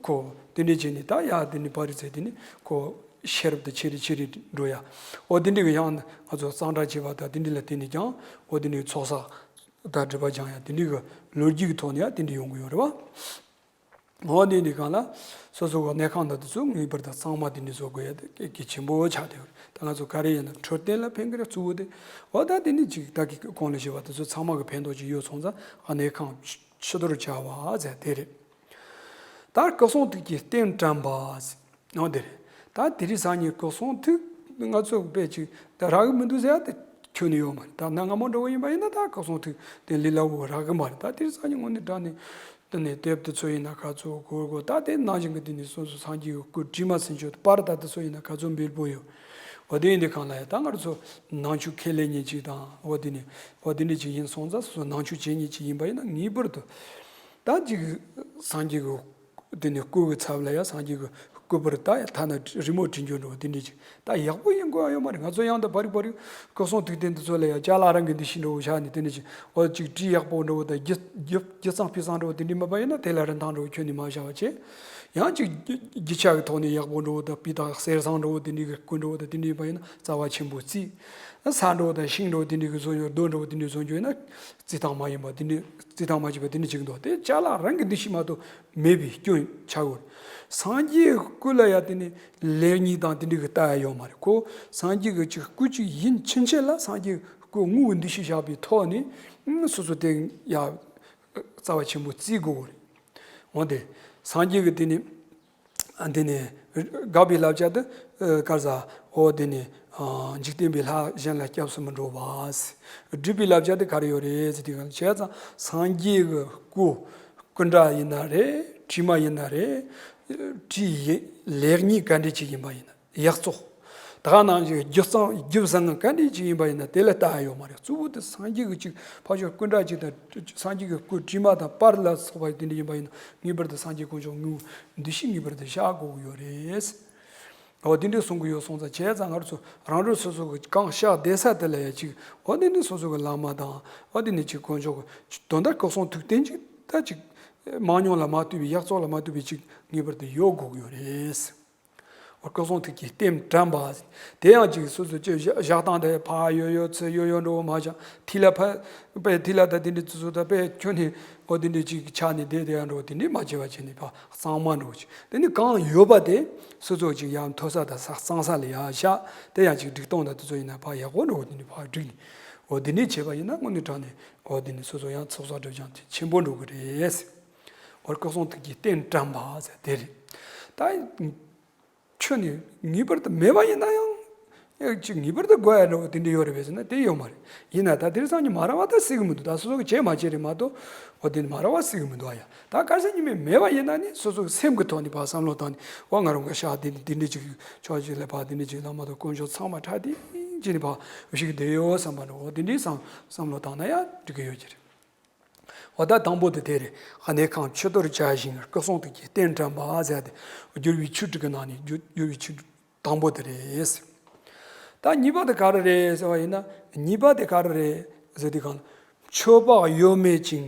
ཁོ་དེ་འདྲ་བྱས་ནས་ད་ཡ་དེ་ནི་པར་རིས་ཚེ་དེ་ནི་ཁོ་ཤེས་རབ་དེ་ཆེ་རེ་ཆེ་རེ་འགྲོ་ཡ། འོ་དེ་འདྲ་གི་ཡང་ང་ཚོ་གཙང་སྦྲ་བྱེད་པ་དང་དེ་འདྲ་ལ་བརྟེན་ནས་ཀྱང་འོ་དེ་ནི་ཚོགས་བསགས་དང་སྒྲིབ་པ་སྦྱང་ཡ་དེ་འདྲ་གི་ལོ་རྒྱུས་ཀྱི་ཐོག་ནས་ཡ་དེ་འདྲ་ཡོང་གི་ཡོད་རེད་བ། འོ་དེ་འདྲ་གང་ལ་སོ་སོ་གི་གནས་ཁང་དང་དེ་ཚོ་ངེས་པར་དུ་གཙང་མ་དེ་འདྲ་བཟོ་དགོས་ཡ་དེ་གལ་གལ་ཆེན་པོ་ཆགས་བསྡད་ཡོད་རེད། ད་ང་ཚོ་ག་རེ་ཡིན་ན་འཕྲོད་བསྟེན་ལ་ཕན་གི་རེད་གཙོ་བོ་དེ། འོ་ད་དེ་ནི་ཅིག་ད་གི་གོང་ལ་ཞུས་པ་དེ་ཚོ་ཚང་མ་གི་ཕན་ཐོགས་ཅིག་ཡོད་སོང་ཙང་གནས་ཁང་ཕྱི་དོར་བྱ་བ་ཟེར་དེ་རེད། ད་སྐུ་གསུང་ཐུགས་ཀྱི་རྟེན་དྲན་པ་ཟེར། འོ་དེ་རེད། ད་དེ་རིང་སང་ཉིན་སྐུ་གསུང་ཐུགས་ང་ཚོ་དཔེ་ཅིག་ད་རག་གི་མི་འདུག་ཟེར་ཡ་དེ་ཁྱོན་ནས་ཡོད་མ་རེད། ད་གནའ་སྔ་མོ་འདྲ་བོ་ཡིན་པ་ཡིན་ན་ད་སྐུ་གསུང་ཐུགས་དེ་ལས་སླ་བོ་རག་གི་མ་རེད། ད་དེ་རིང་སང་ཉིན་དངོས་གནས་དྲང་གནས་དེ་ནས་དེབ་དེ་ཚོ་ཡིན་ན་ག་ཚོད་དགོས་དགོས་ད་དེ་ནང་བཞིན་གྱི་དེ་ནས་སོ་སོ་སངས་རྒྱས་ཀྱི་སྐུ་དྲི་མ་ཟིན་ཆོད་དེ་པར་ད་དེ་ཚོ་ཡིན་ན་ག་ཚོད་འབེལ་པོ་ཡོད། འོ་དེ་ཡིན་དུས་གང་ལ་ཡ་ད་ང་ཚོ་ནང་ཆོས་ཁས་ལེན་མཁན་ཅིག་དང་འོ་དེ་ནས་འོ་དེ་འདྲ་ཅིག་ཡིན་སོང་ཙང་སོ་སོ་ནང་ཆོས་བྱེད་མཁན་ཅིག་ཡིན་པ་ཡིན་ན་ངེས་པར་དུ། ད་ཅིག་སངས་རྒྱས་ཀྱི་དེ་ནས་སྐུ་གི་ཚབ་ལ་ཡང་སངས་རྒྱས་ཀྱི་སྐུ་པར་ད་ཡང་ཐ་ན་རི་མོ་བྲིས་འཇོག་འགྲོ་བ་དེ་འདྲ་ཅིག་ད་ཡག་པོ་ཡིན་དགོས་ཡ་ཡོད་མ་རེད། ང་ཚོ་ཡང་ད་བར་རིག་བར་རིག་སྐུ་གསུང་ཐུགས་རྟེན་དེ་ཚོ་ལ་ཡང་ཅ་ལག་རང་གི་འདུ་ཤེས་འདྲ་བོ་བཞག་ནས་དེ་འདྲ་ཅིག་འོ་ཅིག་བྲིས་ཡག་པོ་འདྲ་བོ་ད་རྒྱུ་རྒྱུ་རྒྱུ་གཙང་དཔེ་གཙང་འདྲ་བོ་དེ་འདྲ་མེད་པ་ཡིན་ན་དེ་ལ་རིན་ཐང་འདྲ་བོ་ཁྱོན་ནས་མ་བཞག་པ་བྱས། ཡང་ཅིག་རྒྱུ་རྒྱུ་ཆ་གི་ཐོག་ནས་ཡག་པོ་འདྲ་བོ་ད་སྤུས་དག་གསེར་ཟངས་འདྲ་བོ་དེ་འདྲ་གི་སྐུ་འདྲ་བོ་ད་དེ་འདྲ་ཡིན་པ་ཡིན་ན་རྩ་བ་ཆེན་པོ་རྩིས། ས་འདྲ་བོ་ད་ཤིང་འདྲ་བོ་དེ་འདྲ་གི་བཟོ་ཡོད་རྡོ་འདྲ་བོ་དེ་འདྲ་བཟོ་རྒྱུ་ཡིན་ན། རྩིས་ཐང་མ་ཡིན་པ་དེ་འདྲ་རྩིས་ཐང་མ་བྱས་པ་དེ་འདྲ་ཅིག་འདུག་དེ་ཅ་ལག་རང་གི་འདུ་ཤེས་མ་གཏོགས་མེད་པའི་སྐྱོན་ཆགས་ཡོད། སངས་རྒྱས་སྐུ་ལ་ཡ་དེ་ནི་ལེགས་ཉེས་དང་དེ་འདྲ་གི་ལྟ་ཡ་ཡོད་མ་རེད། ཁོ་སངས་རྒྱས་ཀྱི་ཅིག་སྐུ་ཅིག་ཡིན་ཕྱིན་ཆད་ལ་སངས་རྒྱས་སྐུ་དངོས་ཀྱི་འདུ་ཤེས་བཞག་པའི་ཐོག་ནས་སོ་སོ་དེ་ཡ་རྩ་བ་ཆེན་པོ་བརྩི་དགོས་རེད། འོན་ཏེ་སངས་རྒྱས་ཀྱི་དེ་ནི། འདི་ནི་དགག་པའི་བསླབ་བྱ་དེ་ག་རེ་ཟེར། འོ་འདི་ནི་འཇིག་རྟེན་པའི་ལྷ་གཞན་ལ་སྐྱབས་སུ་མི་འགྲོ་བ། སྒྲུབ་པའི་བསླབ་བྱ་དེ་ག་རེ་ཡོད་རེད་ཟེར་དུས་གང་བྱས་ཙང་སངས་རྒྱས་ཀྱི་སྐུ་སྐུ་འདྲ་ཡིན་ན་རེད། དྲི་མ་ཡིན་ན་རེད། དྲི་ཡི་ལེགས་ཉེས་ག་འདྲ་ཅིག་ཡིན་པ་ཡིན་ན་ཡག་བཙོག་ད་ག་ནང་བཞིན་རྒྱུ་གཙང་རྒྱུ་བཟང་ངན་ག་འདྲ་ཅིག་ཡིན་པ་ཡིན་ན་དེ་ལ་ལྟ་ཡ་ཡོད་མ་རེད། གཙོ་བོ་དེ་སངས་རྒྱས་ཀྱི་ཅིག་ཕར་ཕྱོགས་སྐུ་འདྲ་ཅིག་དང་སངས་རྒྱས་ཀྱི་སྐུ་དྲི་མ་དང་པར་ལ་སོགས་པ་དེ་འདྲ་ཡིན་པ་ཡིན་ན་ངེས་པར་དུ་སངས་རྒྱས་དཀོན་མཆོག་དངོས་འདུ་ཤེས་ངེས་པར་དུ་བཞག་དགོས་ཀྱི་ཡོད་རེད། འོ་དེ་འདྲ་གསུང་གི་ཡོད་སོང་ཙང་བྱས་ཙང་ང་ཚོ་རང་རང་སོ་སོ་གི་གང་ཤག་བསྡད་ས་དེ་ལ་ཡ་ཅིག་འོ་དེ་ནི་སོ་སོ་གི་བླ་མ་དང་འོ་དེ་ནི་ཅིག་དཀོན་མཆོག་གི་དོན་དག་སྐུ་གསུང་ཐུགས་རྟེན་ཅིག་ད་ཅིག་མང་ཉུང་ལ་མ་ལྟོས་པའི་ཡག་བཙོག་ལ་མ་ལྟོས་པའི་ཅིག་ངེས་པར་དུ་ཡོད་དགོས་ཀྱི་ཡོད་རེད། འོ་སྐུ་གསུང་ཐུགས་ཀྱི་རྟེན་དྲན་པ། དེ་ཡང་ཅིག་སོ་སོ་ཅིག་བཞག་བཞག་སྟངས་དེ་ཕར་ཡོད་ཡོད་ཚུར་ཡོད་ཡོད་འགྲོ་བ་མ་བྱ། ཐིག་ལ་ཕ་དཔེ་ཐིག་ལ་ད་དེ་འདྲ་ཚོ་ཚོ་ད་དཔེ་ཁྱོན་ནས་འོ་དེ་འདྲ་ཅིག་ཆགས་ནས་བསྡད་བསྡད་ཡ་འགྲོ་བ་དེ་འདྲ་མ་བྱས་པ་བྱས་ནས་ཕར་གཙང་མ་འགྲོ་ཅིག་དེ་ནི་གང་ཡོད་པ་དེ་སོ་སོ་ཅིག་ཡར་མཐོ་ས་དང་ས་གཙང་ས་ལ་ཡར་བཞག་དེ་ཡང་ཅིག་སྒྲིག་སྟངས་དང་དེ་ཚོ་ཡིན་ན་ཕར་ཡག་པོ་འགྲོ་བ་དེ་འདྲ་ཕར་སྒྲིག་ནས་འོ་དེ་འདྲ་བྱས་པ་ཡིན་ན་དངོས་གནས་དྲང་གནས་འོ་དེ་ནི་སོ་སོ་ཡང་ཚོགས་བསགས་སྒྲིབ་སྦྱང་དེ་ཆེན་པོ་འགྲོ་གི་རེད། འོ་སྐུ་གསུང་ཐུགས་ཀྱི་རྟེན་བཀྲམ་པ་ཟེར་དེ་རེད། ད་ཁྱོད་ནི་ངེས་པར་དུ་མེད་པ་ཡིན་ན་ཡང་ཅིག་ངེས་པར་དུ་དགོས་ཡ་འདྲ་བོ་དེ་འདྲ་ཡོད་རེད་པས་ཟེར་ན་དེ་ཡོད་མ་རེད། ཡིན་ན་ད་དེ་རིང་སང་ཉིན་མ་ར་བ་ད་སྲིད་གི་མི་འདུག་ད་སོ་སོ་གི་བྱས་མ་བྱས་རེད་མ་གཏོགས་འོ་དེ་ནི་མ་ར་བ་སྲིད་གི་མི་འདུག་ཨ་ཡ། ད་གལ་སྲིད་ཉི་མས་མེད་པ་ཡིན་ན་ནི་སོ་སོ་གི་སེམས་ཀྱི་ཐོག་ནས་ཕར་བསམ་བློ་བཏང་ནས་འོ་ང་རང་གི་ཤག་དེ་འདི་འདྲ་ཅིག་ཕྱོགས་ཅིག་ལ་ཕར་དེ་འདྲ་ཅིག་བླ་མ་དང་དཀོན་མཆོག་ཚང་མ་ཁྲ་དེ་ཅིག་ནས་ཕར་བཞུགས་བསྡད་ཡོད་བསམ་པ་འདྲ་བོ་དེ་འདྲའི་བསམ་བསམ་བློ་བཏང་ན་ཡང་འགྲིག་གི་ཡོད་ཀྱི་རེད། འོ་ད་དང་པོ་དེ་དེ་རེད། གནས་ཁང་ཕྱི་དོར་བྱ་ཞིང་སྐུ་གསུང་ཐུགས་ཀྱི་རྟེན་བཀྲམ་པ་ཟེར་ཏེ་བསྒྱུར་བའི་ཆོས་དྲུག་གི་ནང་ནས་བསྒྱུར་བསྒྱུར་བའི་ཆོས་དྲུག་དང་པོ་དེ་རེད། ད་གཉིས་པ་དེ་ག་རེ་རེད་ཟེར་བ་ཡིན་ན་གཉིས་པ་དེ་ག་རེ་རེད་ཟེར་དུས་གང་ལ་མཆོད་པ་གཡོ་མེད་ཅིང་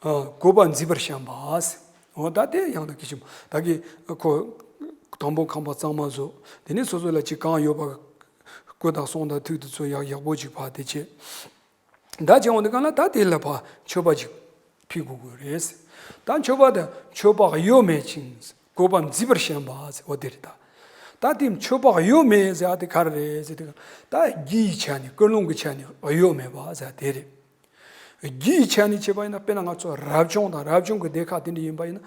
ཨ་བཀོད་པ་མཛེས་པར་བཤམས་པ་ཟེར། འོ་ད་དེ་ཡང་ན་སྐད་ཆ་ད་གི་ཁོ་དང་པོ་ཁང་པ་གཙང་མ་བཟོ། དེ་ནས་སོ་སོ་ལ་ཅིག་གང་ཡོད་པ་སྐུ་དང་གསུང་དང་ཐུགས་དེ་ཚོ་ཡག་ཡག་པོ་ཅིག་ཕར་དེ་བྱས། ད་བྱས་འོང་དུས་གང་ལ་ད་དེ་ལ་ཕར་མཆོད་པ་ཅིག་ཕུལ་དགོས་ཀྱི་རེད། ད་མཆོད་པ་དེ་མཆོད་པ་གཡོ་མེད་ཅིང་བཀོད་པ་མཛེས་པར་བཤམས་པ་ཟེར་བ་དེ་རེད་ད། ད་དེ་མཆོད་པ་གཡོ་མེད་ཟེར་བ་དེ་ག་རེ་རེད་ཟེར་དུས་ད་རྒྱུ་ཡི་ཆ་ནས་ཀུན་སློང་གི་ཆ་ནས་གཡོ་མེད་པ་ཟེར་བ་དེ་རེད། རྒྱུ་ཡི་ཆ་ནས་བྱས་པ་ཡིན་ན་དཔེར་ན་ང་ཚོ་རབ་བྱུང་དང་རབ་བྱུང་གི་སྡེ་ཁག་དེ་འདྲ་ཡིན་པ་ཡིན་ན་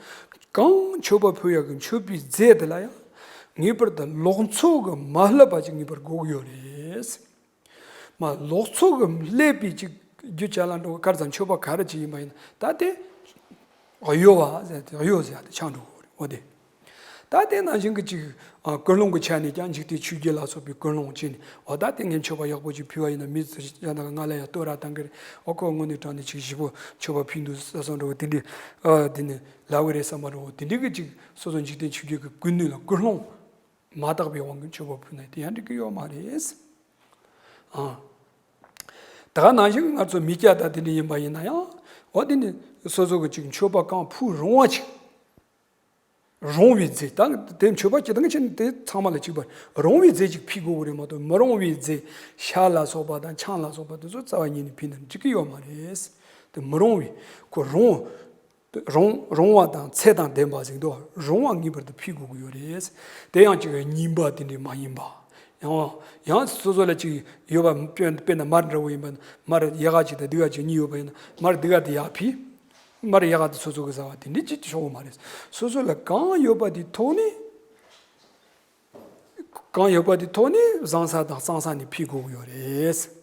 གང་མཆོད་པ་ཕུལ་ཡག་གི་མཆོད་པའི་རྫས་དེ་ལ་ཡང་ངེས་པར་དུ་ལོག་འཚོ་གི་མ་བསླབ་པ་ཅིག་ངེས་པར་དགོས་ཀྱི་ཡོད་རེད། མ་ལོག་འཚོ་གི་བསླབ་པའི་ཅིག་རྒྱུ་ཅ་ལག་འགྲོ་གར་ཙམ་མཆོད་པ་ག་རེ་ཅིག་ཡིན་པ་ཡིན་ན་ད་དེ་གཡོ་བ་ཟེར་ཏེ་གཡོ་ཟེར་ཏེ་ཆགས་འགྲོ་གི་རེད་འོ་དེ། ད་དེ་ནང་བཞིན་གྱི་ཅིག་ཨ་ཀུན་སློང་གི་ཆ་ནས་ཀྱང་འཇིག་རྟེན་ཆོས་བརྒྱད་ལ་སོགས་པའི་ཀུན་སློང་བྱས་ནས་འོ་ད་དེ་ངས་མཆོད་པ་ཡག་པོ་ཅིག་ཕུལ་བ་ཡིན་ན་མི་ཚོ་ཅག་ན་ང་ལ་ཡང་བསྟོད་ར་བཏང་གི་རེད། ཨོ་ཁོ་དངོས་གནས་དྲང་གནས་ཅིག་ཞིབ་པོ་མཆོད་པ་ཕུལ་འདུག་ས་སོང་འགྲོ་གི་དེ་འདྲའི་ཨ་དེ་ནས་ལབ་གི་རེད་བསམ་པ་འགྲོ་གི་དེ་འདྲའི་གི་ཅིག་སོ་སོ་འཇིག་རྟེན་ཆོས་བརྒྱད་ཀྱི་ཀུན་སློང་ལ་ཀུན་སློང་མ་དག་པའི་དབང་གིས་མཆོད་པ་ཕུལ་ན་དེ་ཡང་འགྲིག་གི་ཡོད་མ་རེད། ཨ། ད་ག་ནང་བཞིན་ང་ཚོ་མི་སྐྱ་དང་དེ་འདྲ་ཡིན་པ་ཡིན་ན་ཡང་འོ་དེ་ནི་སོ་སོ་གི་ཅིག་མཆོད་པ་གང་ཕུལ་རུང་བ་ཅིག་རུང་བའི་རྫས་ད་དེ་མཆོད་པ་སྤྱི་བཏང་ཕྱིན་དེ་ཚང་མ་ལ་གཅིག་པ་རུང་བའི་རྫས་ཅིག་ཕུལ་དགོས་ཀྱི་རེད་མ་གཏོགས་མི་རུང་བའི་རྫས་ཤ་ལ་སོགས་པ་དང་ཆང་ལ་སོགས་པ་དེ་ཚོ་རྩ་བ་ཉིད་ནས་ཕུལ་ན་འགྲིག་གི་ཡོད་མ་རེད། དེ་མི་རུང་བའི་ཁོ་རུང་། རུང་རུང་བ་དང་ཚད་དང་ལྡན་པ་ཟེར་འདུག་རུང་བ་ངེས་པར་དུ་ཕུལ་དགོས་ཀྱི་ཡོད་རེད། དེ་ཡང་ཅིག་རྙིང་པ་དེ་འདྲ་མ་ཡིན་པ། ཡང་ཡང་སོ་སོ་ལ་ཅིག་ཡོད་པ་དཔེར་དཔེར་ན་མར་འདྲ་བོ་ཡིན་པ་ན་མར་ཡལ་ག་ཅིག་དང་སྡིག་ག་ཅིག་གཉིས་ཡོད་པ་ཡིན་ན་མར་སྡིག་ག་དེ་ཡར་ཕུལ། མར་ཡལ་ག་དེ་སོ་སོ་གི་ཟ་བ་དེ་འདྲ་ཅིག་ཆོག་གི་མ་རེད། སོ་སོ་ལ་གང་ཡོད་པ་དེ་ཐོག་ནས། གང་ཡོད་པ་དེ་ཐོག་ནས་བཟང་ས་དང་གཙང་ས་ནས་ཕུལ་དགོས་ཀྱི་ཡོད་རེད།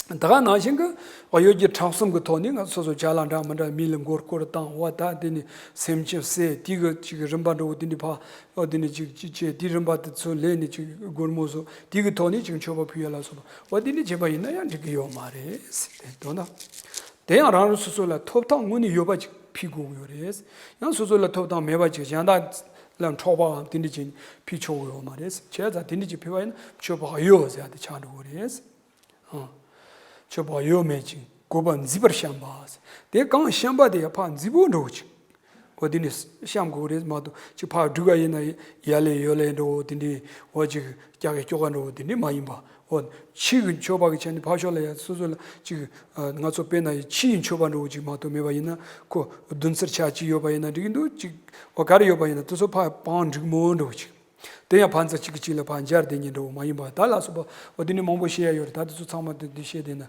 ད་ག་ནང་བཞིན་གྱི་གཡོ་སྒྱུ་ཁྲམ་གསུམ་གྱི་ཐོག་ནས་ང་ཚོ་སོ་སོ་ཅ་ལག་འདྲ་མི་འདྲ་མི་ལ་མགོ་སྐོར་བཏང་བ་ད་དེ་ནས་སེམས་ཅན་བསད་དེ་གི་ཅིག་རིམ་པ་འདྲ་བོ་དེ་འདྲ་ཕར་འོ་དེ་ནས་ཅིག་ཅིག་བྱས་དེ་རིམ་པ་དེ་ཚོ་ལས་ནས་ཅིག་སྒོར་མོ་བཟོ་དེ་གི་ཐོག་ནས་ཅིག་མཆོད་པ་ཕུལ་ཡ་ལ་སོགས་པ་འོ་དེ་འདྲ་བྱས་པ་ཡིན་ན་ཡང་འགྲིག་གི་ཡོད་མ་རེད་ཟེར་དེ་དོན་དག་དེ་ཡང་རང་རང་སོ་སོ་ལ་ཐོབ་ཐང་དངོས་གནས་ཡོད་པ་ཅིག་ཕུལ་དགོས་ཀྱི་ཡོད་རེད། ཡང་སོ་སོ་ལ་ཐོབ་ཐང་མེད་པ་ཅིག་གཞན་དག་ལ་འཕྲོག་པའམ་དེ་འདྲ་ཅིག་ཕུལ་ཆོག་གི་ཡོད་མ་རེད། བྱས་ཙང་དེ་འདྲ་ཅིག་ཕུལ་བ་ཡིན་ན་མཆོད་པ་གཡོ་ཟེར་ཡ་དེ་ཆགས་འགྲོ་གི་རེད། ཨང་། མཆོད་པ་གཡོ་མེད་ཅིང་བཀོད་པ་མཛེས་པར་བཤམས་པ་ཟེར། དེ་གང་བཤམས་པ་དེ་ཡང་ཕར་མཛེས་པོ་འདྲ་བོ་ཅིག་འོ་དེ་ནི་བཤམས་དགོས་རེད་མ་གཏོགས་ཅིག་ཕར་སྒྲིག་ག་ཡིན་ན་ཡ་ལས་ཡོ་ལས་འགྲོ་དེ་འདྲའི་འོ་ཅིག་སྐྱག་གི་སྐྱོ་ག་འགྲོ་དེ་འདྲའི་མ་ཡིན་པ་འོ་ཕྱི་གི་མཆོད་པ་གི་ཆ་ནས་ཕར་ཕྱོགས་ལ་ཡ་སོ་སོ་ལ་ཅིག་ང་ཚོ་དཔེར་ན་ཡ་ཕྱི་ཡི་མཆོད་པ་འགྲོ་ཅིག་མ་གཏོགས་མེད་པ་ཡིན་ན་ཁོ་བདུན་ཚར་ཆ་གཅིག་ཡོད་པ་ཡིན་ན་འགྲིག་གི་འདུག་ཅིག་འོ་ག་རེ་ཡོད་པ་ཡིན་ན་དེ་ཚོ་ཕར་བང་འགྲིག་མོ་འགྲོ་ཅིག་དེ་ཡང་ཕར་ཚུར་གཅིག་གིས་གཅིག་ལ་ཕར་འབྱར་བསྡད་མཁན་འདྲ་བོ་མ་ཡིན་པ་ད་ལ་སོགས་པ་འོ་དེ་ནི་མང་པོ་བཤད་ཡ་ཡོད་རེད། ད་དེ་ཚོ་ཚང་མ་དེ་འདི་བཤད་བསྡད་ན་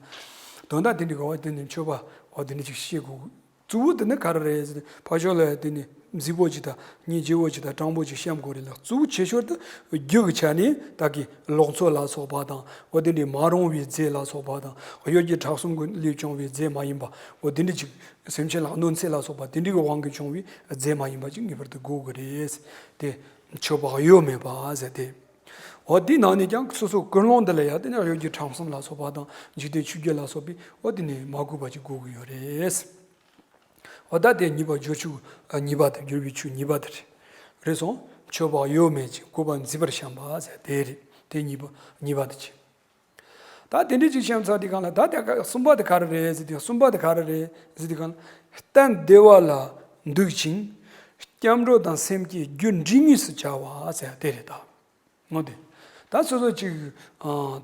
དོན་དག་དེ་འདྲ་གི་འོ་དེ་ནི་མཆོད་པ་འོ་དེ་འདྲ་ཅིག་བཤད་དགོས། གཙོ་བོ་དེ་ནི་ག་རེ་རེད་ཟེར་ན་ཕར་ཕྱོགས་ལ་དེ་ནི་མཛེས་པོ་ཅིག་དང་སྙིང་རྗེ་བོ་ཅིག་དང་དྲང་པོ་ཅིག་བཤམས་དགོས་རེད་ལ་གཙོ་བོ་ཆེ་ཤོས་དེ་རྒྱུ་གི་ཆ་ནས་ད་གི་ལོག་འཚོ་ལ་སོགས་པ་དང་འོ་དེ་འདྲའི་མ་རུང་བའི་རྫས་ལ་སོགས་པ་དང་གཡོ་སྒྱུ་ཁྲམ་གསུམ་གྱི་ལས་བྱུང་བའི་རྫས་མ་ཡིན་པ་འོ་དེ་འདྲ་ཅིག་སེམས་ཅན་ལ་གནོད་འཚེ་ལ་སོགས་པ་དེ་འདྲའི་གི་དབང་གིས་བྱུང་བའི་རྫས་མ་ཡིན་པ་ཅིག་ངེས་པར་དུ་དགོས་ཀྱི་རེད། དེ་མཆོད་པ་གཡོ་མེད་པ་ཟེར་ཏེ། འོ་དེའི་ནང་ནས་ཀྱང་སོ་སོ་ཀུན་སློང་འདི་ལ་ཡང་དེ་ནས་གཡོ་སྒྱུ་ཁྲམ་གསུམ་ལ་སོགས་པ་དང་འཇིག་རྟེན་ཆོས་བརྒྱད་ལ་སོགས་པའི་འོ་དེ་ནས་མ་གུས་པ་ཅིག་དགོས་ཀྱི་ཡོད་རེད། འོ་ད་དེ་གཉིས་པ་སྦྱོར་ཆོས་གཉིས་པ་དང་སྦྱོར་བའི་ཆོས་གཉིས་པ་དེ་རེད། རེད་སོང་། མཆོད་པ་གཡོ་མེད་ཅིང་བཀོད་པ་མཛེས་པར་བཤམས་པ་ཟེར་དེ་རེད། དེ་གཉིས་པ་གཉིས་པ་དེ་ཅི། ད་དེ་འདྲ་ཅིག་བཤམས་ཚར་དུས་གང་ལ་ད་དེ་ག་གསུམ་པ་དེ་ག་རེ་རེད་ཟེར་དུས་གསུམ་པ་དེ་ག་རེ་རེད་ཟེར་དུས་གང་ལ། གཏན་བདེ་བ་ལ་འདུག་ཅིང་། སྐྱབས་འགྲོ་དང་སེམས་བསྐྱེད་རྒྱུ་འབྲས་དངོས་སུ་བྱ་བ་ཟེར་དེ་རེད་ད། ངོ་དེ། ད་སོ་སོ་ཅིག་ཨ།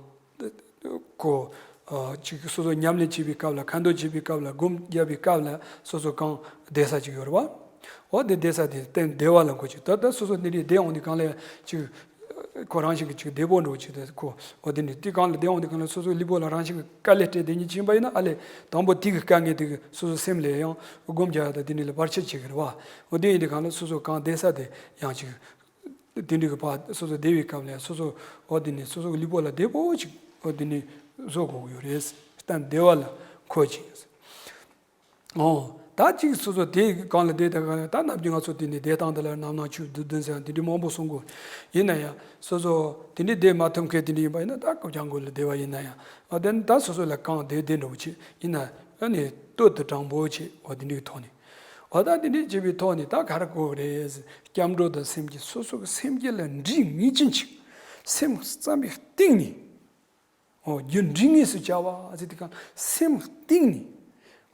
ཁོ། ཨ། ཅིག་སོ་སོ་ཉམས་ལེན་བྱེད་པའི་སྐབས་ལ་ཁ་འདོན་བྱེད་པའི་སྐབས་ལ་སྒོམ་རྒྱབ་པའི་སྐབས་ལ་སོ་སོ་གང་བསྡད་ས་ཅིག་ཡོད་རེད་བ། འོ་དེ་བསྡད་ས་དེ་གཏན་བདེ་བ་ལ་འགོད་ཅིག་ད་ད་སོ་སོ་གནས་རིས་བསྡད་འོང་དུས་གང་ལ་ཡ་ཅིག་ཁོ་རང་བཞིན་གྱི་ཅིག་བདེ་པོ་འགྲོ་ཅིག་དེ་ཁོ་འོ་དེ་ནི་དེ་གང་ལ་བདེ་འོང་དེ་གང་ལ་སོ་སོའི་ལུས་པོ་ལ་རང་བཞིན་གྱི་དཀའ་ལས་སྤྲད་དེ་ཉིད་ཕྱིན་པ་ཡིན་ན། ཨ་ལས་དང་པོ་དེ་གི་དཀའ་ངལ་དེ་གི་སོ་སོའི་སེམས་ལ་ཡང་སྒོམ་རྒྱག་ཡ་དང་དེ་ནི་ལ་བར་ཆད་བྱེད་ཀྱི་རེད་བ། འོ་དེ་ཡིན་དེ་གང་ལ་སོ་སོ་གང་བདེ་ས་དེ་ཡང་ཅིག་དེ་འདྲ་གི་བ་སོ་སོ་བདེ་བའི་སྐབས་ལ་སོ་སོ་འོ་དེ་ནི་སོ་སོ་གི་ལུས་པོ་ལ་བདེ་པོ་ཅིག་འོ་དེ་ནི་བཟོ་དགོས་ཀྱི་ཡོད་རེད། གཏན་བདེ་བ་ལ་འཁོད་ཅིང་། ཨོ། ད་ཅིག་སོ་སོ་དེ་གང་ལ་བསྡད་དེ་གང་ལ་ད་ནམ་རྒྱུན་ང་ཚོ་དེ་ནས་བསྡད་སྟངས་དེ་ལ་རྣམ་སྣང་ཆོས་བདུན་བདུན་ཟེར་ཡང་དེ་འདྲ་མང་པོ་གསུང་གོ། ཡིན་ན་ཡང་སོ་སོ་དེ་འདྲ་བསྡད་མ་ཐུབ་མཁན་དེ་འདྲ་ཡིན་པ་ཡིན་ན་ད་སྐུ་སྐྱབས་མགོན་ལ་བསྡད་པ་ཡིན་ན་ཡང་ཨ་དེ་ནི་ད་སོ་སོ་ལ་གང་བསྡད་བསྡད་འགྲོ་བ་ཆེ་ཡིན་ན་ཨ་ནི་སྟོད་དུ་དྲང་པོ་ཆེ་འོ་དེ་འདྲའི་ཐོག་ནས་འོ་ད་དེ་འདྲའི་བྱེད་པའི་ཐོག་ནས་ད་ག་རེ་དགོས་རེད། སྐྱབས་འགྲོ་དང་སེམས་བསྐྱེད་སོ་སོ་གི་སེམས་བསྐྱེད་ལ་འདྲིས་ངེས་ཅན་ཅིག་སེམས་བསམ་པའི་གཏིང་ནས། ཨོ་རྒྱུ་འབྲས་དངོས་སུ་བྱ་བ་ཟེར་དེ་གང་སེམས་གཏིང་ནས།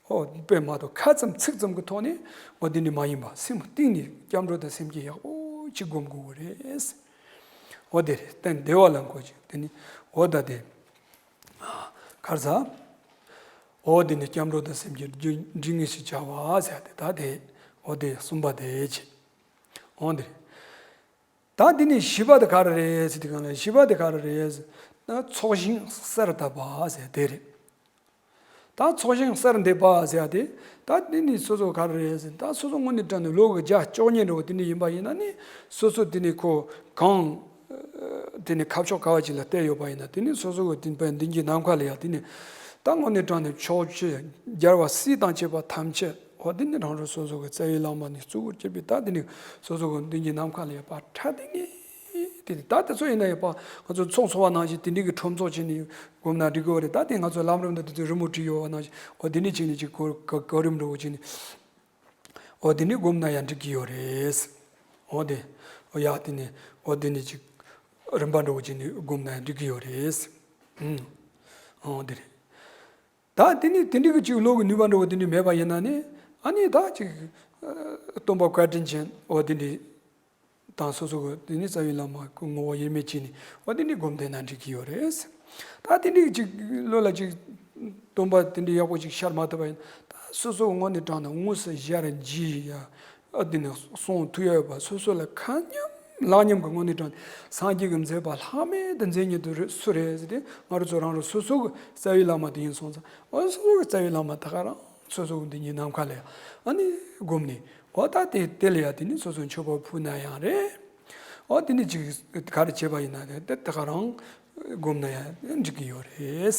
ཨོ་དཔེ་མ་གཏོགས་ཁ་ཙམ་ཚིག་ཙམ་གྱི་ཐོག་ནས་ཨོ་དེ་འདྲ་མ་ཡིན་པ་སེམས་གཏིང་ནས་སྐྱབས་འགྲོ་དང་སེམས་བསྐྱེད་ཡག་པོ་ཅིག་སྒོམ་དགོས་ཀྱི་རེད། ཨོ་དེ་རེད། གཏན་བདེ་བ་ལ་འཁོད་ཅིག་དེ་ནི་ཨོ་ད་དེ་གར་ཟ། ཨོ་དེ་ནི་སྐྱབས་འགྲོ་དང་སེམས་བསྐྱེད་རྒྱུ་འབྲས་དངོས་སུ་བྱ་བ་ཟེར་དེ་ད་དེ་ཨོ་དེ་གསུམ་པ་དེ་ཆེ། ཨོ་དེ་རེད། ད་འདི་ནི་བཞི་པ་དེ་ག་རེ་རེད་ཟེར་དུས་གང་ལ་བཞི་པ་དེ་ག་རེ་རེད་ཟེར་ན་ཚོགས་ཞིང་གསར་བཏབ་པ་ཟེར་དེ་རེད། ད་ཚོགས་ཞིང་གསར་འདེབས་པ་ཟེར་དེ་ད་འདི་ནི་སོ་སོ་ག་རེ་རེད་ཟེར་ད་སོ་སོ་དངོས་གནས་དྲང་ནས་ལོ་གི་བརྒྱ་བཅོ་ལྔ་འགྲོ་བ་དེ་འདྲ་ཡིན་པ་ཡིན་ན་ནི་སོ་སོ་དེ་ནི་ཁོ་གང་དེ་ནི་ཁ་ཕྱོགས་ག་བ་ཅིག་ལ་བལྟས་ཡོད་པ་ཡིན་ན་དེ་ནི་སོ་སོ་གི་དེ་འདི་གི་ནམ་མཁའ་ལ་ཡ་དེ་ནི་ད་དངོས་གནས་དྲང་ནས་ཕྱོགས་བཅུ་རྒྱལ་བ་སྲས་དང་བཅས་པ་ཐམས་ཅད། འོ་དེ་ནི་རང་རང་སོ་སོ་གི་རྩ་བའི་བླ་མ་ནི་གཙོ་བོར་གྱུར་པའི་ད་དེ་ནི་སོ་སོ་གི་མདུན་གྱི་ནམ་མཁའ་ལ་ཡ་པ་ཁྲ་དེ་ནི་དེ་ནི་ད་དེ་ཚོ་ཡིན་ན་ཡ་པ་ང་ཚོ་ཚོགས་འཚོགས་པ་ནང་བཞིན་དེ་འདྲའི་གི་ཁྲོམ་ཚོགས་བྱས་ནས་སྒོམ་ན་འགྲིག་གི་ཡོད་རེད། ད་དེ་ང་ཚོ་ལམ་རིམ་དང་དེ་ཚོ་རི་མོ་བྲིས་ཡོད་པ་ནང་བཞིན་འོ་དེ་ནི་བྱས་ནས་ཅིག་གོ་གོ་གོ་རིམ་འགྲོ་བྱས་ནས་འོ་དེ་ནི་སྒོམ་ན་ཡང་འགྲིག་གི་ཡོད་རེད། འོ་དེ་འོ་ཡ་དེ་ནི་འོ་དེ་ནི་ཅིག་རིམ་པ་འགྲོ་བྱས་ནས་སྒོམ་ན་ཡང་འགྲིག་གི་ཡོད་རེད། ཨུམ། འོ་དེ་རེད། ད་དེ་ནི་དེ་འདྲ་གི་ཅིག་ལོ་གི་ནུས་པ་འདྲ་བོ་དེ་འདྲ་མེད་པ་ཡིན་ན་ནི་ཨ་ནི་ད་ཅིག་སྟོན་པ་བཀའ་དྲིན་ཅན་འོ་དེ་འདྲ་དང་སོ་སོ་གི་དེ་ནི་རྩ་བའི་བླ་མ་གི་ངོ་བོ་དབྱེར་མེད་ཅིག་ནི་འོ་དེ་འདྲ་སྒོམ་བསྡད་ན་འགྲིག་གི་ཡོད་རེད། ད་དེ་འདྲ་གི་ཅིག་ལོ་ལ་ཅིག་སྟོན་པ་དེ་འདྲ་ཡག་པོ་ཅིག་ཤར་མ་ཐུབ་པ་ཡིན་ད་སོ་སོ་དངོས་གནས་དྲང་ནས་དངོས་སུ་ཞལ་མཇལ་ཡ། ཨ་དེ་ནས་གསུང་ཐོས་ཡ་ཡོད་པ་སོ་སོ་ལ་མཁའ་མཉམ་ལག་མཉམ་གྱི་དངོས་གནས་དྲང་སངས་རྒྱས་ཀྱི་མཛད་པ་ལྷག་མེད་དུ་མཛད་མཁན་དེ་རེད་སུ་རེད་ཟེར་ཏེ་ང་རང་ཚོ་རང་རང་སོ་སོ་གི་རྩ་བའི་བླ་མ་དེ་ཡིན་སོང་ཙང་འོ་སོ་སོ་གི་རྩ་བའི་བླ་མ་ད་ག་རང་སོ་སོ་གི་འདི་ཉིད་ནམ་མཁའ་ལ་ཡ་ཨ་ནི་སྒོམ་ནས་འོ་ད་དེ་དེ་ལ་ཡ་དེ་ནི་སོ་སོ་མཆོད་པ་ཕུལ་ན་ཡང་རེད། འོ་དེ་ནི་ཅིག་ག་རེ་བྱས་པ་ཡིན་ན་རེད་དེ་ད་ག་རང་སྒོམ་ན་ཡང་འགྲིག་གི་ཡོད་རེད།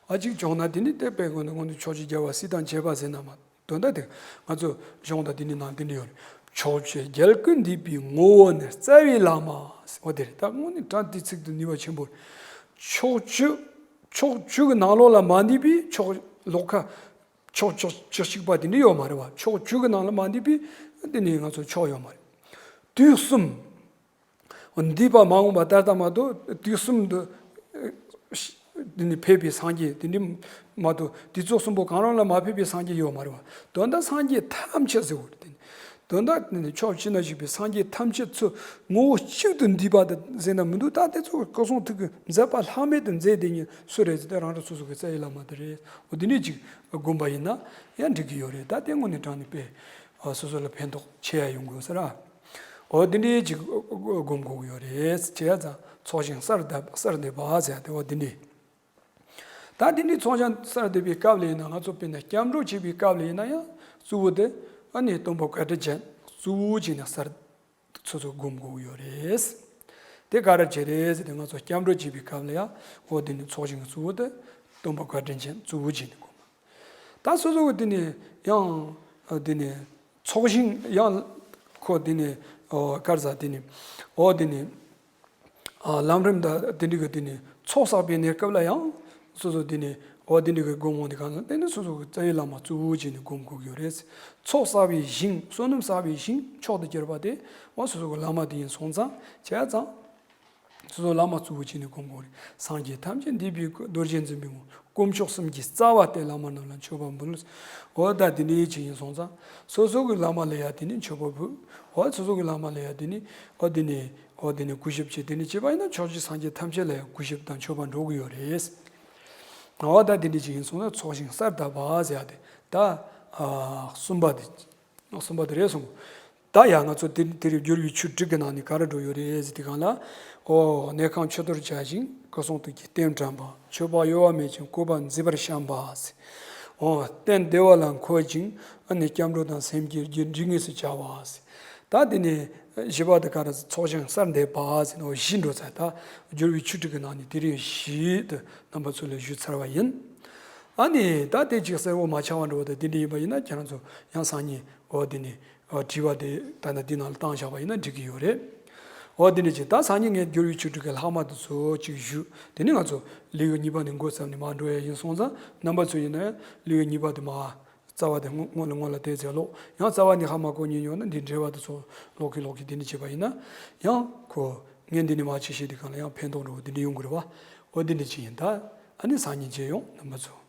ཨ་ཅིག་བྱུང་ན་དེ་ནི་དེ་དཔེ་ཀུན་ཏུ་སྔོན་དུ་ཕྱོགས་བཅུའི་རྒྱལ་བ་སྲས་དང་བཅས་པ་ཟེར་ན་མ། དོན་དག་དེ་ང་ཚོ་གཞུང་དང་དེ་ནི་ནང་དེ་འདྲ་ཡོད་རེད། ཕྱོགས་བཅུའི་རྒྱལ་ཀུན་འདུས་པའི་ངོ་བོ་ནི་རྩ་བའི་བླ་མ། འོ་དེ་རེད། ད་དངོས་གནས་དྲང་དེ་ཚིག་ཏུ་ནུས་པ་ཆེན་པོ་རེད། ཕྱོགས་བཅུ་ཕྱོགས་བཅུ་གི་ནང་ལོགས་ལ་མ་འདུས་པའི་ཕྱོགས་ལོགས་ཁ་ཕྱོགས་བཅུ་བཅུ་གཅིག་པ་དེ་འདྲ་ཡོད་མ་རེད་བ། ཕྱོགས་བཅུ་གི་ནང་ལ་མ་འདུས་པའི་དེ་ནི་ང་ཚོ་ཕྱོགས་ཡོད་མ་རེད། དུས་གསུམ། འདས་པ་མ་འོངས་པ་ད་ལྟ་མ་གཏོགས་དུས་གསུམ་དུ་དེ་ནི་ཕེབས་པའི་སངས་རྒྱས་དེ་འདྲ་མ་གཏོགས་དུས་ཚོད་གསུམ་པོ་གང་རུང་ལ་མ་ཕེབས་པའི་སངས་རྒྱས་ཡོད་མ་རེད་བ། དོན་དག་སངས་རྒྱས་ཐམས་ཅད་ཟེར་བ་རེད། དོན་དག་དེ་ནི་ཕྱོགས་བཅུ་ན་བཞུགས་པའི་སངས་རྒྱས་ཐམས་ཅད་ཚུར་ངོ་བོ་གཅིག་ཏུ་འདུས་པ་དེ་ཟེར་ན་མི་འདུག་ད་དེ་ཚོ་སྐུ་གསུང་ཐུགས་ཀྱི་མཛད་པ་ལྷག་མེད་དུ་མཛད་དེ་ཉིད་སུ་རེད་ཟེར་ཏེ་རང་རང་སོ་སོ་གི་རྩ་བའི་བླ་མ་དེ་རེད། འོ་དེ་ནས་ཅིག་སྒོམ་པ་ཡིན་ན་ཡང་འགྲིག་གི་ཡོད་རེད། ད་དེ་དངོས་གནས་དྲང་ནས་དཔེ་སོ་སོ་ལ་ཕན་ཐོགས་ཆེ་ཡ་ཡོང་དགོས་ཟེར་ར། འོ་དེ་འདྲའི་ཅིག་སྒོམ་དགོས་ཀྱི་ཡོད་རེད། བྱས་ཙང་ཚོགས་ཞིང་གསར་འདེབས་གསར་འདེབས་པ་ཟེར་ཏེ་འོ་དེ་འདྲའི། ད་དེ་འདྲའི་ཚོགས་ཞིང་གསར་འདེབས་པའི་སྐབས་ལ་ཡིན་ན་ང་ཚོ་དཔེར་ན་སྐྱབས་འགྲོ་བྱེད་པའི་སྐབས་ལ་ཡིན་ན་ཡང་གཙོ་བོ་དེ་ཨ་ནི་སྟོན་པ་བཀའ་དྲིན་ཅན་གཙོ་བོ་བྱས་ནས་གསར་ཚོ་ཚོ་སྒོམ་དགོས་ཀྱི་ཡོད་རེད། དེ་ག་རེ་བྱས་རེད་ཟེར་ཏེ་ང་ཚོ་སྐྱབས་འགྲོ་བྱེད་པའི་སྐབས་ལ་ཡང་འོ་དེ་ནི་ཚོགས་ཞིང་གཙོ་བོ་དེ་སྟོན་པ་བཀའ་དྲིན་ཅན་གཙོ་བོ་བྱས་ནས་སྒོམ། ད་སོ་སོ་གི་དེ་ནི་ཡང་དེ་ནི་ཚོགས་ཞིང་ཡང་ཁོ་དེ་ནི་ཨོ་ག་རེ་ཟ་དེ་ནི་ཨོ་དེ་ནི་ཨ་ལམ་རིམ་དང་དེ་འདྲ་གི་དེ་ནི་ཚོགས་བསགས་པའི་གནས་སྐབས་ལ་ཡང་སོ་སོ་དེ་ནི་ཨོ་དེ་འདྲ་གི་སྒོམ་འོང་དེ་གང་ལ་དེ་ནི་སོ་སོ་གི་རྩ་བའི་བླ་མ་གཙོ་བོ་བྱས་ནས་སྒོམ་དགོས་ཀྱི་ཡོད་རེད། ཚོགས་བསགས་པའི་ཞིང་བསོད་ནམས་བསགས་པའི་ཞིང་མཆོག་ཏུ་གྱུར་པ་དེ་ཨོ་སོ་སོ་གི་བླ་མ་དེ་ཡིན་སོང་ཙང་བྱས་ཙང་། སོ་སོ་བླ་མ་གཙོ་བོ་བྱས་ནས་སྒོམ་དགོས་རེད། སངས་རྒྱས་ཐམས་ཅད་འདུས་པའི་སྐུ། རྡོ་རྗེ་འཛིན་པའི་ངོ་། དཀོན་མཆོག་གསུམ་གྱི་རྩ་བ་སྟེ། བླ་མ་རྣམས་ལ་མཆོད་པ་འབུལ། འོ་ད་འདི་འདྲའི་ཅིག་ཡིན་སོང་ཙང་སོ་སོ་གི་བླ་མ་ལ་ཡ་དེ་ནི་མཆོད་པ་འབུལ། འོ་སོ་སོ་གི་བླ་མ་ལ་ཡ་དེ་ནི་འོ་དེ་ནི་འོ་དེ་ནི་གུས་ཞབས་བྱེད། དེ་ནི་བྱེད་པ་ཡིན་ན་ཕྱོགས་བཅུའི་སངས་རྒྱས་ཐམས་ཅད་ལ་ཡ་གུས་ཞབས་དང་མཆོད་པ་འགྲོ་གི་ཡོད་རེད། འོ་ད་འདི་འདྲའི་ཅིག་ཡིན་སོང་ན་ཚོགས་ཞིང་གསར་དར་བ་ཟེར་ཡ་དེ་ད་ཨ་གསུམ་པ་དེ་གསུམ་པ་དེ་རེད་གསུངས། ད་ཡང་ང་ཚོ་དེ་དེ་རིང་བསྒྱུར་བའི་ཆོས་དྲུག་གི་ནང་ནས་ག་རེ་འགྲོ་ཡོད་རེད་ཟེར་དུས་སྒང་ལ། ཨོ་གནས་ཁང་ཆུ་གཏོར་བྱ་ཞིང་སྐུ་གསུང་ཐུགས་ཀྱི་རྟེན་བཀྲམ་པ། མཆོད་པ་གཡོ་བ་མེད་ཅིང་བཀོད་པ་མཛེས་པར་བཤམས་པ་ཟེར། ཨོ་སྟན་བདེ་བ་ལ་འཁོད་ཅིང་ཨ་ནི་སྐྱབས་འགྲོ་དང་སེམས་བསྐྱེད་རྒྱུད་འབྲིང་ངེས་སུ་བྱ་བ་ཟེར། ད་དེ་ནས་བཞི་པ་དེ་ག་རེ་ཟེར། ཚོགས་ཞིང་གསར་འདེབས་པ་ཟེར་ནོ་བཞི་འགྲོ་ཚར། ད་བསྒྱུར་བའི་ཆོས་དྲུག་གི་ནང་ནས་དེ་རིང་བཞི་དེ་རྣམ་པ་ཚོ་ལ་ཞུས་ཚར་བ་ཡིན། ཨ་ནི་ད་དེ་ཅིག་གསལ་བོ་མ་ཆགས་པ་འགྲོ་བ་དེ་དེ་འདྲ་ཡིན་པ་ཡིན་ན་ཁྱེད་རང་ཚོ་ཡང་སང་ཉིན་འོ་དེ་ནས་འོ་དྲི་བ་དེ་ད་ནི་འདི་ནང་ལ་བཏང་བཞག་པ་ཡིན་ན་འགྲིག་གི་ཡོད་རེད། འོ་དེ་འདྲ་ཅིག་ད་སང་ཉིན་ངས་བསྒྱུར་བའི་ཆོས་དྲུག་གི་ལྷག་མ་དེ་ཚོ་ཅིག་ཞུ། དེ་ནས་ང་ཚོ་ལེའུ་གཉིས་པ་ནས་འགོ་བརྩམས་ནས་མར་འགྲོ་ཡ་ཡིན་སོང་ཙང་རྣམ་པ་ཚོ་ཡིན་ན་ཡང་ལེའུ་གཉིས་པ་དེ་མར་རྩ་བ་དེ་སྔོན་སྔོན་ལ་སྔོན་ལ་བལྟས་ཚེ་ཀློག་ཡང་རྩ་བ་ནས་ཧ་མ་གོ་མཁན་ཡོད་ན་འདི་འགྲེལ་བ་དེ་ཚོ་ཀློག་གི་ཀློག་གི་འདི་འདྲ་བྱས་པ་ཡིན་ན་ཡང་ཁོ་ངས་འདི་ནས་མར་ཅིག་བཤད་དུས་སྒང་ལ་ཡང་ཕན་ཐོགས་འགྲོ་བ་འདི་འདྲ་ཡོང་གི་རེད་བ། འོ་འདི་འདྲ་ཅིག་ཡིན། ད་ཨ་ནི་སང་ཉིན་མཇལ་ཡོང་རྣམ་པ་ཚོ།